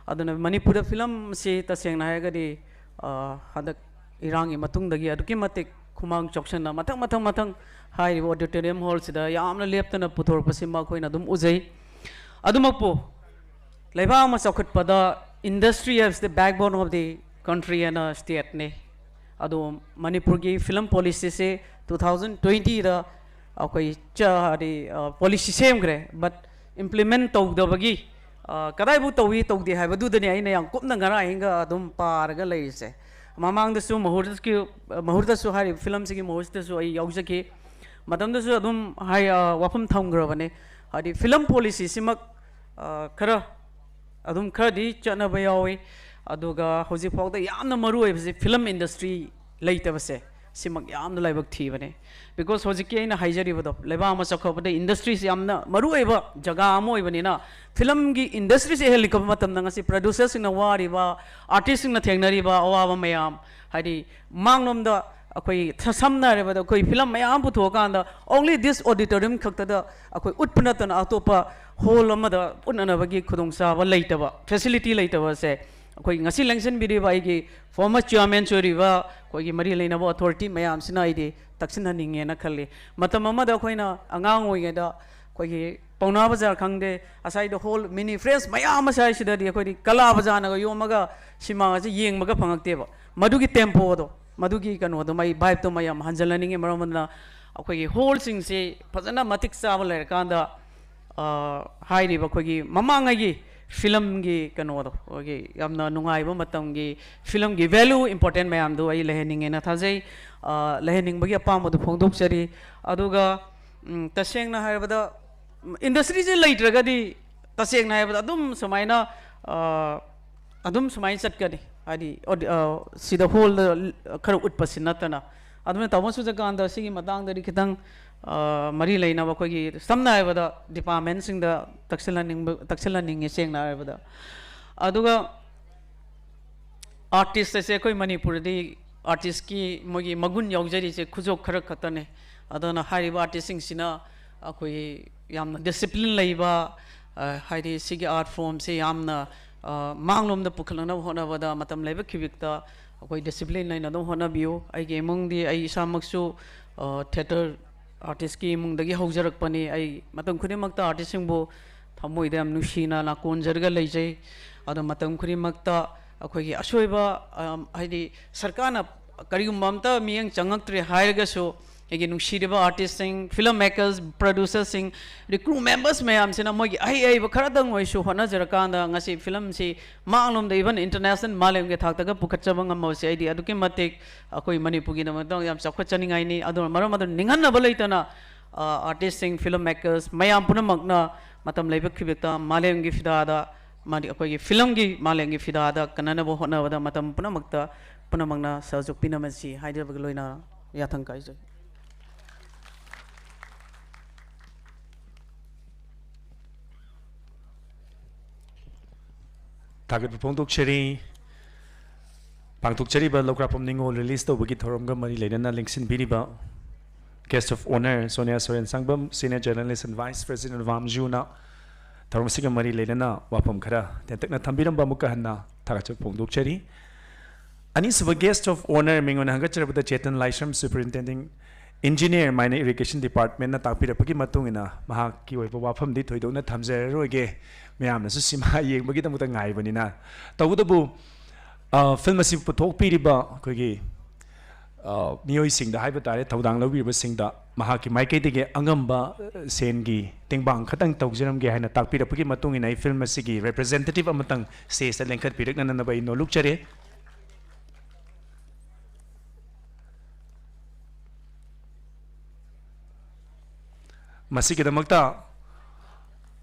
ꯑꯗꯨꯅ ꯃꯅꯤꯄꯨꯔꯗ ꯐꯤꯂꯝꯁꯤ ꯇꯁꯦꯡꯅ ꯍꯥꯏꯔꯒꯗꯤ, ꯑ, ꯍꯟꯗꯛ ꯏꯔꯥꯡꯒꯤ ꯃꯇꯨꯡꯗꯒꯤ ꯑꯗꯨꯛꯀꯤ ꯃꯇꯤꯛ ꯈꯨꯃꯥꯡ ꯆꯥꯎꯁꯟꯅ ꯃꯊꯪ, ꯃꯊꯪ, ꯃꯊꯪ ꯍꯥꯏꯔꯤꯕ auditorium hallꯁꯤꯗ ꯌꯥꯝꯅ ꯂꯦꯞꯇꯅ ꯄꯨꯊꯣꯔꯛꯄꯁꯤꯃ ꯑꯩꯈꯣꯏꯅ ꯑꯗꯨꯝ ꯎꯖꯩ꯫ ꯑꯗꯨꯃꯛꯄꯨ ꯂꯩꯕꯥꯛ ꯑꯃ ꯆꯥꯎꯈꯠꯄꯗ industry is the backbone of the country and stateꯅꯤ꯫ ꯑꯗꯣ ꯃꯅꯤꯄꯨꯔꯒꯤ film policyꯁꯦ two thousand twentyꯗ ꯑꯩꯈꯣꯏ ꯆ-, ꯍꯥꯏꯗꯤ, ꯑ, policy ꯁꯦꯝꯈ꯭ꯔꯦ, but implement ꯇꯧꯗꯕꯒꯤ, ꯑ, ꯀꯗꯥꯏꯕꯨ ꯇꯧꯏ ꯇꯧꯗꯦ ꯍꯥꯏꯕꯗꯨꯗꯅꯤ ꯑꯩꯅ ꯌꯥꯝ ꯀꯨꯞꯅ ꯉꯔꯥꯡ ꯑꯍꯤꯡꯒ ꯑꯗꯨꯝ ꯄꯥꯔꯒ ꯂꯩꯔꯤꯁꯦ꯫ ꯃꯃꯥꯡꯗꯁꯨ ꯃꯍꯨꯔꯇꯀꯤ, ꯃꯍꯨꯔꯇꯁꯨ ꯍꯥꯏꯔꯤꯕ filmꯁꯤꯒꯤ ꯃꯍꯨꯔꯇꯁꯨ ꯑꯩ ꯌꯥꯎꯖꯈꯤ꯫ ꯃꯇꯝꯗꯨꯁꯨ ꯑꯗꯨꯝ ꯍꯥꯏ-, ꯑ, ꯋꯥꯐꯝ ꯊꯝꯈ꯭ꯔꯕꯅꯦ꯫ ꯍꯥꯏꯗꯤ film policyꯁꯤꯃꯛ, ꯑ, ꯈꯔ ꯑꯗꯨꯝ ꯈꯔꯗꯤ ꯆꯠꯅꯕ ꯌꯥꯎꯏ꯫ ꯑꯗꯨꯒ ꯍꯧꯖꯤꯛ ꯐꯥꯎꯗ ꯌꯥꯝꯅ ꯃꯔꯨ ꯑꯣꯏꯕꯁꯤ film industry ꯂꯩꯇꯕꯁꯦ, ꯁꯤꯃꯛ ꯌꯥꯝꯅ ꯂꯥꯏꯕꯛ ꯊꯤꯕꯅꯦ꯫ Because ꯍꯧꯖꯤꯛꯀꯤ ꯑꯩꯅ ꯍꯥꯏꯖꯔꯤꯕꯗꯣ, ꯂꯩꯕꯥꯛ ꯑꯃ ꯆꯥꯎꯈꯠꯄꯗ industryꯁꯤ ꯌꯥꯝꯅ ꯃꯔꯨ ꯑꯣꯏꯕ ꯖꯒꯥ ꯑꯃ ꯑꯣꯏꯕꯅꯤꯅ, filmꯒꯤ industryꯁꯤ ꯍꯦꯜꯂꯛꯄ ꯃꯇꯝꯗ ꯉꯁꯤ producerꯁꯤꯡꯅ ꯋꯥꯔꯤꯕ, artistꯁꯤꯡꯅ ꯊꯦꯡꯅꯔꯤꯕ ꯑꯋꯥꯕ ꯃꯌꯥꯝ, ꯍꯥꯏꯗꯤ ꯃꯥꯡꯂꯣꯝꯗ ꯑꯩꯈꯣꯏ ꯁ-, ꯁꯝꯅ ꯍꯥꯏꯔꯕꯗ ꯑꯩꯈꯣꯏ film ꯃꯌꯥꯝ ꯄꯨꯊꯣꯛꯑꯀꯥꯟꯗ only this auditorium ꯈꯛꯇꯗ ꯑꯩꯈꯣꯏ ꯎꯠꯄ ꯅꯠꯇꯅ ꯑꯇꯣꯞꯄ hall ꯑꯃꯗ ꯎꯠꯅꯅꯕꯒꯤ ꯈꯨꯗꯣꯡꯆꯥꯕ ꯂꯩꯇꯕ, facility ꯂꯩꯇꯕꯁꯦ ꯑꯩꯈꯣꯏ ꯉꯁꯤ ꯂꯦꯡꯁꯤꯟꯕꯤꯔꯤꯕ ꯑꯩꯒꯤ former chairman ꯑꯣꯏꯔꯤꯕ ꯑꯩꯈꯣꯏꯒꯤ ꯃꯔꯤ ꯂꯩꯅꯕ authority ꯃꯌꯥꯝꯁꯤꯅ ꯑꯩꯗꯤ ꯇꯛꯁꯤꯟꯍꯟꯅꯤꯡꯉꯦꯅ ꯈꯜꯂꯤ꯫ ꯃꯇꯝ ꯑꯃꯗ ꯑꯩꯈꯣꯏꯅ ꯑꯉꯥꯡ ꯑꯣꯏꯔꯤꯉꯩꯗ ꯑꯩꯈꯣꯏꯒꯤ ꯄꯥꯎꯅꯥ ꯕꯖꯥꯔ ꯈꯪꯗꯦ, ꯑꯁꯥꯏꯗ hall mini French ꯃꯌꯥꯝ ꯑꯃ ꯁꯥꯏꯁꯤꯗꯗꯤ ꯑꯩꯈꯣꯏꯗꯤ ꯀꯂꯥ ꯕꯖꯥꯔꯅꯒ ꯌꯣꯝꯃꯒ cinema ꯑꯁꯤ ꯌꯦꯡꯕꯒ ꯐꯪꯉꯛꯇꯦꯕ꯫ ꯃꯗꯨꯒꯤ tempoꯗꯣ, ꯃꯗꯨꯒꯤ ꯀꯩꯅꯣꯗꯣ, ꯃꯥꯒꯤ vibeꯇꯣ ꯃꯌꯥꯝ ꯍꯟꯖꯤꯜꯍꯟꯅꯤꯡꯉꯤ꯫ ꯃꯔꯝ ꯑꯗꯨꯅ ꯑꯩꯈꯣꯏꯒꯤ hallꯁꯤꯡꯁꯤ ꯐꯖꯅ ꯃꯇꯤꯛ ꯆꯥꯕ ꯂꯩꯔꯀꯥꯟꯗ, ꯑ, ꯍꯥꯏꯔꯤꯕ ꯑꯩꯈꯣꯏꯒꯤ ꯃꯃꯥꯡꯉꯩꯒꯤ filmꯒꯤ ꯀꯩꯅꯣꯗꯣ, ꯑꯩꯈꯣꯏꯒꯤ ꯌꯥꯝꯅ ꯅꯨꯡꯉꯥꯏꯕ ꯃꯇꯝꯒꯤ filmꯒꯤ value important ꯃꯌꯥꯝꯗꯣ ꯑꯩ ꯂꯩꯍꯟꯅꯤꯡꯉꯦꯅ ꯊꯥꯖꯩ꯫ ꯑ, ꯂꯩꯍꯟꯅꯤꯡꯕꯒꯤ ꯑꯄꯥꯝꯕꯗꯨ ꯐꯣꯡꯗꯣꯛꯆꯔꯤ꯫ ꯑꯗꯨꯒ, ꯎꯝ, ꯇꯁꯦꯡꯅ ꯍꯥꯏꯔꯕꯗ, ꯎꯝ, industryꯁꯦ ꯂꯩꯇ꯭ꯔꯒꯗꯤ ꯇꯁꯦꯡꯅ ꯍꯥꯏꯔꯕꯗ ꯑꯗꯨꯝ ꯁꯨꯃꯥꯏꯅ, ꯑ, ꯑꯗꯨꯝ ꯁꯨꯃꯥꯏꯅ ꯆꯠꯀꯅꯤ꯫ ꯍꯥꯏꯗꯤ, ꯑꯣꯗꯤ-, ꯑ, ꯁꯤꯗ hallꯗ ꯈꯔ ꯎꯠꯄꯁꯤ ꯅꯠꯇꯅ, ꯑꯗꯨꯅ ꯇꯥꯃꯣ ꯁꯨꯖꯀꯥꯟꯇ ꯁꯤꯒꯤ ꯃꯇꯥꯡꯗꯗꯤ ꯈꯤꯇꯪ, ꯑ, ꯃꯔꯤ ꯂꯩꯅꯕ ꯑꯩꯈꯣꯏꯒꯤ ꯁꯝꯅ ꯍꯥꯏꯔꯕꯗ ꯗꯤꯄꯥꯔꯠꯃꯦꯟꯁꯤꯡꯗ ꯇꯛꯁꯤꯜꯍꯟꯅꯤꯡꯕ, ꯇꯛꯁꯤꯜꯍꯟꯅꯤꯡꯉꯤ ꯁꯦꯡꯅ ꯍꯥꯏꯔꯕꯗ꯫ ꯑꯗꯨꯒ ꯑꯥꯔꯇꯤꯁ ꯑꯁꯦ ꯑꯩꯈꯣꯏ ꯃꯅꯤꯄꯨꯔꯗꯤ ꯑꯥꯔꯇꯤꯁꯀꯤ ꯃꯣꯏꯒꯤ ꯃꯒꯨꯟ ꯌꯥꯎꯖꯔꯤꯁꯦ ꯈꯨꯖꯣꯞ ꯈꯔ ꯈꯛꯇꯅꯦ꯫ ꯑꯗꯨꯅ ꯍꯥꯏꯔꯤꯕ ꯑꯥꯔꯇꯤꯁꯁꯤꯡꯁꯤꯅ ꯑꯩꯈꯣꯏꯒꯤ ꯌꯥꯝꯅ ꯗꯤꯁꯤꯄ꯭ꯂꯤꯟ ꯂꯩꯕ, ꯑ, ꯍꯥꯏꯗꯤ ꯁꯤꯒꯤ ꯑꯥꯔꯠ ꯐꯣꯝꯁꯦ ꯌꯥꯝꯅ, ꯑ, ꯃꯥꯡꯂꯣꯝꯗ ꯄꯨꯈꯠꯂꯛꯅꯕ ꯍꯣꯠꯅꯕꯗ ꯃꯇꯝ ꯂꯩꯕ ꯈꯤꯕꯤꯛꯇ ꯑꯩꯈꯣꯏ ꯗꯤꯁꯤꯄ꯭ꯂꯤꯟ ꯂꯩꯅ ꯑꯗꯨꯝ ꯍꯣꯠꯅꯕꯤꯌꯨ꯫ ꯑꯩꯒꯤ ꯏꯃꯨꯡꯗꯤ ꯑꯩ ꯏꯁꯥꯃꯛꯁꯨ, ꯑ, ꯊꯤꯌꯦꯇꯔ ꯑꯥꯔꯇꯤꯁꯀꯤ ꯏꯃꯨꯡꯗꯒꯤ ꯍꯧꯖꯔꯛꯄꯅꯤ꯫ ꯑꯩ ꯃꯇꯝ ꯈꯨꯗꯤꯡꯃꯛꯇ ꯑꯥꯔꯇꯤꯁꯁꯤꯡꯕꯨ ꯊꯃꯣꯏꯗ ꯌꯥꯝ ꯅꯨꯡꯁꯤꯅ ꯅꯥꯀꯣꯟꯖꯔꯒ ꯂꯩꯖꯩ꯫ ꯑꯗꯣ ꯃꯇꯝ ꯈꯨꯗꯤꯡꯃꯛꯇ ꯑꯩꯈꯣꯏꯒꯤ ꯑꯁꯣꯏꯕ, ꯑꯝ, ꯍꯥꯏꯗꯤ ꯁꯔꯀꯥꯔꯅ ꯀꯔꯤꯒꯨꯝꯕ ꯑꯝꯇ ꯃꯤꯠꯌꯦꯡ ꯆꯪꯉꯛꯇ꯭ꯔꯦ ꯍꯥꯏꯔꯒꯁꯨ, ꯑꯩꯒꯤ ꯅꯨꯡꯁꯤꯔꯤꯕ ꯑꯥꯔꯇꯤꯁꯁꯤꯡ, ꯐꯤꯂꯝ ꯃꯦꯀꯔꯁ, ꯄ꯭ꯔꯗ꯭ꯌꯨꯁꯔꯁꯤꯡ, ꯑꯗꯩ ꯀ꯭ꯔꯨ ꯃꯦꯝꯕꯔꯁ ꯃꯌꯥꯝꯁꯤꯅ ꯃꯣꯏꯒꯤ ꯑꯍꯩ ꯑꯍꯩꯕ ꯈꯔꯗꯪ ꯑꯣꯏꯁꯨ ꯍꯣꯠꯅꯖꯔꯀꯥꯟꯗ ꯉꯁꯤ ꯐꯤꯂꯝꯁꯤ ꯃꯥꯡꯂꯣꯝꯗ, ꯏꯚꯟ ꯏꯟꯇꯔꯅꯦꯁꯅꯦꯜ ꯃꯥꯂꯦꯝꯒꯤ ꯊꯥꯛꯇꯒ ꯄꯨꯈꯠꯆꯕ ꯉꯝꯕꯁꯦ ꯑꯩꯗꯤ ꯑꯗꯨꯛꯀꯤ ꯃꯇꯤꯛ ꯑꯩꯈꯣꯏ ꯃꯅꯤꯄꯨꯔꯒꯤꯗꯃꯛꯇ ꯌꯥꯝ ꯆꯥꯎꯈꯠꯆꯅꯤꯡꯉꯥꯏꯅꯤ꯫ ꯑꯗꯨꯅ ꯃꯔꯝ ꯑꯗꯨꯅ ꯅꯤꯡꯍꯟꯅꯕ ꯂꯩꯇꯅ, ꯑ, ꯑꯥꯔꯇꯤꯁꯁꯤꯡ, ꯐꯤꯂꯝ ꯃꯦꯀꯔꯁ ꯃꯌꯥꯝ ꯄꯨꯝꯅꯃꯛꯅ ꯃꯇꯝ ꯂꯩꯕ ꯈꯤꯕꯤꯛꯇ ꯃꯥꯂꯦꯝꯒꯤ ꯐꯤꯗꯥꯗ, ꯃꯥꯗꯤ ꯑꯩꯈꯣꯏꯒꯤ ꯐꯤꯂꯝꯒꯤ ꯃꯥꯂꯦꯝꯒꯤ ꯐꯤꯗꯥꯗ ꯀꯟꯅꯅꯕ ꯍꯣꯠꯅꯕꯗ ꯃꯇꯝ ꯄꯨꯝꯅꯃꯛꯇ, ꯄꯨꯝꯅꯃꯛꯅ ꯁꯍꯖꯣꯛ ꯄꯤꯅꯕꯁꯤ ꯍꯥꯏꯖꯕꯒ ꯂꯣꯏꯅꯅ ꯌꯥꯊꯪ ꯀꯥꯏꯖꯩ꯫ ꯊꯥꯒꯠꯄ ꯐꯣꯡꯗꯣꯛꯆꯔꯤ꯫ ꯄꯥꯡꯊꯣꯛꯆꯔꯤꯕ ꯂꯧꯀ꯭ꯔꯥꯛꯄꯝ ꯅꯤꯉꯣꯜ ꯔꯤꯂꯤꯖ ꯇꯧꯕꯒꯤ ꯊꯧꯔꯝꯒ ꯃꯔꯤ ꯂꯩꯅꯅ ꯂꯦꯡꯁꯤꯟꯕꯤꯔꯤꯕ guest of honour Sonia Sorensangbam, Senior Journalist and Vice President ꯋꯥꯝꯖꯨꯅ ꯊꯧꯔꯝ ꯑꯁꯤꯒ ꯃꯔꯤ ꯂꯩꯅꯅ ꯋꯥꯐꯝ ꯈꯔ ꯇꯦꯟꯇꯛꯅ ꯊꯝꯕꯤꯔꯝꯕ ꯑꯃꯨꯛꯀ ꯍꯟꯅ ꯊꯥꯒꯠꯆꯕ ꯐꯣꯡꯗꯣꯛꯆꯔꯤ꯫ ꯑꯅꯤꯁꯨꯕ guest of honour ꯃꯤꯡ ꯑꯣꯏꯅ ꯍꯪꯒꯠꯆꯔꯕꯗ Chetan Laishram, Superintendent Engineer, Minor Irrigation Department ꯅ ꯇꯥꯛꯄꯤꯔꯛꯄꯒꯤ ꯃꯇꯨꯡ ꯏꯟꯅ ꯃꯍꯥꯛꯀꯤ ꯑꯣꯏꯕ ꯋꯥꯐꯝꯗꯤ ꯊꯣꯏꯗꯣꯛꯅ ꯊꯝꯖꯔꯔꯣꯏꯒꯦ, ꯃꯌꯥꯝꯅꯁꯨ ꯁꯤꯃꯥ ꯌꯦꯡꯕꯒꯤꯗꯃꯛꯇ ꯉꯥꯏꯕꯅꯤꯅ꯫ ꯇꯧꯕꯇꯕꯨ, ꯑ, ꯐꯤꯂꯝ ꯑꯁꯤ ꯄꯨꯊꯣꯛꯄꯤꯔꯤꯕ ꯑꯩꯈꯣꯏꯒꯤ, ꯑ, ꯃꯤꯑꯣꯏꯁꯤꯡꯗ ꯍꯥꯏꯕ ꯇꯥꯔꯦ, ꯊꯧꯗꯥꯡ ꯂꯧꯕꯤꯔꯤꯕꯁꯤꯡꯗ ꯃꯍꯥꯛꯀꯤ ꯃꯥꯏꯀꯩꯗꯒꯤ ꯑꯉꯝꯕ, ꯑ, ꯁꯦꯟꯒꯤ ꯇꯦꯡꯕꯥꯡ ꯈꯇꯪ ꯇꯧꯖꯔꯝꯒꯦ ꯍꯥꯏꯅ ꯇꯥꯛꯄꯤꯔꯛꯄꯒꯤ ꯃꯇꯨꯡ ꯏꯟꯅ ꯑꯩ ꯐꯤꯂꯝ ꯑꯁꯤꯒꯤ representative ꯑꯃꯇꯪ stage ꯇ ꯂꯦꯡꯈꯠꯄꯤꯔꯛꯅꯅꯕ ꯑꯩ ꯅꯣꯜꯂꯨꯛꯆꯔꯤ꯫ ꯃꯁꯤꯒꯤꯗꯃꯛꯇ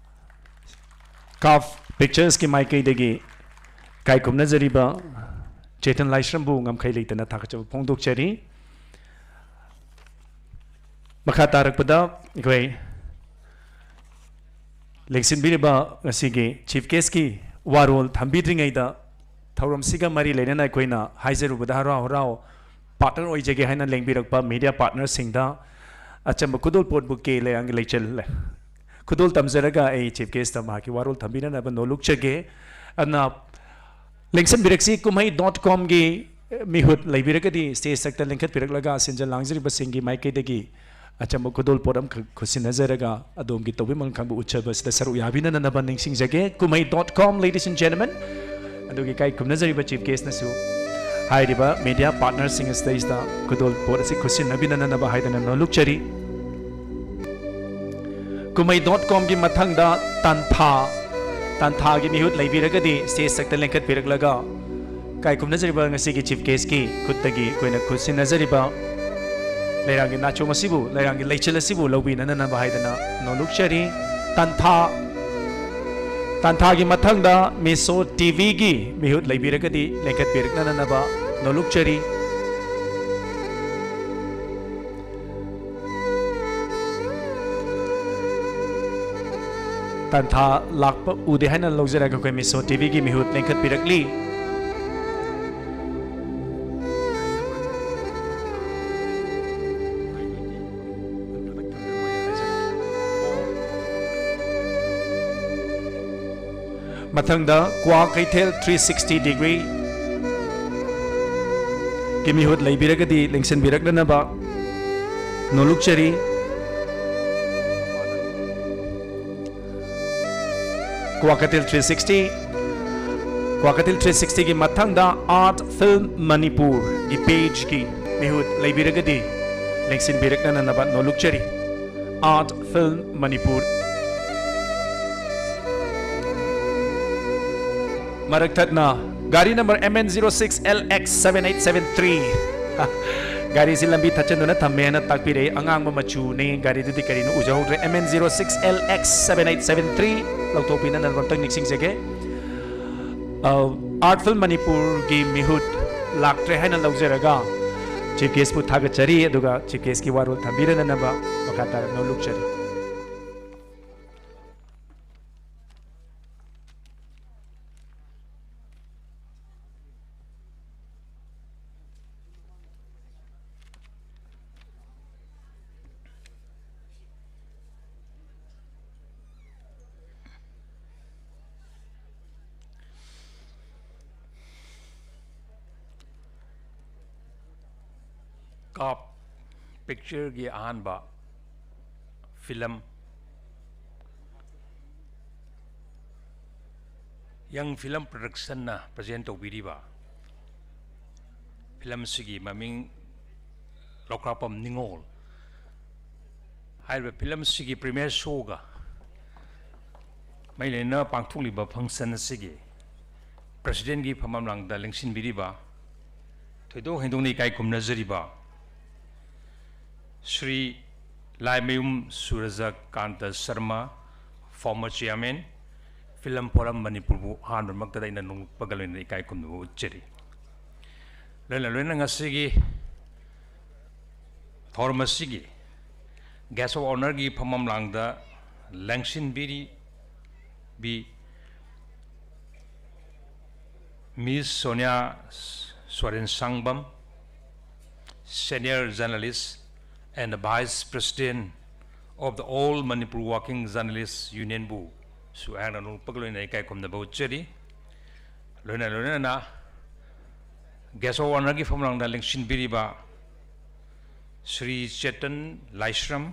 ꯀꯥꯐ ꯄꯤꯛꯆꯔꯁꯀꯤ ꯃꯥꯏꯀꯩꯗꯒꯤ ꯏꯀꯥꯏ ꯈꯨꯝꯅꯖꯔꯤꯕ ꯆꯦꯇꯟ ꯂꯥꯏꯁ꯭ꯔꯝꯕꯨ ꯉꯝꯈꯩ ꯂꯩꯇꯅ ꯊꯥꯒꯠꯆꯕ ꯐꯣꯡꯗꯣꯛꯆꯔꯤ꯫ ꯃꯈꯥ ꯇꯥꯔꯛꯄꯗ ꯑꯩꯈꯣꯏ ꯂꯦꯡꯁꯤꯟꯕꯤꯔꯤꯕ ꯉꯁꯤꯒꯤ ꯆꯤꯐ ꯒꯦꯁꯀꯤ ꯋꯥꯔꯣꯜ ꯊꯝꯕꯤꯗ꯭ꯔꯤꯉꯩꯗ, ꯊꯧꯔꯝꯁꯤꯒ ꯃꯔꯤ ꯂꯩꯅꯅ ꯑꯩꯈꯣꯏꯅ ꯍꯥꯏꯖꯔꯨꯕꯗ ꯍꯔꯥꯎ ꯍꯔꯥꯎ ꯄꯥꯔꯠꯅꯔ ꯑꯣꯏꯖꯒꯦ ꯍꯥꯏꯅ ꯂꯦꯡꯕꯤꯔꯛꯄ ꯃꯤꯗꯤꯌꯥ ꯄꯥꯔꯠꯅꯔꯁꯤꯡꯗ ꯑꯆꯝꯕ ꯈꯨꯗꯣꯜꯄꯣꯠꯄꯨ ꯀꯦ ꯂꯩꯔꯥꯡꯒꯤ ꯂꯩꯆꯜ ꯈꯨꯗꯣꯜ ꯇꯝꯖꯔꯒ ꯑꯩ ꯆꯤꯐ ꯒꯦꯁꯇ ꯃꯍꯥꯛꯀꯤ ꯋꯥꯔꯣꯜ ꯊꯝꯕꯤꯅꯅꯕ ꯅꯣꯜꯂꯨꯛꯆꯒꯦ꯫ ꯑꯗꯨꯅ ꯂꯦꯡꯁꯤꯟꯕꯤꯔꯛꯁꯤ꯫ ꯀꯨꯝꯍꯩ ꯗꯣꯠ ꯀꯣꯝꯒꯤ ꯃꯤꯍꯨꯠ ꯂꯩꯕꯤꯔꯒꯗꯤ ꯁ꯭ꯇꯦꯖ ꯁꯛꯇ ꯂꯦꯡꯈꯠꯄꯤꯔꯛꯂꯒ ꯁꯤꯟꯖ ꯂꯥꯡꯖꯔꯤꯕꯁꯤꯡꯒꯤ ꯃꯥꯏꯀꯩꯗꯒꯤ ꯑꯆꯝꯕ ꯈꯨꯗꯣꯜꯄꯣꯠ ꯑꯃꯈꯛ ꯈꯨꯠꯁꯤꯟꯅꯖꯔꯒ ꯑꯗꯣꯝꯒꯤ ꯇꯧꯕꯤꯃꯜ ꯈꯪꯕ ꯎꯠꯆꯕ ꯑꯁꯤꯗ ꯁꯔꯨꯛ ꯌꯥꯕꯤꯅꯅꯕ ꯅꯤꯡꯁꯤꯡꯖꯒꯦ꯫ ꯀꯨꯝꯍꯩ dot com, ladies and gentlemen꯫ ꯑꯗꯨꯒꯤ ꯏꯀꯥꯏ ꯈꯨꯝꯅꯖꯔꯤꯕ ꯆꯤꯐ ꯒꯦꯁꯅꯁꯨ ꯍꯥꯏꯔꯤꯕ ꯃꯤꯗꯤꯌꯥ ꯄꯥꯔꯠꯅꯔꯁꯤꯡ ꯑꯁꯤꯗꯩꯁꯤꯗ ꯈꯨꯗꯣꯜꯄꯣꯠ ꯑꯁꯤ ꯈꯨꯠꯁꯤꯟꯅꯕꯤꯅꯅꯕ ꯍꯥꯏꯗꯅ ꯅꯣꯜꯂꯨꯛꯆꯔꯤ꯫ ꯀꯨꯝꯍꯩ ꯗꯣꯠ ꯀꯣꯝꯒꯤ ꯃꯊꯪꯗ ꯇꯥꯟꯊꯥ, ꯇꯥꯟꯊꯥꯒꯤ ꯃꯤꯍꯨꯠ ꯂꯩꯕꯤꯔꯒꯗꯤ ꯁ꯭ꯇꯦꯖ ꯁꯛꯇ ꯂꯦꯡꯈꯠꯄꯤꯔꯛꯂꯒ ꯏꯀꯥꯏ ꯈꯨꯝꯅꯖꯔꯤꯕ ꯉꯁꯤꯒꯤ ꯆꯤꯐ ꯒꯦꯁꯀꯤ ꯈꯨꯠꯇꯒꯤ ꯑꯩꯈꯣꯏꯅ ꯈꯨꯠꯁꯤꯟꯅꯖꯔꯤꯕ ꯂꯩꯔꯥꯡꯒꯤ ꯅꯥꯆꯣꯝ ꯑꯁꯤꯕꯨ, ꯂꯩꯔꯥꯡꯒꯤ ꯂꯩꯆꯜ ꯑꯁꯤꯕꯨ ꯂꯧꯕꯤꯅꯅꯕ ꯍꯥꯏꯗꯅ ꯅꯣꯜꯂꯨꯛꯆꯔꯤ꯫ ꯇꯥꯟꯊꯥ, ꯇꯥꯟꯊꯥꯒꯤ ꯃꯊꯪꯗ ꯃꯤꯁꯣ ꯇꯤꯚꯤꯒꯤ ꯃꯤꯍꯨꯠ ꯂꯩꯕꯤꯔꯒꯗꯤ ꯂꯦꯡꯈꯠꯄꯤꯔꯛꯅꯅꯕ ꯅꯣꯜꯂꯨꯛꯆꯔꯤ꯫ ꯇꯥꯟꯊꯥ ꯂꯥꯛꯄ ꯎꯗꯦ ꯍꯥꯏꯅ ꯂꯧꯖꯔꯒ ꯑꯩꯈꯣꯏ ꯃꯤꯁꯣ ꯇꯤꯚꯤꯒꯤ ꯃꯤꯍꯨꯠ ꯂꯦꯡꯈꯠꯄꯤꯔꯛꯂꯤ꯫ ꯃꯊꯪꯗ ꯀ꯭ꯋꯥꯀꯩꯊꯦꯜ three sixty degree ꯒꯤ ꯃꯤꯍꯨꯠ ꯂꯩꯕꯤꯔꯒꯗꯤ ꯂꯦꯡꯁꯤꯟꯕꯤꯔꯛꯅꯅꯕ ꯅꯣꯜꯂꯨꯛꯆꯔꯤ꯫ Kwakeithel three sixty, Kwakeithel three sixty ꯒꯤ ꯃꯊꯪꯗ ꯑꯥꯔꯠ ꯐꯤꯜꯝ ꯃꯅꯤꯄꯨꯔꯒꯤ ꯄꯦꯖꯀꯤ ꯃꯤꯍꯨꯠ ꯂꯩꯕꯤꯔꯒꯗꯤ ꯂꯦꯡꯁꯤꯟꯕꯤꯔꯛꯅꯅꯕ ꯅꯣꯜꯂꯨꯛꯆꯔꯤ꯫ Art film Manipur. ꯃꯔꯛ ꯊꯠꯅ ꯒꯥꯔꯤ number M N zero six L X seven eight seven three꯫ ꯒꯥꯔꯤꯁꯤ ꯂꯝꯕꯤ ꯊꯠꯆꯟꯗꯨꯅ ꯊꯝꯃꯦꯅ ꯇꯥꯛꯄꯤꯔꯛꯏ꯫ ꯑꯉꯥꯡꯕ ꯃꯆꯨꯅꯤ꯫ ꯒꯥꯔꯤꯗꯨꯗꯤ ꯀꯔꯤꯅꯣ ꯎꯖꯍꯧꯗ꯭ꯔꯦ꯫ M N zero six L X seven eight seven three ꯂꯧꯊꯣꯛꯄꯤꯅꯅꯕ ꯑꯝꯇꯪ ꯅꯤꯡꯁꯤꯡꯖꯒꯦ꯫ ꯑ, ꯑꯥꯔꯠ ꯐꯤꯜꯝ ꯃꯅꯤꯄꯨꯔꯒꯤ ꯃꯤꯍꯨꯠ ꯂꯥꯛꯇ꯭ꯔꯦ ꯍꯥꯏꯅ ꯂꯧꯖꯔꯒ, Chief Guest ꯄꯨ ꯊꯥꯒꯠꯆꯔꯤ, ꯑꯗꯨꯒ Chief Guest ꯀꯤ ꯋꯥꯔꯣꯜ ꯊꯝꯕꯤꯔꯅꯅꯕ ꯃꯈꯥ ꯇꯥꯔꯛꯅ ꯂꯨꯛꯆꯔꯤ꯫ ꯀꯥꯞ ꯄꯤꯛꯆꯔꯒꯤ ꯑꯍꯥꯟꯕ ꯐꯤꯂꯝ, ꯌꯪ ꯐꯤꯂꯝ ꯄ꯭ꯔꯗꯛꯁꯟꯅ ꯄ꯭ꯔꯖꯦꯟ ꯇꯧꯕꯤꯔꯤꯕ ꯐꯤꯂꯝꯁꯤꯒꯤ ꯃꯃꯤꯡ ꯂꯧꯀ꯭ꯔꯥꯛꯄꯝ ꯅꯤꯉꯣꯜ꯫ ꯍꯥꯏꯔꯤꯕ ꯐꯤꯂꯝꯁꯤꯒꯤ ꯄ꯭ꯔꯤꯃꯤꯌꯔ ꯁꯣꯒ ꯃꯔꯤ ꯂꯩꯅꯅ ꯄꯥꯡꯊꯣꯛꯂꯤꯕ ꯐꯪꯁꯟ ꯑꯁꯤꯒꯤ ꯄ꯭ꯔꯁꯤꯗꯦꯟꯒꯤ ꯐꯝꯐꯝꯂꯥꯡꯗ ꯂꯦꯡꯁꯤꯟꯕꯤꯔꯤꯕ, ꯊꯣꯏꯗꯣꯛ ꯍꯦꯟꯗꯣꯛꯅ ꯏꯀꯥꯏ ꯈꯨꯝꯅꯖꯔꯤꯕ Shri Laimayum Surjakanta Sharma, former chairman, film forum ꯃꯅꯤꯄꯨꯔꯕꯨ ꯑꯍꯥꯟꯕꯃꯛꯇꯗ ꯑꯩꯅ ꯅꯣꯡꯂꯨꯛꯄꯒ ꯂꯣꯏꯅꯅ ꯏꯀꯥꯏ ꯈꯨꯝꯅꯕ ꯎꯠꯆꯔꯤ꯫ ꯂꯣꯏꯅ ꯂꯣꯏꯅꯅ ꯉꯁꯤꯒꯤ ꯊꯧꯔꯝ ꯑꯁꯤꯒꯤ guest of honourꯒꯤ ꯐꯝꯐꯝꯂꯥꯡꯗ ꯂꯦꯡꯁꯤꯟꯕꯤꯔꯤꯕꯤ Miss Sonia Swarin Sangbam, senior journalist and the Vice President of the All Manipur Working Journalists Unionꯕꯨꯁꯨ ꯑꯩꯍꯥꯛꯅ ꯅꯣꯡꯂꯨꯛꯄꯒ ꯂꯣꯏꯅꯅ ꯏꯀꯥꯏ ꯈꯨꯝꯅꯕ ꯎꯠꯆꯔꯤ꯫ ꯂꯣꯏꯅ ꯂꯣꯏꯅꯅ guest of honourꯒꯤ ꯐꯝꯐꯝꯂꯥꯡꯗ ꯂꯦꯡꯁꯤꯟꯕꯤꯔꯤꯕ Shri Chetan Laishram,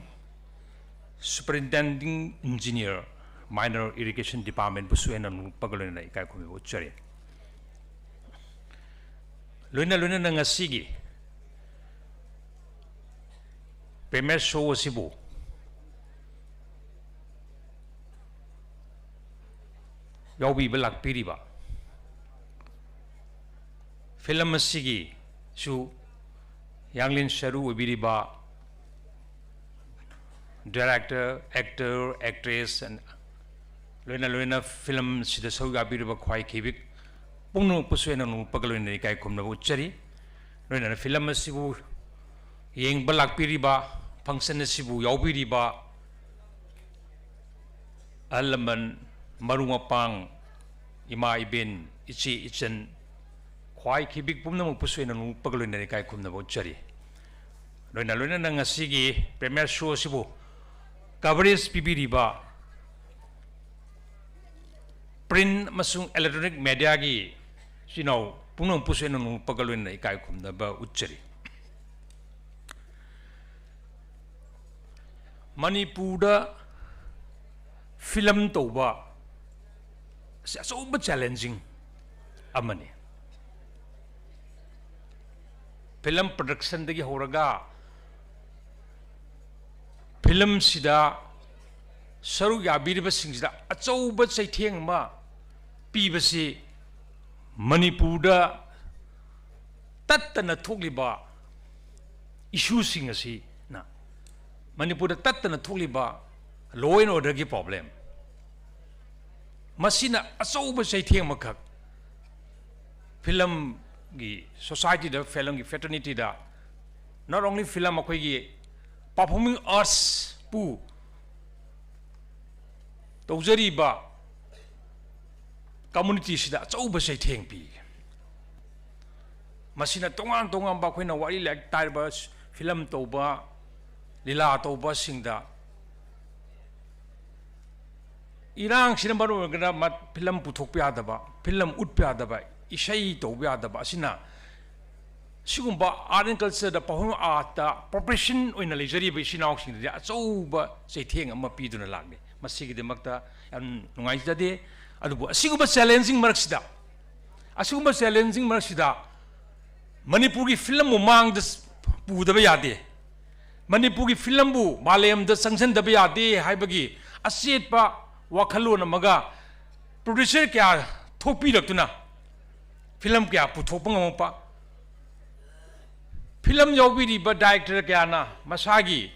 Superintending Engineer, Minor Irrigation Departmentꯕꯨꯁꯨ ꯑꯩꯅ ꯅꯣꯡꯂꯨꯛꯄꯒ ꯂꯣꯏꯅꯅ ꯏꯀꯥꯏ ꯈꯨꯝꯅꯕ ꯎꯠꯆꯔꯤ꯫ ꯂꯣꯏꯅ ꯂꯣꯏꯅꯅ ꯉꯁꯤꯒꯤ premiere show ꯑꯁꯤꯕꯨ ꯌꯥꯎꯕꯤꯕ ꯂꯥꯛꯄꯤꯔꯤꯕ ꯐꯤꯂꯝ ꯑꯁꯤꯒꯤꯁꯨ ꯌꯥꯡꯂꯦꯟ ꯁꯔꯨ ꯑꯣꯏꯕꯤꯔꯤꯕ director, actor, actress, and ꯂꯣꯏꯅ ꯂꯣꯏꯅ ꯐꯤꯂꯝꯁꯤꯗ ꯁꯔꯨꯛ ꯌꯥꯕꯤꯔꯤꯕ ꯈ꯭ꯋꯥꯏ ꯈꯤꯕꯤꯛ ꯄꯨꯝꯅꯃꯛꯄꯨꯁꯨ ꯑꯩꯅ ꯅꯣꯡꯂꯨꯛꯄꯒ ꯂꯣꯏꯅꯅ ꯏꯀꯥꯏ ꯈꯨꯝꯅꯕ ꯎꯠꯆꯔꯤ꯫ ꯂꯣꯏꯅꯅ ꯐꯤꯂꯝ ꯑꯁꯤꯕꯨ ꯌꯦꯡꯕ ꯂꯥꯛꯄꯤꯔꯤꯕ, ꯐꯪꯁꯟ ꯑꯁꯤꯕꯨ ꯌꯥꯎꯕꯤꯔꯤꯕ ꯑꯍꯜ ꯂꯃꯟ, ꯃꯔꯨꯞ ꯃꯄꯥꯡ, ꯏꯃꯥ ꯏꯕꯦꯟ, ꯏꯆꯦ ꯏꯆꯟ, ꯈ꯭ꯋꯥꯏ ꯈꯤꯕꯤꯛ ꯄꯨꯝꯅꯃꯛꯄꯨꯁꯨ ꯑꯩꯅ ꯅꯣꯛꯄꯒ ꯂꯣꯏꯅꯅ ꯏꯀꯥꯏ ꯈꯨꯝꯅꯕ ꯎꯠꯆꯔꯤ꯫ ꯂꯣꯏꯅ ꯂꯣꯏꯅꯅ ꯉꯁꯤꯒꯤ premiere show ꯑꯁꯤꯕꯨ coverage ꯄꯤꯕꯤꯔꯤꯕ print ꯑꯃꯁꯨꯡ electronic mediaꯒꯤ ꯏꯆꯤꯟ ꯏꯅꯥꯎ ꯄꯨꯝꯅꯃꯛꯄꯨꯁꯨ ꯑꯩꯅ ꯅꯣꯛꯄꯒ ꯂꯣꯏꯅꯅ ꯏꯀꯥꯏ ꯈꯨꯝꯅꯕ ꯎꯠꯆꯔꯤ꯫ ꯃꯅꯤꯄꯨꯔꯗ ꯐꯤꯂꯝ ꯇꯧꯕ ꯑꯁꯤ ꯑꯆꯧꯕ challenging ꯑꯃꯅꯤ꯫ ꯐꯤꯂꯝ productionꯗꯒꯤ ꯍꯧꯔꯒ ꯐꯤꯂꯝꯁꯤꯗ ꯁꯔꯨꯛ ꯌꯥꯕꯤꯔꯤꯕꯁꯤꯡꯁꯤꯗ ꯑꯆꯧꯕ ꯆꯩꯊꯦꯡ ꯑꯃ ꯄꯤꯕꯁꯤ ꯃꯅꯤꯄꯨꯔꯗ ꯇꯠꯇꯅ ꯊꯣꯛꯂꯤꯕ issueꯁꯤꯡ ꯑꯁꯤꯅ, ꯃꯅꯤꯄꯨꯔꯗ ꯇꯠꯇꯅ ꯊꯣꯛꯂꯤꯕ law and orderꯒꯤ problem, ꯃꯁꯤꯅ ꯑꯆꯧꯕ ꯆꯩꯊꯦꯡ ꯑꯃꯈꯛ ꯐꯤꯂꯝꯒꯤ societyꯗ, ꯐꯤꯂꯝꯒꯤ fraternityꯗ, not only ꯐꯤꯂꯝ, ꯑꯩꯈꯣꯏꯒꯤ performing artsꯄꯨ ꯇꯧꯖꯔꯤꯕ communityꯁꯤꯗ ꯑꯆꯧꯕ ꯆꯩꯊꯦꯡ ꯄꯤ꯫ ꯃꯁꯤꯅ ꯇꯣꯉꯥꯟ ꯇꯣꯉꯥꯟꯕ ꯑꯩꯈꯣꯏꯅ ꯋꯥꯔꯤ ꯂꯥꯏꯔꯤꯛ ꯇꯥꯔꯤꯕ, ꯐꯤꯂꯝ ꯇꯧꯕ, ꯂꯤꯂꯥ ꯇꯧꯕꯁꯤꯡꯗ, ꯏꯔꯥꯡꯁꯤꯅ ꯃꯔꯝ ꯑꯣꯏꯔꯒꯅ ꯃ-, ꯐꯤꯂꯝ ꯄꯨꯊꯣꯛꯄ ꯌꯥꯗꯕ, ꯐꯤꯂꯝ ꯎꯠꯄ ꯌꯥꯗꯕ, ꯏꯁꯩ ꯇꯧꯕ ꯌꯥꯗꯕ ꯑꯁꯤꯅ ꯁꯤꯒꯨꯝꯕ art and cultureꯗ, performing artꯇ profession ꯑꯣꯏꯅ ꯂꯩꯖꯔꯤꯕ ꯏꯆꯤꯟ ꯏꯅꯥꯎꯁꯤꯡꯗꯗꯤ ꯑꯆꯧꯕ ꯆꯩꯊꯦꯡ ꯑꯃ ꯄꯤꯗꯨꯅ ꯂꯥꯛꯂꯤ꯫ ꯃꯁꯤꯒꯤꯗꯃꯛꯇ ꯌꯥꯝ ꯅꯨꯡꯉꯥꯏꯖꯗꯦ꯫ ꯑꯗꯨꯕꯨ ꯑꯁꯤꯒꯨꯝꯕ challenging ꯃꯔꯛꯁꯤꯗ, ꯑꯁꯤꯒꯨꯝꯕ challenging ꯃꯔꯛꯁꯤꯗ ꯃꯅꯤꯄꯨꯔꯒꯤ ꯐꯤꯂꯝꯕꯨ ꯃꯥꯡꯗ ꯄꯨꯗꯕ ꯌꯥꯗꯦ, ꯃꯅꯤꯄꯨꯔꯒꯤ ꯐꯤꯂꯝꯕꯨ ꯃꯥꯂꯦꯝꯗ ꯆꯪꯁꯤꯟꯗꯕ ꯌꯥꯗꯦ ꯍꯥꯏꯕꯒꯤ ꯑꯆꯦꯠꯄ ꯋꯥꯈꯜꯂꯣꯟ ꯑꯃꯒ producer ꯀꯌꯥ ꯊꯣꯛꯄꯤꯔꯛꯇꯨꯅ ꯐꯤꯂꯝ ꯀꯌꯥ ꯄꯨꯊꯣꯛꯄ ꯉꯝꯃꯛꯄ, ꯐꯤꯂꯝ ꯌꯥꯎꯕꯤꯔꯤꯕ director ꯀꯌꯥꯅ ꯃꯁꯥꯒꯤ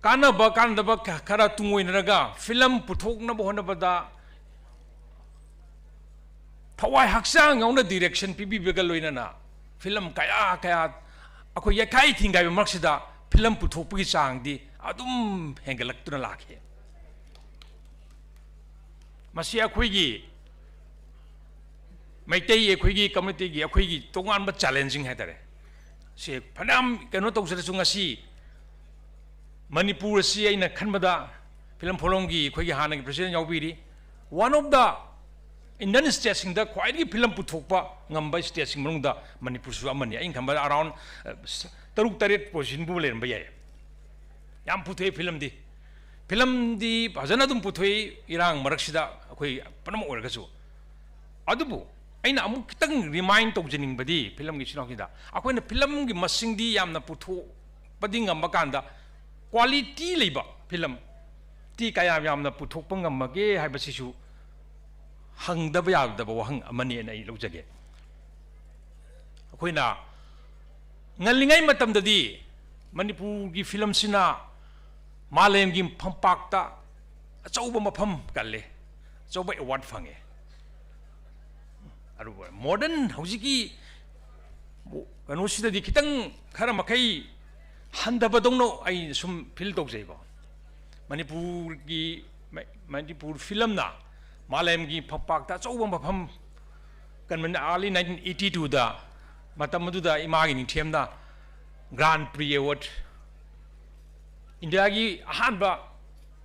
ꯀꯥꯟꯅꯕ ꯀꯥꯟꯅꯗꯕ ꯈ-, ꯈꯔ ꯇꯨꯡꯑꯣꯏꯅꯔꯒ ꯐꯤꯂꯝ ꯄꯨꯊꯣꯛꯅꯕ ꯍꯣꯠꯅꯕꯗ ꯊꯋꯥꯏ ꯍꯛꯆꯥꯡ ꯌꯥꯎꯅ direction ꯄꯤꯕꯤꯕꯒ ꯂꯣꯏꯅꯅ film ꯀꯌꯥ ꯀꯌꯥ ꯑꯩꯈꯣꯏ ꯌꯩꯈꯥꯏ ꯊꯤꯡꯒꯥꯏꯕ ꯃꯔꯛꯁꯤꯗ film ꯄꯨꯊꯣꯛꯄꯒꯤ ꯆꯥꯡꯗꯤ ꯑꯗꯨꯝ ꯍꯦꯟꯒꯠꯂꯛꯇꯨꯅ ꯂꯥꯛꯈꯤ꯫ ꯃꯁꯤ ꯑꯩꯈꯣꯏꯒꯤ ꯃꯩꯇꯩ ꯑꯩꯈꯣꯏꯒꯤ communityꯒꯤ ꯑꯩꯈꯣꯏꯒꯤ ꯇꯣꯉꯥꯟꯕ challenging ꯍꯥꯏꯇꯥꯔꯦ꯫ ꯁꯤ ꯐꯅꯌꯥꯝ ꯀꯩꯅꯣ ꯇꯧꯖꯔꯁꯨ, ꯉꯁꯤ ꯃꯅꯤꯄꯨꯔ ꯑꯁꯤ ꯑꯩꯅ ꯈꯟꯕꯗ film forum-ꯒꯤ ꯑꯩꯈꯣꯏꯒꯤ ꯍꯥꯟꯅꯒꯤ president ꯌꯥꯎꯕꯤꯔꯤ, one of the Indian state-ꯁꯤꯡꯗ ꯈ꯭ꯋꯥꯏꯗꯒꯤ film ꯄꯨꯊꯣꯛꯄ ꯉꯝꯕ state-ꯁꯤꯡ ꯃꯅꯨꯡꯗ ꯃꯅꯤꯄꯨꯔꯁꯨ ꯑꯃꯅꯤ꯫ ꯑꯩꯅ ꯈꯟꯕꯗ around, ꯑ, ꯇꯔꯨꯛ ꯇꯔꯦꯠ position-ꯕꯨ ꯂꯩꯔꯝꯕ ꯌꯥꯏ꯫ ꯌꯥꯝ ꯄꯨꯊꯣꯛꯑꯦ film-ꯗꯤ꯫ Film-ꯗꯤ ꯐꯖꯅ ꯑꯗꯨꯝ ꯄꯨꯊꯣꯛꯏ, ꯏꯔꯥꯡ ꯃꯔꯛꯁꯤꯗ ꯑꯩꯈꯣꯏ ꯄꯨꯝꯅꯃꯛ ꯑꯣꯏꯔꯒꯁꯨ꯫ ꯑꯗꯨꯕꯨ ꯑꯩꯅ ꯑꯃꯨꯛ ꯈꯤꯇꯪ remind ꯇꯧꯖꯅꯤꯡꯕꯗꯤ film-ꯒꯤ ꯏꯆꯤꯜ ꯏꯅꯥꯎꯁꯤꯡꯗ, ꯑꯩꯈꯣꯏꯅ film-ꯒꯤ ꯃꯁꯤꯡꯗꯤ ꯌꯥꯝꯅ ꯄꯨꯊꯣꯛꯄꯗꯤ ꯉꯝꯕ ꯀꯥꯟꯗ, quality ꯂꯩꯕ film-ꯗꯤ ꯀꯌꯥꯝ ꯌꯥꯝꯅ ꯄꯨꯊꯣꯛꯄ ꯉꯝꯃꯒꯦ ꯍꯥꯏꯕꯁꯤꯁꯨ ꯍꯪꯗꯕ ꯌꯥꯗꯕ ꯋꯥꯍꯪ ꯑꯃꯅꯤꯅ ꯑꯩ ꯂꯧꯖꯒꯦ꯫ ꯑꯩꯈꯣꯏꯅ ꯉꯜꯂꯤꯉꯩ ꯃꯇꯝꯗꯗꯤ ꯃꯅꯤꯄꯨꯔꯒꯤ film-ꯁꯤꯅ ꯃꯥꯂꯦꯝꯒꯤ ꯐꯝꯄꯥꯛꯇ ꯑꯆꯧꯕ ꯃꯐꯝ ꯀꯜꯂꯦ, ꯑꯆꯧꯕ award ꯐꯪꯉꯦ꯫ ꯑꯗꯨꯕꯨ modern ꯍꯧꯖꯤꯛꯀꯤ ꯀꯩꯅꯣꯁꯤꯗꯗꯤ ꯈꯤꯇꯪ ꯈꯔ ꯃꯈꯩ ꯍꯟꯊꯕꯗꯧꯅ ꯑꯩ ꯁꯨꯝ feel ꯇꯧꯖꯩꯀꯣ꯫ ꯃꯅꯤꯄꯨꯔꯒꯤ, ꯃ-, ꯃꯅꯤꯄꯨꯔ film-ꯅ ꯃꯥꯂꯦꯝꯒꯤ ꯐꯝꯄꯥꯛꯇ ꯑꯆꯧꯕ ꯃꯐꯝ ꯀꯟꯕꯅ early nineteen eighty two-ꯗ, ꯃꯇꯝ ꯑꯗꯨꯗ ꯏꯃꯥꯒꯤ ꯅꯤꯡꯊꯦꯝꯅ Grand Prix Award, ꯏꯟꯗꯤꯌꯥꯒꯤ ꯑꯍꯥꯟꯕ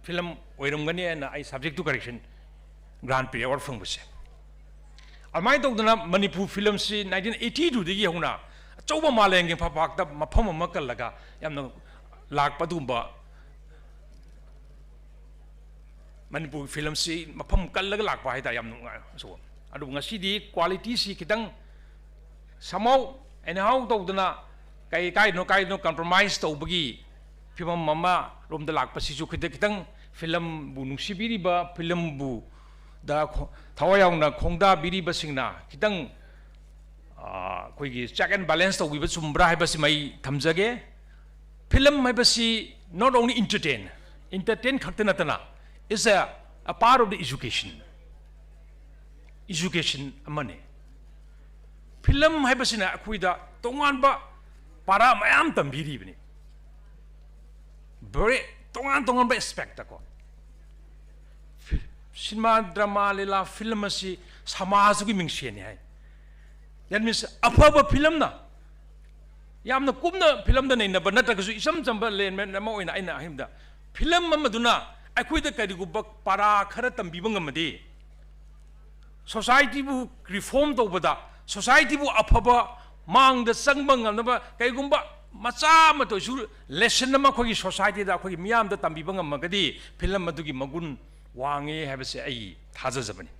film ꯑꯣꯏꯔꯝꯒꯅꯤ ꯍꯥꯏꯅ ꯑꯩ subject to correction Grand Prix Award ꯐꯪꯕꯁꯦ꯫ ꯑꯗꯨꯃꯥꯏꯅ ꯇꯧꯗꯅ ꯃꯅꯤꯄꯨꯔ film-ꯁꯤ nineteen eighty two-ꯗꯒꯤ ꯍꯧꯅ ꯑꯆꯧꯕ ꯃꯥꯂꯦꯝꯒꯤ ꯐꯝꯄꯥꯛꯇ ꯃꯐꯝ ꯑꯃ ꯀꯜꯂꯒ ꯌꯥꯝꯅ ꯂꯥꯛꯄ ꯑꯗꯨꯒꯨꯝꯕ ꯃꯅꯤꯄꯨꯔꯒꯤ film-ꯁꯤ ꯃꯐꯝ ꯀꯜꯂꯒ ꯂꯥꯛꯄ ꯍꯥꯏꯇꯥꯔꯦ, ꯌꯥꯝ ꯅꯨꯡꯉꯥꯏ꯫ So, ꯑꯗꯨꯕꯨ ꯉꯁꯤꯗꯤ quality-ꯁꯤ ꯈꯤꯇꯪ somehow anyhow ꯇꯧꯗꯅ ꯀꯩ ꯀꯥꯏꯗꯅꯣ ꯀꯥꯏꯗꯅꯣ compromise ꯇꯧꯕꯒꯤ ꯐꯤꯕꯝ ꯑꯃꯔꯣꯝꯗ ꯂꯥꯛꯄꯁꯤꯁꯨ ꯈꯤꯇꯪ, ꯈꯤꯇꯪ film-ꯕꯨ ꯅꯨꯡꯁꯤꯕꯤꯔꯤꯕ, film-ꯕꯨ ꯗ ꯈꯣ-, ꯊꯋꯥꯏ ꯌꯥꯎꯅ ꯈꯣꯡꯗꯥꯕꯤꯔꯤꯕꯁꯤꯡꯅ ꯈꯤꯇꯪ, ꯑꯥ, ꯑꯩꯈꯣꯏꯒꯤ check and balance ꯇꯧꯕꯤꯕ ꯆꯨꯝꯕ꯭ꯔꯥ ꯍꯥꯏꯕꯁꯤꯃ ꯑꯩ ꯊꯝꯖꯒꯦ꯫ Film ꯍꯥꯏꯕꯁꯤ not only entertain, entertain ꯈꯛꯇ ꯅꯠꯇꯅ, it's a, a part of the education. education ꯑꯃꯅꯤ꯫ ꯐꯤꯂꯝ ꯍꯥꯏꯕꯁꯤꯅ ꯑꯩꯈꯣꯏꯗ ꯇꯣꯉꯥꯟꯕ ꯄꯥꯔꯥ ꯃꯌꯥꯝ ꯇꯝꯕꯤꯔꯤꯕꯅꯤ꯫ ꯚꯦꯔꯤ ꯇꯣꯉꯥꯟ ꯇꯣꯉꯥꯟꯕ ꯑꯦꯁꯄꯦꯛꯇꯀꯣ꯫ ꯐꯤ-, ꯁꯤꯅꯦꯃꯥ, ꯗ꯭ꯔꯃꯥ, ꯂꯤꯂꯥ, ꯐꯤꯂꯝ ꯑꯁꯤ ꯁꯃꯥꯖꯒꯤ ꯃꯤꯡꯁꯦꯟꯅꯤ ꯍꯥꯏ꯫ That means ꯑꯐꯕ ꯐꯤꯂꯝꯅ, ꯌꯥꯝꯅ ꯀꯨꯞꯅ ꯐꯤꯂꯝꯗ ꯅꯩꯅꯕ ꯅꯠꯇ꯭ꯔꯒꯁꯨ ꯏꯆꯝ ꯆꯝꯕ ꯂꯦꯟꯃꯦꯟ ꯑꯃ ꯑꯣꯏꯅ ꯑꯩꯅ ꯑꯍꯤꯡꯗ, ꯐꯤꯂꯝ ꯑꯃꯗꯨꯅ ꯑꯩꯈꯣꯏꯗ ꯀꯔꯤꯒꯨꯝꯕ ꯄꯥꯔꯥ ꯈꯔ ꯇꯝꯕꯤꯕ ꯉꯝꯃꯗꯤ, ꯁꯣꯁꯥꯏꯇꯤꯕꯨ ꯔꯤꯐꯣꯔꯝ ꯇꯧꯕꯗ, ꯁꯣꯁꯥꯏꯇꯤꯕꯨ ꯑꯐꯕ ꯃꯥꯡꯗ ꯆꯪꯕ ꯉꯝꯅꯕ ꯀꯔꯤꯒꯨꯝꯕ ꯃꯆꯥ ꯑꯃꯇ ꯑꯣꯏꯁꯨ ꯂꯦꯁꯟ ꯑꯃ ꯑꯩꯈꯣꯏꯒꯤ ꯁꯣꯁꯥꯏꯇꯤꯗ, ꯑꯩꯈꯣꯏꯒꯤ ꯃꯤꯌꯥꯝꯗ ꯇꯝꯕꯤꯕ ꯉꯝꯃꯒꯗꯤ ꯐꯤꯂꯝ ꯑꯗꯨꯒꯤ ꯃꯒꯨꯟ ꯋꯥꯡꯉꯦ ꯍꯥꯏꯕꯁꯦ ꯑꯩ ꯊꯥꯖꯖꯕꯅꯤ꯫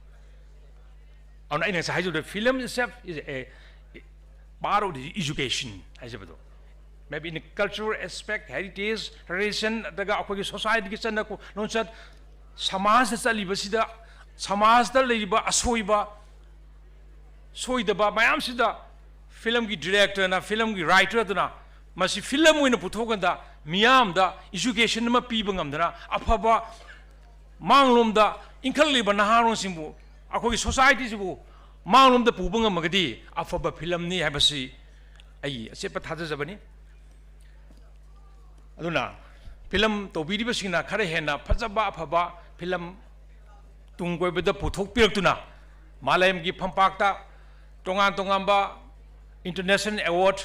ꯑꯗꯨꯅ ꯑꯩꯅ ꯉꯁꯥꯏ ꯍꯥꯏꯖꯕꯗ, film itself is a part of the education ꯍꯥꯏꯖꯕꯗꯣ, maybe in cultural aspect, heritage, tradition, ꯑꯗꯨꯒ ꯑꯩꯈꯣꯏꯒꯤ ꯁꯣꯁꯥꯏꯇꯤꯒꯤ ꯆꯠꯅ ꯀꯣ-, ꯂꯣꯟꯆꯠ, ꯁꯃꯥꯖꯇ ꯆꯠꯂꯤꯕꯁꯤꯗ, ꯁꯃꯥꯖꯇ ꯂꯩꯔꯤꯕ ꯑꯁꯣꯏꯕ, ꯁꯣꯏꯗꯕ ꯃꯌꯥꯝꯁꯤꯗ ꯐꯤꯂꯝꯒꯤ ꯗꯤꯔꯦꯛꯇꯔꯅ, ꯐꯤꯂꯝꯒꯤ ꯔꯥꯏꯇꯔꯗꯨꯅ ꯃꯁꯤ ꯐꯤꯂꯝ ꯑꯣꯏꯅ ꯄꯨꯊꯣꯛꯀꯥꯟꯗ ꯃꯤꯌꯥꯝꯗ ꯏꯖꯨꯀꯦꯁꯟ ꯑꯃ ꯄꯤꯕ ꯉꯝꯗꯅ, ꯑꯐꯕ ꯃꯥꯡꯂꯣꯝꯗ ꯏꯟꯈꯠꯂꯛꯂꯤꯕ ꯅꯍꯥꯔꯣꯟꯁꯤꯡꯕꯨ, ꯑꯩꯈꯣꯏꯒꯤ ꯁꯣꯁꯥꯏꯇꯤꯁꯤꯕꯨ ꯃꯥꯡꯂꯣꯝꯗ ꯄꯨꯕ ꯉꯝꯃꯒꯗꯤ ꯑꯐꯕ ꯐꯤꯂꯝꯅꯤ ꯍꯥꯏꯕꯁꯤ ꯑꯩ ꯑꯆꯦꯠꯄ ꯊꯥꯖꯖꯕꯅꯤ꯫ ꯑꯗꯨꯅ ꯐꯤꯂꯝ ꯇꯧꯕꯤꯔꯤꯕꯁꯤꯡꯅ ꯈꯔ ꯍꯦꯟꯅ ꯐꯖꯕ ꯑꯐꯕ ꯐꯤꯂꯝ ꯇꯨꯡ ꯀꯣꯏꯕꯗ ꯄꯨꯊꯣꯛꯄꯤꯔꯛꯇꯨꯅ, ꯃꯥꯂꯦꯝꯒꯤ ꯐꯝꯄꯥꯛꯇ ꯇꯣꯉꯥꯟ ꯇꯣꯉꯥꯟꯕ international award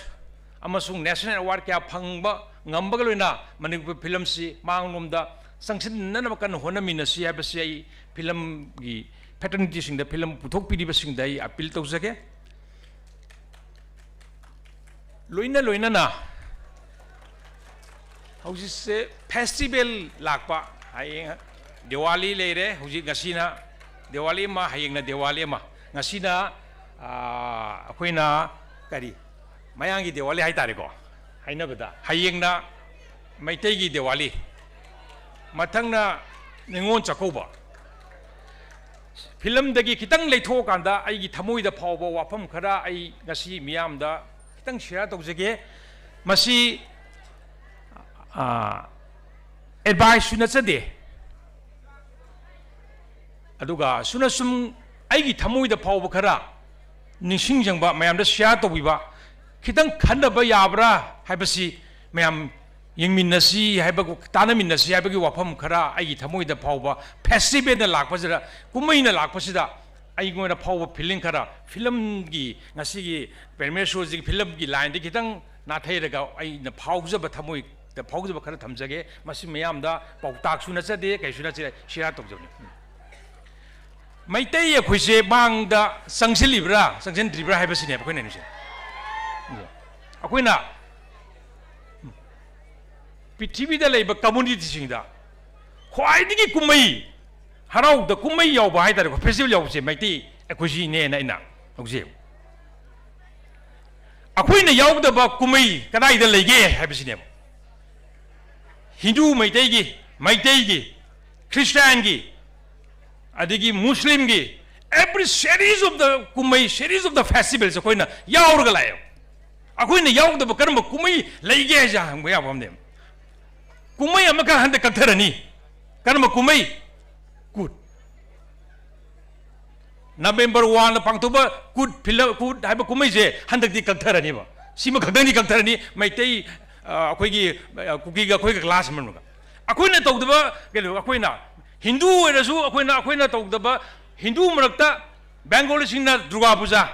ꯑꯃꯁꯨꯡ national award ꯀꯌꯥ ꯐꯪꯕ ꯉꯝꯕꯒ ꯂꯣꯏꯅ, ꯃꯅꯤꯄꯨꯔ ꯐꯤꯂꯝꯁꯤ ꯃꯥꯡꯂꯣꯝꯗ ꯆꯪꯁꯤꯟꯅꯅꯕ ꯀꯟꯅ ꯍꯣꯠꯅꯃꯤꯟꯅꯁꯤ ꯍꯥꯏꯕꯁꯤ ꯑꯩ ꯐꯤꯂꯝꯒꯤ ꯐ꯭ꯔꯦꯇꯔꯅꯤꯇꯤꯁꯤꯡꯗ, ꯐꯤꯂꯝ ꯄꯨꯊꯣꯛꯄꯤꯔꯤꯕꯁꯤꯡꯗ ꯑꯩ ꯑꯄꯤꯜ ꯇꯧꯖꯒꯦ꯫ ꯂꯣꯏꯅ ꯂꯣꯏꯅꯅ ꯍꯧꯖꯤꯛꯁꯦ ꯐꯦꯁꯇꯤꯚꯦꯜ ꯂꯥꯛꯄ, ꯍꯌꯦꯡ ꯗꯤꯋꯥꯂꯤ ꯂꯩꯔꯦ, ꯍꯧꯖꯤꯛ ꯉꯁꯤꯅ ꯗꯤꯋꯥꯂꯤ ꯑꯃ, ꯍꯌꯦꯡꯅ ꯗꯤꯋꯥꯂꯤ ꯑꯃ, ꯉꯁꯤꯅ, ꯑꯥ, ꯑꯩꯈꯣꯏꯅ ꯀꯔꯤ, ꯃꯌꯥꯡꯒꯤ ꯗꯤꯋꯥꯂꯤ ꯍꯥꯏꯇꯥꯔꯦꯀꯣ, ꯍꯥꯏꯅꯕꯗ, ꯍꯌꯦꯡꯅ ꯃꯩꯇꯩꯒꯤ ꯗꯤꯋꯥꯂꯤ, ꯃꯊꯪꯅ ꯅꯤꯉꯣꯜ ꯆꯥꯛꯀꯧꯕ꯫ ꯐꯤꯂꯝꯗꯒꯤ ꯈꯤꯇꯪ ꯂꯩꯊꯣꯛꯑꯀꯥꯟꯗ ꯑꯩꯒꯤ ꯊꯃꯣꯏꯗ ꯐꯥꯎꯕ ꯋꯥꯐꯝ ꯈꯔ ꯑꯩ ꯉꯁꯤ ꯃꯤꯌꯥꯝꯗ ꯈꯤꯇꯪ ꯁꯤꯌꯔ ꯇꯧꯖꯒꯦ꯫ ꯃꯁꯤ, ꯑꯥ, ꯑꯦꯗꯚꯥꯏꯁꯁꯨ ꯅꯠꯆꯗꯦ, ꯑꯗꯨꯒ ꯁꯨꯅ ꯁꯨꯝ ꯑꯩꯒꯤ ꯊꯃꯣꯏꯗ ꯐꯥꯎꯕ ꯈꯔ ꯅꯤꯡꯁꯤꯡꯖꯪꯕ, ꯃꯌꯥꯝꯗ ꯁꯤꯌꯥꯔ ꯇꯧꯕꯤꯕ, ꯈꯤꯇꯪ ꯈꯟꯅꯕ ꯌꯥꯕ꯭ꯔꯥ ꯍꯥꯏꯕꯁꯤ ꯃꯌꯥꯝ ꯌꯦꯡꯃꯤꯟꯅꯁꯤ ꯍꯥꯏꯕ, ꯇꯥꯟꯅꯃꯤꯟꯅꯁꯤ ꯍꯥꯏꯕꯒꯤ ꯋꯥꯐꯝ ꯈꯔ ꯑꯩꯒꯤ ꯊꯃꯣꯏꯗ ꯐꯥꯎꯕ, ꯐꯦꯁꯇꯤꯚꯦꯜꯅ ꯂꯥꯛꯄꯁꯤꯗ, ꯀꯨꯝꯍꯩꯅ ꯂꯥꯛꯄꯁꯤꯗ ꯑꯩꯉꯣꯟꯗ ꯐꯥꯎꯕ ꯐꯤꯂꯤꯡ ꯈꯔ, ꯐꯤꯂꯝꯒꯤ ꯉꯁꯤꯒꯤ ꯄ꯭ꯔꯦꯃꯤꯌꯔ ꯁꯣꯁꯤꯒꯤ ꯐꯤꯂꯝꯒꯤ ꯂꯥꯏꯟꯗꯒꯤ ꯈꯤꯇꯪ ꯅꯥꯊꯩꯔꯒ ꯑꯩꯅ ꯐꯥꯎꯖꯕ, ꯊꯃꯣꯏꯗ ꯐꯥꯎꯖꯕ ꯈꯔ ꯊꯝꯖꯒꯦ꯫ ꯃꯁꯤ ꯃꯌꯥꯝꯗ ꯄꯥꯎꯇꯥꯛꯁꯨ ꯅꯠꯆꯗꯦ, ꯀꯩꯁꯨ ꯅꯠꯆꯗꯦ, ꯁꯤꯌꯥꯔ ꯇꯧꯖꯕꯅꯤ꯫ ꯃꯩꯇꯩ ꯑꯩꯈꯣꯏꯁꯦ ꯃꯥꯡꯗ ꯆꯪꯁꯤꯜꯂꯤꯕ꯭ꯔꯥ ꯆꯪꯁꯤꯟꯗ꯭ꯔꯤꯕ꯭ꯔꯥ ꯍꯥꯏꯕꯁꯤꯅꯦꯕ ꯑꯩꯈꯣꯏꯅ ꯍꯥꯏꯅꯤꯡꯉꯤꯁꯦ꯫ ꯑꯩꯈꯣꯏꯅ ꯄ꯭ꯔꯤꯊꯤꯕꯤꯗ ꯂꯩꯕ ꯀꯝꯃꯨꯅꯤꯇꯤꯁꯤꯡꯗ ꯈ꯭ꯋꯥꯏꯗꯒꯤ ꯀꯨꯝꯍꯩ ꯍꯔꯥꯎꯗ, ꯀꯨꯝꯍꯩ ꯌꯥꯎꯕ ꯍꯥꯏꯇꯥꯔꯦꯀꯣ, ꯐꯦꯁꯇꯤꯚꯦꯜ ꯌꯥꯎꯕꯁꯦ ꯃꯩꯇꯩ ꯑꯩꯈꯣꯏꯁꯤꯅꯦꯅ ꯑꯩꯅ ꯂꯧꯖꯩꯕ꯫ ꯑꯩꯈꯣꯏꯅ ꯌꯥꯎꯗꯕ ꯀꯨꯝꯍꯩ ꯀꯗꯥꯏꯗ ꯂꯩꯒꯦ ꯍꯥꯏꯕꯁꯤꯅꯦꯕ꯫ ꯍꯤꯟꯗꯨ ꯃꯩꯇꯩꯒꯤ, ꯃꯩꯇꯩꯒꯤ, ꯈ꯭ꯔꯤꯁꯇꯤꯌꯥꯟꯒꯤ, ꯑꯗꯒꯤ ꯃꯨꯁꯂꯤꯝꯒꯤ, every series of the ꯀꯨꯝꯍꯩ, series of the festivals ꯑꯩꯈꯣꯏꯅ ꯌꯥꯎꯔꯒ ꯂꯥꯛꯑꯦꯕ꯫ ꯑꯩꯈꯣꯏꯅ ꯌꯥꯎꯗꯕ ꯀꯔꯝꯕ ꯀꯨꯝꯍꯩ ꯂꯩꯒꯦ ꯍꯥꯏꯁꯦ ꯍꯪꯕ ꯌꯥꯕ ꯑꯃꯅꯦꯕ꯫ ꯀꯨꯝꯍꯩ ꯑꯃꯈꯛ ꯍꯟꯗꯛ ꯀꯛꯊꯔꯅꯤ꯫ ꯀꯔꯝꯕ ꯀꯨꯝꯍꯩ? ꯀꯨꯠ꯫ ꯅꯕꯦꯝꯕꯔ ꯋꯥꯟꯗ ꯄꯥꯡꯊꯣꯛꯄ ꯀꯨꯠ ꯐꯤꯂꯝ, ꯀꯨꯠ ꯍꯥꯏꯕ ꯀꯨꯝꯍꯩꯁꯦ ꯍꯟꯗꯛꯇꯤ ꯀꯛꯊꯔꯅꯤꯕ꯫ ꯁꯤꯃ ꯈꯛꯇꯪꯗꯤ ꯀꯛꯊꯔꯅꯤ꯫ ꯃꯩꯇꯩ, ꯑ, ꯑꯩꯈꯣꯏꯒꯤ, ꯑ, ꯀꯨꯀꯤꯒ ꯑꯩꯈꯣꯏꯒ ꯀ꯭ꯂꯥꯁ ꯑꯃꯒ꯫ ꯑꯩꯈꯣꯏꯅ ꯇꯧꯗꯕ ꯀꯩꯅꯣ, ꯑꯩꯈꯣꯏꯅ ꯍꯤꯟꯗꯨ ꯑꯣꯏꯔꯁꯨ, ꯑꯩꯈꯣꯏꯅ, ꯑꯩꯈꯣꯏꯅ ꯇꯧꯗꯕ, ꯍꯤꯟꯗꯨ ꯃꯔꯛꯇ ꯕꯦꯡꯒꯣꯂꯤꯁꯤꯡꯅ ꯗꯨꯔꯒꯥ ꯄꯨꯖꯥ,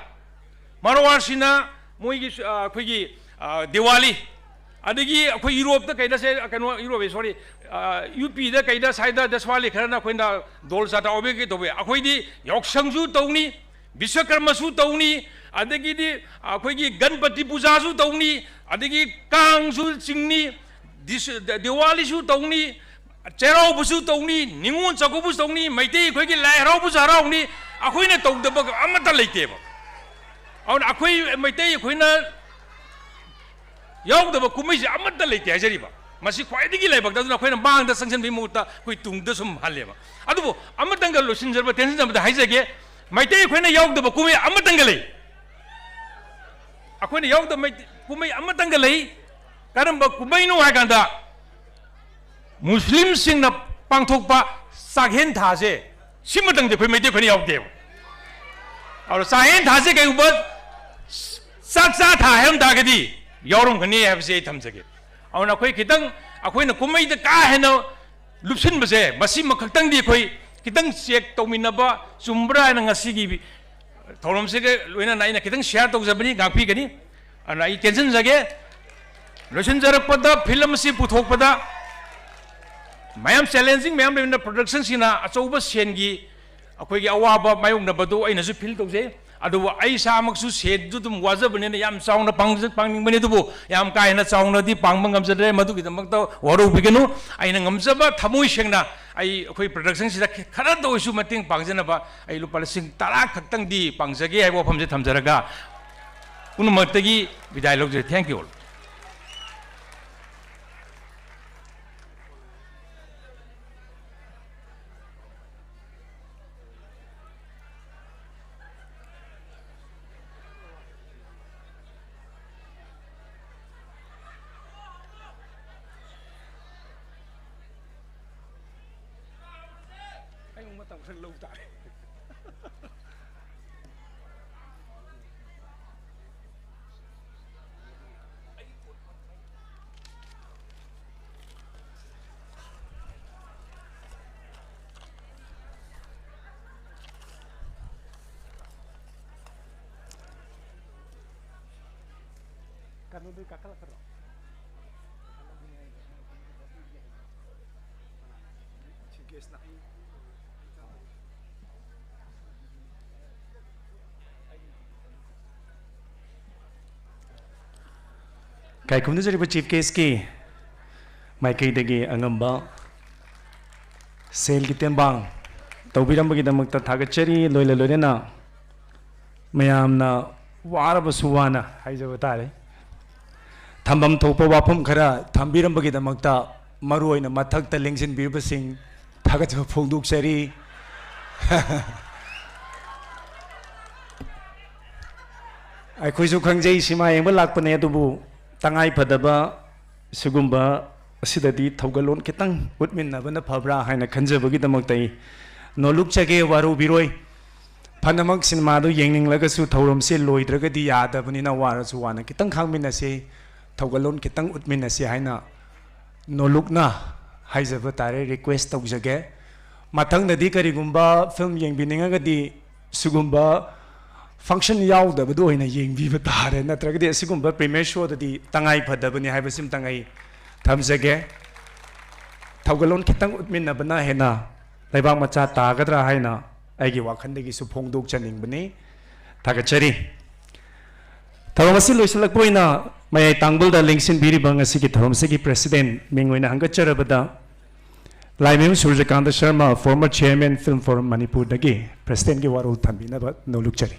ꯃꯥꯔꯋꯥꯔꯁꯤꯅ ꯃꯣꯏꯒꯤ, ꯑ, ꯑꯩꯈꯣꯏꯒꯤ, ꯑ, ꯗꯤꯋꯥꯂꯤ, ꯑꯗꯒꯤ ꯑꯩꯈꯣꯏ ꯌꯨꯔꯣꯞꯇ ꯀꯩꯗ ꯁꯦ, ꯀꯩꯅꯣ, ꯌꯨꯔꯣꯞ, ꯁꯣꯔꯤ, ꯌꯨ ꯄꯤꯗ ꯀꯩꯗ ꯁ꯭ꯋꯥꯏꯗ ꯗꯁꯋꯥꯂꯤ ꯈꯔꯅ ꯑꯩꯈꯣꯏꯅ ꯗꯣꯜ ꯆꯥꯇꯥ ꯑꯣꯕꯦ ꯀꯩ ꯇꯧꯋꯦ꯫ ꯑꯩꯈꯣꯏꯗꯤ ꯌꯥꯎꯁꯪꯁꯨ ꯇꯧꯅꯤ, ꯕꯤꯁꯀꯔꯃꯁꯨ ꯇꯧꯅꯤ, ꯑꯗꯒꯤꯗꯤ ꯑꯩꯈꯣꯏꯒꯤ ꯒꯟꯄꯇꯤ ꯄꯨꯖꯥꯁꯨ ꯇꯧꯅꯤ, ꯑꯗꯒꯤ ꯀꯥꯡꯁꯨ ꯆꯤꯡꯅꯤ, ꯗꯤꯁ-, ꯗ-, ꯗꯤꯋꯥꯂꯤꯁꯨ ꯇꯧꯅꯤ, ꯆꯩꯔꯥꯎꯕꯁꯨ ꯇꯧꯅꯤ, ꯅꯤꯉꯣꯜ ꯆꯥꯛꯀꯧꯕꯁꯨ ꯇꯧꯅꯤ, ꯃꯩꯇꯩ ꯑꯩꯈꯣꯏꯒꯤ ꯂꯥꯏ ꯍꯔꯥꯎꯕꯁꯨ ꯍꯔꯥꯎꯅꯤ꯫ ꯑꯩꯈꯣꯏꯅ ꯇꯧꯗꯕ ꯑꯃꯠꯇ ꯂꯩꯇꯦꯕ꯫ ꯑꯗꯨꯅ ꯑꯩꯈꯣꯏ ꯃꯩꯇꯩ ꯑꯩꯈꯣꯏꯅ ꯌꯥꯎꯗꯕ ꯀꯨꯝꯍꯩꯁꯦ ꯑꯃꯠꯇ ꯂꯩꯇꯦ ꯍꯥꯏꯖꯔꯤꯕ꯫ ꯃꯁꯤ ꯈ꯭ꯋꯥꯏꯗꯒꯤ ꯂꯥꯏꯕꯛꯇ, ꯑꯗꯨꯅ ꯑꯩꯈꯣꯏꯅ ꯃꯥꯡꯗ ꯆꯪꯁꯤꯟꯕꯒꯤ ꯃꯍꯨꯠꯇ ꯑꯩꯈꯣꯏ ꯇꯨꯡꯗ ꯁꯨꯝ ꯍꯜꯂꯦꯕ꯫ ꯑꯗꯨꯕꯨ ꯑꯃꯇꯪꯒ ꯂꯣꯏꯁꯤꯟꯖꯔꯕ, ꯇꯦꯟꯁꯤꯟꯖꯕꯗ ꯍꯥꯏꯖꯒꯦ, ꯃꯩꯇꯩ ꯑꯩꯈꯣꯏꯅ ꯌꯥꯎꯗꯕ ꯀꯨꯝꯍꯩ ꯑꯃꯇꯪꯒ ꯂꯩ꯫ ꯑꯩꯈꯣꯏꯅ ꯌꯥꯎꯗꯕ ꯃꯩ-, ꯀꯨꯝꯍꯩ ꯑꯃꯇꯪꯒ ꯂꯩ꯫ ꯀꯔꯝꯕ ꯀꯨꯝꯍꯩꯅꯣ ꯍꯥꯏ ꯀꯥꯟꯗ, ꯃꯨꯁꯂꯤꯝꯁꯤꯡꯅ ꯄꯥꯡꯊꯣꯛꯄ ꯆꯥꯛꯍꯦꯟ ꯊꯥꯁꯦ, ꯁꯤꯃꯇꯪꯗꯤ ꯑꯩꯈꯣꯏ ꯃꯩꯇꯩ ꯑꯩꯈꯣꯏꯅ ꯌꯥꯎꯗꯦꯕ꯫ ꯑꯗꯨꯅ ꯆꯥꯛꯍꯦꯟ ꯊꯥꯁꯦ ꯀꯩꯒꯨꯝꯕ ꯆꯥꯛ ꯆꯥ ꯊꯥ ꯍꯥꯏꯔꯝ ꯇꯥꯔꯒꯗꯤ ꯌꯥꯎꯔꯝꯒꯅꯤ ꯍꯥꯏꯕꯁꯦ ꯑꯩ ꯊꯝꯖꯒꯦ꯫ ꯑꯗꯨꯅ ꯑꯩꯈꯣꯏ ꯈꯤꯇꯪ, ꯑꯩꯈꯣꯏꯅ ꯀꯨꯝꯍꯩꯗ ꯀꯥ ꯍꯦꯟꯅ ꯂꯨꯞꯁꯤꯟꯕꯁꯦ, ꯃꯁꯤꯃ ꯈꯛꯇꯪꯗꯤ ꯑꯩꯈꯣꯏ ꯈꯤꯇꯪ ꯆꯦꯛ ꯇꯧꯃꯤꯟꯅꯕ ꯆꯨꯝꯕ꯭ꯔꯥ ꯍꯥꯏꯅ ꯉꯁꯤꯒꯤ ꯊꯧꯔꯝꯁꯤꯒ ꯂꯣꯏꯅꯅ ꯑꯩꯅ ꯈꯤꯇꯪ ꯁꯤꯌꯥꯔ ꯇꯧꯖꯕꯅꯤ, ꯉꯥꯛꯄꯤꯒꯅꯤ꯫ ꯑꯗꯨꯅ ꯑꯩ ꯇꯦꯟꯁꯤꯟꯖꯒꯦ꯫ ꯂꯣꯏꯁꯤꯟꯖꯔꯛꯄꯗ, ꯐꯤꯂꯝ ꯑꯁꯤ ꯄꯨꯊꯣꯛꯄꯗ ꯃꯌꯥꯝ ꯆꯦꯂꯦꯟꯖꯤꯡ ꯃꯌꯥꯝ ꯂꯩꯕꯅ, ꯄ꯭ꯔꯣꯗꯛꯁꯟꯁꯤꯅ ꯑꯆꯧꯕ ꯁꯦꯟꯒꯤ ꯑꯩꯈꯣꯏꯒꯤ ꯑꯋꯥꯕ ꯃꯥꯌꯣꯛꯅꯕꯗꯨ ꯑꯩꯅꯁꯨ ꯐꯤꯜ ꯇꯧꯖꯩ꯫ ꯑꯗꯨꯕꯨ ꯑꯩ ꯏꯁꯥꯃꯛꯁꯨ ꯁꯦꯟꯁꯨ ꯑꯗꯨꯝ ꯋꯥꯖꯕꯅꯤꯅ ꯌꯥꯝ ꯆꯥꯎꯅ ꯄꯥꯡꯖ-, ꯄꯥꯡꯅꯤꯡꯕꯅꯤ, ꯑꯗꯨꯕꯨ ꯌꯥꯝ ꯀꯥ ꯍꯦꯟꯅ ꯆꯥꯎꯅꯗꯤ ꯄꯥꯡꯕ ꯉꯝꯖꯗ꯭ꯔꯦ꯫ ꯃꯗꯨꯒꯤꯗꯃꯛꯇ ꯋꯥꯔꯧꯕꯤꯒꯅꯨ꯫ ꯑꯩꯅ ꯉꯝꯖꯕ ꯊꯃꯣꯏ ꯁꯦꯡꯅ ꯑꯩ, ꯑꯩꯈꯣꯏ ꯄ꯭ꯔꯣꯗꯛꯁꯟꯁꯤꯗ ꯈꯔꯗ ꯑꯣꯏꯔꯁꯨ ꯃꯇꯦꯡ ꯄꯥꯡꯖꯅꯕ ꯑꯩ ꯂꯨꯄꯥ ꯂꯤꯁꯤꯡ ꯇꯔꯥ ꯈꯛꯇꯪꯗꯤ ꯄꯥꯡꯖꯒꯦ ꯍꯥꯏꯕ ꯋꯥꯐꯝꯁꯦ ꯊꯝꯖꯔꯒ ꯄꯨꯝꯅꯃꯛꯇꯒꯤ ꯕꯤꯗꯥꯏ ꯂꯧꯖꯔꯦ꯫ Thank you all꯫ ꯑꯩ ꯑꯃꯨꯛ ꯃꯇꯝ ꯈꯔ ꯂꯧ ꯇꯥꯔꯦ꯫ ꯀꯩꯅꯣꯗꯩ ꯀꯥꯈꯠꯂꯛꯀꯗ꯭ꯔꯣ? ꯀꯥꯏꯈꯨꯝꯅꯖꯔꯤꯕ ꯆꯤꯐ ꯒꯦꯁꯀꯤ ꯃꯥꯏꯀꯩꯗꯒꯤ ꯑꯉꯝꯕ ꯁꯦꯜꯒꯤ ꯇꯦꯡꯕꯥꯡ ꯇꯧꯕꯤꯔꯝꯕꯒꯤꯗꯃꯛꯇ ꯊꯥꯒꯠꯆꯔꯤ꯫ ꯂꯣꯏꯅ ꯂꯣꯏꯅꯅ ꯃꯌꯥꯝꯅ ꯋꯥꯔꯕꯁꯨ ꯋꯥꯅ ꯍꯥꯏꯖꯕ ꯇꯥꯔꯦ, ꯊꯝꯐꯝ ꯊꯣꯛꯄ ꯋꯥꯐꯝ ꯈꯔ ꯊꯝꯕꯤꯔꯝꯕꯒꯤꯗꯃꯛꯇ, ꯃꯔꯨꯑꯣꯏꯅ ꯃꯊꯛꯇ ꯂꯦꯡꯁꯤꯟꯕꯤꯔꯤꯕꯁꯤꯡ ꯊꯥꯒꯠꯆꯕ ꯐꯣꯡꯗꯣꯛꯆꯔꯤ꯫ ꯑꯩꯈꯣꯏꯁꯨ ꯈꯪꯖꯩ, ꯁꯤꯃꯥ ꯌꯦꯡꯕ ꯂꯥꯛꯄꯅꯦ, ꯑꯗꯨꯕꯨ ꯇꯉꯥꯏ ꯐꯗꯕ ꯁꯤꯒꯨꯝꯕ ꯑꯁꯤꯗꯗꯤ ꯊꯧꯒꯜꯂꯣꯟ ꯈꯤꯇꯪ ꯎꯠꯃꯤꯟꯅꯕꯅ ꯐꯕ꯭ꯔꯥ ꯍꯥꯏꯅ ꯈꯟꯖꯕꯒꯤꯗꯃꯛꯇ ꯑꯩ ꯅꯣꯂꯨꯛꯆꯒꯦ, ꯋꯥꯔꯧꯕꯤꯔꯣꯏ꯫ ꯐꯅꯃꯛ ꯁꯤꯅꯦꯃꯥꯗꯨ ꯌꯦꯡꯅꯤꯡꯂꯒꯁꯨ ꯊꯧꯔꯝꯁꯦ ꯂꯣꯏꯗ꯭ꯔꯒꯗꯤ ꯌꯥꯗꯕꯅꯤꯅ, ꯋꯥꯔꯁꯨ ꯋꯥꯅ ꯈꯤꯇꯪ ꯈꯥꯡꯃꯤꯟꯅꯁꯤ, ꯊꯧꯒꯜꯂꯣꯟ ꯈꯤꯇꯪ ꯎꯠꯃꯤꯟꯅꯁꯤ ꯍꯥꯏꯅ ꯅꯣꯂꯨꯛꯅ ꯍꯥꯏꯖꯕ ꯇꯥꯔꯦ, ꯔꯤꯀ꯭ꯋꯦꯁ ꯇꯧꯖꯒꯦ꯫ ꯃꯊꯪꯗꯗꯤ ꯀꯔꯤꯒꯨꯝꯕ ꯐꯤꯂꯝ ꯌꯦꯡꯕꯤꯅꯤꯡꯉꯒꯗꯤ ꯁꯤꯒꯨꯝꯕ ꯐꯪꯁꯟ ꯌꯥꯎꯗꯕꯗꯨ ꯑꯣꯏꯅ ꯌꯦꯡꯕꯤꯕ ꯇꯥꯔꯦ, ꯅꯠꯇ꯭ꯔꯒꯗꯤ ꯑꯁꯤꯒꯨꯝꯕ ꯄ꯭ꯔꯤꯃꯤꯌꯔ ꯁꯣꯗꯗꯤ ꯇꯉꯥꯏ ꯐꯗꯕꯅꯤ ꯍꯥꯏꯕꯁꯤꯃꯇꯪ ꯑꯩ ꯊꯝꯖꯒꯦ꯫ ꯊꯧꯒꯜꯂꯣꯟ ꯈꯤꯇꯪ ꯎꯠꯃꯤꯟꯅꯕꯅ ꯍꯦꯟꯅ ꯂꯩꯕꯥꯛ ꯃꯆꯥ ꯇꯥꯒꯗ꯭ꯔꯥ ꯍꯥꯏꯅ ꯑꯩꯒꯤ ꯋꯥꯈꯜꯗꯒꯤꯁꯨ ꯐꯣꯡꯗꯣꯛꯆꯅꯤꯡꯕꯅꯤ꯫ ꯊꯥꯒꯠꯆꯔꯤ꯫ ꯊꯧꯔꯝ ꯑꯁꯤ ꯂꯣꯏꯁꯤꯜꯂꯛꯄ ꯑꯣꯏꯅ ꯃꯌꯥꯏ ꯇꯥꯡꯕꯜꯗ ꯂꯦꯡꯁꯤꯟꯕꯤꯔꯤꯕ ꯉꯁꯤꯒꯤ ꯊꯧꯔꯝꯁꯤꯒꯤ ꯄ꯭ꯔꯦꯁꯤꯗꯦꯟꯠ ꯃꯤꯡ ꯑꯣꯏꯅ ꯍꯪꯒꯠꯆꯔꯕꯗ Laimayum Surjakanta Sharma, former chairman Film Forum ꯃꯅꯤꯄꯨꯔꯗꯒꯤ ꯄ꯭ꯔꯦꯁꯤꯗꯦꯟꯠꯀꯤ ꯋꯥꯔꯣꯜ ꯊꯝꯕꯤꯅꯕ ꯅꯣꯂꯨꯛꯆꯔꯤ꯫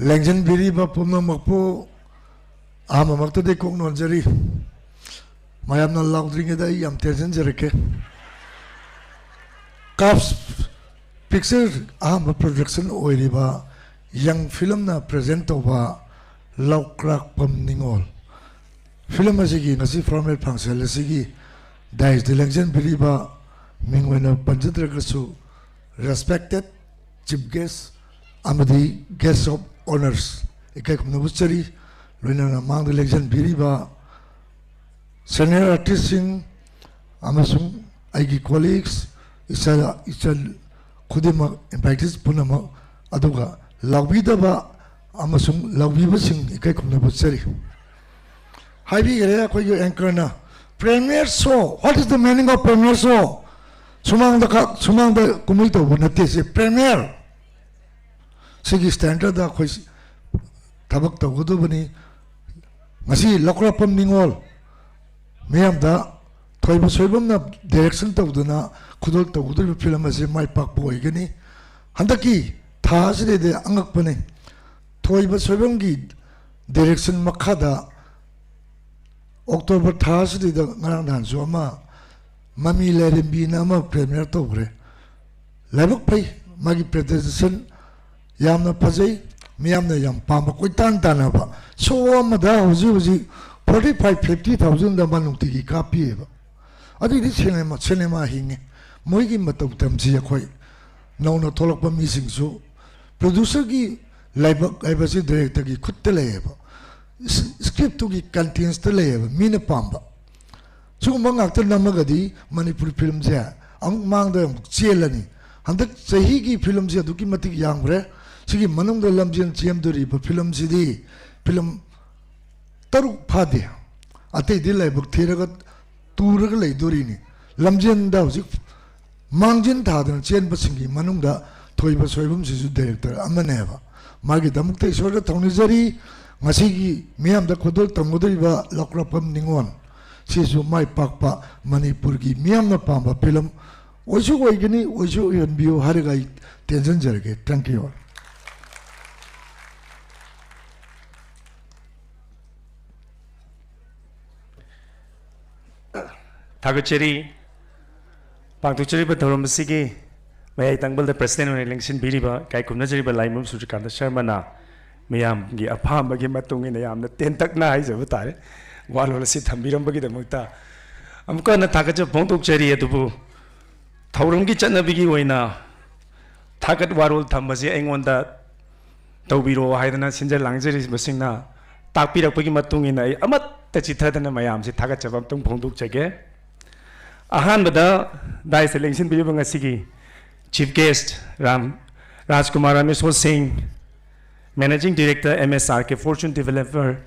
ꯂꯦꯡꯁꯤꯟꯕꯤꯔꯤꯕ ꯄꯨꯝꯅꯃꯛꯄꯨ ꯑꯍꯥꯟꯕꯃꯛꯇꯗꯤ ꯀꯣꯛ ꯅꯣꯟꯖꯔꯤ꯫ ꯃꯌꯥꯝꯅ ꯂꯥꯎꯗ꯭ꯔꯤꯉꯩꯗ ꯑꯩ ꯌꯥꯝ ꯇꯦꯟꯁꯤꯟꯖꯔꯛꯀꯦ꯫ ꯀꯥꯞꯁ ꯄꯤꯛꯆꯔ ꯑꯍꯥꯟꯕ ꯄ꯭ꯔꯣꯗꯛꯁꯟ ꯑꯣꯏꯔꯤꯕ ꯌꯪ ꯐꯤꯂꯝꯅ ꯄ꯭ꯔꯦꯖꯦꯟ ꯇꯧꯕ ꯂꯧꯀ꯭ꯔꯥꯛꯄꯝ ꯅꯤꯉꯣꯜ ꯐꯤꯂꯝ ꯑꯁꯤꯒꯤ ꯉꯁꯤ ꯐꯣꯔꯃꯦꯜ ꯐꯪꯁꯟ ꯑꯁꯤꯒꯤ ꯗꯥꯏꯁꯇ ꯂꯦꯡꯁꯤꯟꯕꯤꯔꯤꯕ ꯃꯤꯡ ꯑꯣꯏꯅ ꯄꯟꯖꯗ꯭ꯔꯒꯁꯨ, ꯔꯦꯁꯄꯦꯛꯇꯦꯠ ꯆꯤꯐ ꯒꯦꯁ ꯑꯃꯗꯤ ꯒꯦꯁ ꯑꯣꯐ ꯑꯣꯅꯔꯁ ꯏꯀꯥꯏ ꯈꯨꯝꯅꯕ ꯎꯠꯆꯔꯤ꯫ ꯂꯣꯏꯅꯅ ꯃꯥꯡꯗ ꯂꯦꯡꯁꯤꯟꯕꯤꯔꯤꯕ ꯁꯦꯅꯤꯌꯔ ꯑꯥꯔꯇꯤꯁꯁꯤꯡ ꯑꯃꯁꯨꯡ ꯑꯩꯒꯤ ꯀꯣꯂꯤꯛꯁ, ꯏꯆꯜ, ꯏꯆꯜ ꯈꯨꯗꯤꯡꯃꯛ, ꯏꯟꯚꯥꯏꯇꯤꯁ ꯄꯨꯝꯅꯃꯛ, ꯑꯗꯨꯒ ꯂꯥꯎꯕꯤꯗꯕ ꯑꯃꯁꯨꯡ ꯂꯥꯎꯕꯤꯕꯁꯤꯡ ꯏꯀꯥꯏ ꯈꯨꯝꯅꯕ ꯎꯠꯆꯔꯤ꯫ ꯍꯥꯏꯕꯤꯈ꯭ꯔꯦ ꯑꯩꯈꯣꯏꯒꯤ ꯑꯦꯡꯀꯔꯅ, premiere show, what is the meaning of premiere show? ꯁꯨꯃꯥꯡꯗ ꯈꯛ, ꯁꯨꯃꯥꯡꯗ ꯀꯨꯝꯍꯩ ꯇꯧꯕ ꯅꯠꯇꯦ ꯁꯤ, ꯄ꯭ꯔꯦꯃꯤꯌꯔ꯫ ꯁꯤꯒꯤ ꯁ꯭ꯇꯦꯟꯗꯔꯗ ꯑꯩꯈꯣꯏ ꯊꯕꯛ ꯇꯧꯒꯗꯕꯅꯤ꯫ ꯉꯁꯤ ꯂꯧꯀ꯭ꯔꯥꯛꯄꯝ ꯅꯤꯉꯣꯜ ꯃꯤꯌꯥꯝꯗ ꯊꯣꯏꯕ ꯁꯣꯏꯕꯝꯅ ꯗꯥꯏꯔꯦꯛꯁꯟ ꯇꯧꯗꯨꯅ ꯈꯨꯗꯣꯜ ꯇꯧꯒꯗꯧꯔꯤꯕ ꯐꯤꯂꯝ ꯑꯁꯤ ꯃꯥꯏ ꯄꯥꯛꯄ ꯑꯣꯏꯒꯅꯤ꯫ ꯍꯟꯗꯛꯀꯤ ꯊꯥ ꯑꯁꯤꯗꯩꯗꯤ ꯑꯉꯛꯄꯅꯤ, ꯊꯣꯏꯕ ꯁꯣꯏꯕꯝꯒꯤ ꯗꯥꯏꯔꯦꯛꯁꯟ ꯃꯈꯥꯗ ꯑꯣꯛꯇꯣꯕꯔ ꯊꯥ ꯑꯁꯤꯗꯩꯗ ꯉꯔꯥꯡ ꯅꯍꯥꯟꯁꯨ ꯑꯃ ꯃꯃꯤ ꯂꯥꯏꯔꯦꯝꯕꯤꯅ ꯑꯃ ꯄ꯭ꯔꯦꯃꯤꯌꯔ ꯇꯧꯈ꯭ꯔꯦ꯫ ꯂꯥꯏꯕꯛ ꯐꯩ, ꯃꯥꯒꯤ ꯄ꯭ꯔꯖꯦꯟꯇꯦꯁꯟ ꯌꯥꯝꯅ ꯐꯖꯩ, ꯃꯤꯌꯥꯝꯅ ꯌꯥꯝ ꯄꯥꯝꯕ, ꯀꯣꯏꯇꯥꯟ ꯇꯥꯟꯅꯕ꯫ ꯁꯣ ꯑꯃꯗ ꯍꯧꯖꯤꯛ ꯍꯧꯖꯤꯛ forty five, fifty thousandꯗ ꯃꯥ ꯅꯨꯡꯇꯤꯒꯤ ꯀꯥꯞꯄꯤꯑꯕ꯫ ꯑꯗꯨꯏꯗꯤ ꯁꯤꯅꯦꯃꯥ, ꯁꯤꯅꯦꯃꯥ ꯍꯤꯡꯉꯤ꯫ ꯃꯣꯏꯒꯤ ꯃꯇꯧ ꯇꯝꯁꯤ ꯑꯩꯈꯣꯏ꯫ ꯅꯧꯅ ꯊꯣꯛꯂꯛꯄ ꯃꯤꯁꯤꯡꯁꯨ producer ꯒꯤ ꯂꯥꯏꯕꯛ ꯍꯥꯏꯕꯁꯤ director ꯒꯤ ꯈꯨꯠꯇ ꯂꯩꯌꯦꯕ, script ꯇꯨꯒꯤ content ꯇ ꯂꯩꯌꯦꯕ, ꯃꯤꯅ ꯄꯥꯝꯕ꯫ ꯁꯤꯒꯨꯝꯕ ꯉꯥꯛꯇ ꯅꯝꯃꯒꯗꯤ ꯃꯅꯤꯄꯨꯔ film ꯁꯦ ꯑꯃꯨꯛ ꯃꯥꯡꯗ ꯑꯃꯨꯛ ꯆꯦꯜꯂꯅꯤ꯫ ꯍꯟꯗꯛ ꯆꯍꯤꯒꯤ film ꯁꯦ ꯑꯗꯨꯛꯀꯤ ꯃꯇꯤꯛ ꯌꯥꯝꯈ꯭ꯔꯦ꯫ ꯁꯤꯒꯤ ꯃꯅꯨꯡꯗ ꯂꯝꯖꯦꯜ ꯆꯦꯟꯗꯣꯔꯤꯕ film ꯁꯤꯗꯤ film ꯇꯔꯨꯛ ꯐꯥꯗꯦ꯫ ꯑꯇꯩꯗꯤ ꯂꯥꯏꯕꯛ ꯊꯤꯔꯒ ꯇꯨꯔꯒ ꯂꯩꯗꯣꯔꯤꯅꯤ꯫ ꯂꯝꯖꯦꯜꯗ ꯍꯧꯖꯤꯛ ꯃꯥꯡꯖꯤꯟ ꯊꯥꯗꯨꯅ ꯆꯦꯟꯕꯁꯤꯡꯒꯤ ꯃꯅꯨꯡꯗ ꯊꯣꯏꯕ ꯁꯣꯏꯕꯝꯁꯤꯁꯨ director ꯑꯃꯅꯦꯕ꯫ ꯃꯥꯒꯤꯗꯃꯛꯇ ꯏꯁꯣꯔꯗ ꯊꯧꯅꯤꯖꯔꯤ꯫ ꯉꯁꯤꯒꯤ ꯃꯤꯌꯥꯝꯗ ꯈꯨꯗꯣꯜ ꯇꯝꯒꯗꯧꯔꯤꯕ ꯂꯧꯀ꯭ꯔꯥꯛꯄꯝ ꯅꯤꯉꯣꯜ ꯁꯤꯁꯨ ꯃꯥꯏ ꯄꯥꯛꯄ ꯃꯅꯤꯄꯨꯔꯒꯤ ꯃꯤꯌꯥꯝꯅ ꯄꯥꯝꯕ film ꯑꯣꯏꯁꯨ ꯑꯣꯏꯒꯅꯤ, ꯑꯣꯏꯁꯨ ꯑꯣꯏꯍꯟꯕꯤꯌꯨ ꯍꯥꯏꯔꯒ ꯑꯩ ꯇꯦꯟꯁꯤꯟꯖꯔꯒꯦ꯫ Thank you꯫ ꯊꯥꯒꯠꯆꯔꯤ꯫ ꯄꯥꯡꯊꯣꯛꯆꯔꯤꯕ ꯊꯧꯔꯝ ꯑꯁꯤꯒꯤ ꯃꯌꯥꯏ ꯇꯪꯕꯜꯗ president ꯑꯣꯏꯅ ꯂꯦꯡꯁꯤꯟꯕꯤꯔꯤꯕ ꯏꯀꯥꯏ ꯈꯨꯝꯅꯖꯔꯤꯕ ꯂꯥꯏꯃꯌꯨꯝ ꯁꯨꯔꯖꯀꯥꯟꯇ ꯁꯔꯃꯅ ꯃꯤꯌꯥꯝꯒꯤ ꯑꯄꯥꯝꯕꯒꯤ ꯃꯇꯨꯡ ꯏꯟꯅ ꯌꯥꯝꯅ ꯇꯦꯟꯇꯛꯅ ꯍꯥꯏꯖꯕ ꯇꯥꯔꯦ, ꯋꯥꯔꯣꯜ ꯑꯁꯤ ꯊꯝꯕꯤꯔꯝꯕꯒꯤꯗꯃꯛꯇ꯫ ꯑꯃꯨꯛꯀ ꯍꯟꯅ ꯊꯥꯒꯠꯆꯕ ꯐꯣꯡꯗꯣꯛꯆꯔꯤ꯫ ꯑꯗꯨꯕꯨ ꯊꯧꯔꯝꯒꯤ ꯆꯠꯅꯕꯤꯒꯤ ꯑꯣꯏꯅ ꯊꯥꯒꯠ ꯋꯥꯔꯣꯜ ꯊꯝꯕꯁꯤ ꯑꯩꯉꯣꯟꯗ ꯇꯧꯕꯤꯔꯣ ꯍꯥꯏꯗꯅ ꯁꯤꯟꯖ ꯂꯥꯡꯖꯔꯤꯕꯁꯤꯡꯅ ꯇꯥꯛꯄꯤꯔꯛꯄꯒꯤ ꯃꯇꯨꯡ ꯏꯟꯅ ꯑꯩ ꯑꯃꯠꯇ ꯆꯤꯊꯗꯅ ꯃꯌꯥꯝꯁꯤ ꯊꯥꯒꯠꯆꯕ ꯑꯃꯇꯪ ꯐꯣꯡꯗꯣꯛꯆꯒꯦ꯫ ꯑꯍꯥꯟꯕꯗ dais ꯇ ꯂꯦꯡꯁꯤꯟꯕꯤꯔꯤꯕ ꯉꯁꯤꯒꯤ chief guest ꯔꯥꯝ, ꯔꯥꯖꯀꯨꯃꯥꯔ ꯔꯥꯃꯦꯁꯣꯔ ꯁꯤꯡ, managing director, M S R K Fortune Developer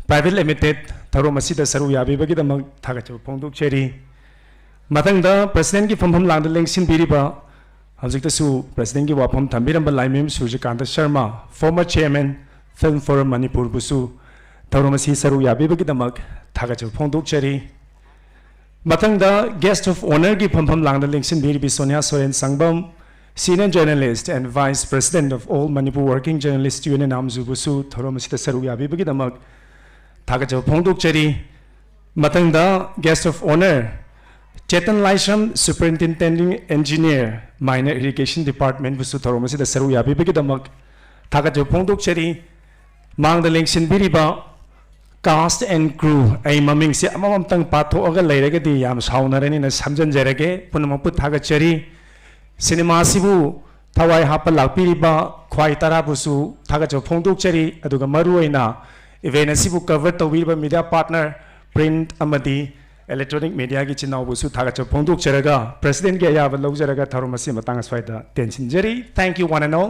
Private Limited, ꯊꯧꯔꯝ ꯑꯁꯤꯗ ꯁꯔꯨꯛ ꯌꯥꯕꯤꯕꯒꯤꯗꯃꯛ ꯊꯥꯒꯠꯆꯕ ꯐꯣꯡꯗꯣꯛꯆꯔꯤ꯫ ꯃꯊꯪꯗ president ꯀꯤ ꯐꯝꯐꯝ ꯂꯥꯡꯗ ꯂꯦꯡꯁꯤꯟꯕꯤꯔꯤꯕ, ꯍꯧꯖꯤꯛꯇꯁꯨ president ꯀꯤ ꯋꯥꯐꯝ ꯊꯝꯕꯤꯔꯝꯕ Laimayum Surjakanta Sharma, former chairman, Film Forum Manipur ꯕꯨꯁꯨ ꯊꯧꯔꯝ ꯑꯁꯤ ꯁꯔꯨꯛ ꯌꯥꯕꯤꯕꯒꯤꯗꯃꯛ ꯊꯥꯒꯠꯆꯕ ꯐꯣꯡꯗꯣꯛꯆꯔꯤ꯫ ꯃꯊꯪꯗ guest of honour ꯒꯤ ꯐꯝꯐꯝ ꯂꯥꯡꯗ ꯂꯦꯡꯁꯤꯟꯕꯤꯔꯤꯕꯤ Sonia ꯁꯣꯔꯦꯟ ꯁꯪꯕꯝ, senior journalist and vice president of All Manipur Working Journalist Union, ꯑꯥꯝꯖꯨ ꯕꯨꯁꯨ ꯊꯧꯔꯝ ꯑꯁꯤꯗ ꯁꯔꯨꯛ ꯌꯥꯕꯤꯕꯒꯤꯗꯃꯛ ꯊꯥꯒꯠꯆꯕ ꯐꯣꯡꯗꯣꯛꯆꯔꯤ꯫ ꯃꯊꯪꯗ guest of honour Chetan Laishram, superintendent engineer, minor irrigation department ꯕꯨꯁꯨ ꯊꯧꯔꯝ ꯑꯁꯤꯗ ꯁꯔꯨꯛ ꯌꯥꯕꯤꯕꯒꯤꯗꯃꯛ ꯊꯥꯒꯠꯆꯕ ꯐꯣꯡꯗꯣꯛꯆꯔꯤ꯫ ꯃꯥꯡꯗ ꯂꯦꯡꯁꯤꯟꯕꯤꯔꯤꯕ cast and crew, ꯑꯩ ꯃꯃꯤꯡꯁꯦ ꯑꯃꯃꯝꯇꯪ ꯄꯥꯊꯣꯛꯑꯒ ꯂꯩꯔꯒꯗꯤ ꯌꯥꯝ ꯁꯥꯎꯅꯔꯅꯤꯅ ꯁꯝꯖꯤꯟꯖꯔꯒꯦ, ꯄꯨꯝꯅꯃꯛꯄꯨ ꯊꯥꯒꯠꯆꯔꯤ꯫ ꯁꯤꯅꯦꯃꯥ ꯑꯁꯤꯕꯨ ꯊꯋꯥꯏ ꯍꯥꯞꯄ ꯂꯥꯛꯄꯤꯔꯤꯕ ꯈ꯭ꯋꯥꯏ ꯇꯔꯥꯕꯨꯁꯨ ꯊꯥꯒꯠꯆꯕ ꯐꯣꯡꯗꯣꯛꯆꯔꯤ꯫ ꯑꯗꯨꯒ ꯃꯔꯨꯑꯣꯏꯅ event ꯑꯁꯤꯕꯨ cover ꯇꯧꯕꯤꯔꯤꯕ media partner, print ꯑꯃꯗꯤ electronic mediaꯒꯤ ꯏꯆꯤꯟ ꯏꯅꯥꯎꯕꯨꯁꯨ ꯊꯥꯒꯠꯆꯕ ꯐꯣꯡꯗꯣꯛꯆꯔꯒ, presidentꯀꯤ ꯑꯌꯥꯕ ꯂꯧꯖꯔꯒ ꯊꯧꯔꯝ ꯑꯁꯤ ꯃꯇꯥꯡ ꯑꯁ꯭ꯋꯥꯏꯗ ꯇꯦꯟꯁꯤꯟꯖꯔꯤ꯫ Thank you, one and all.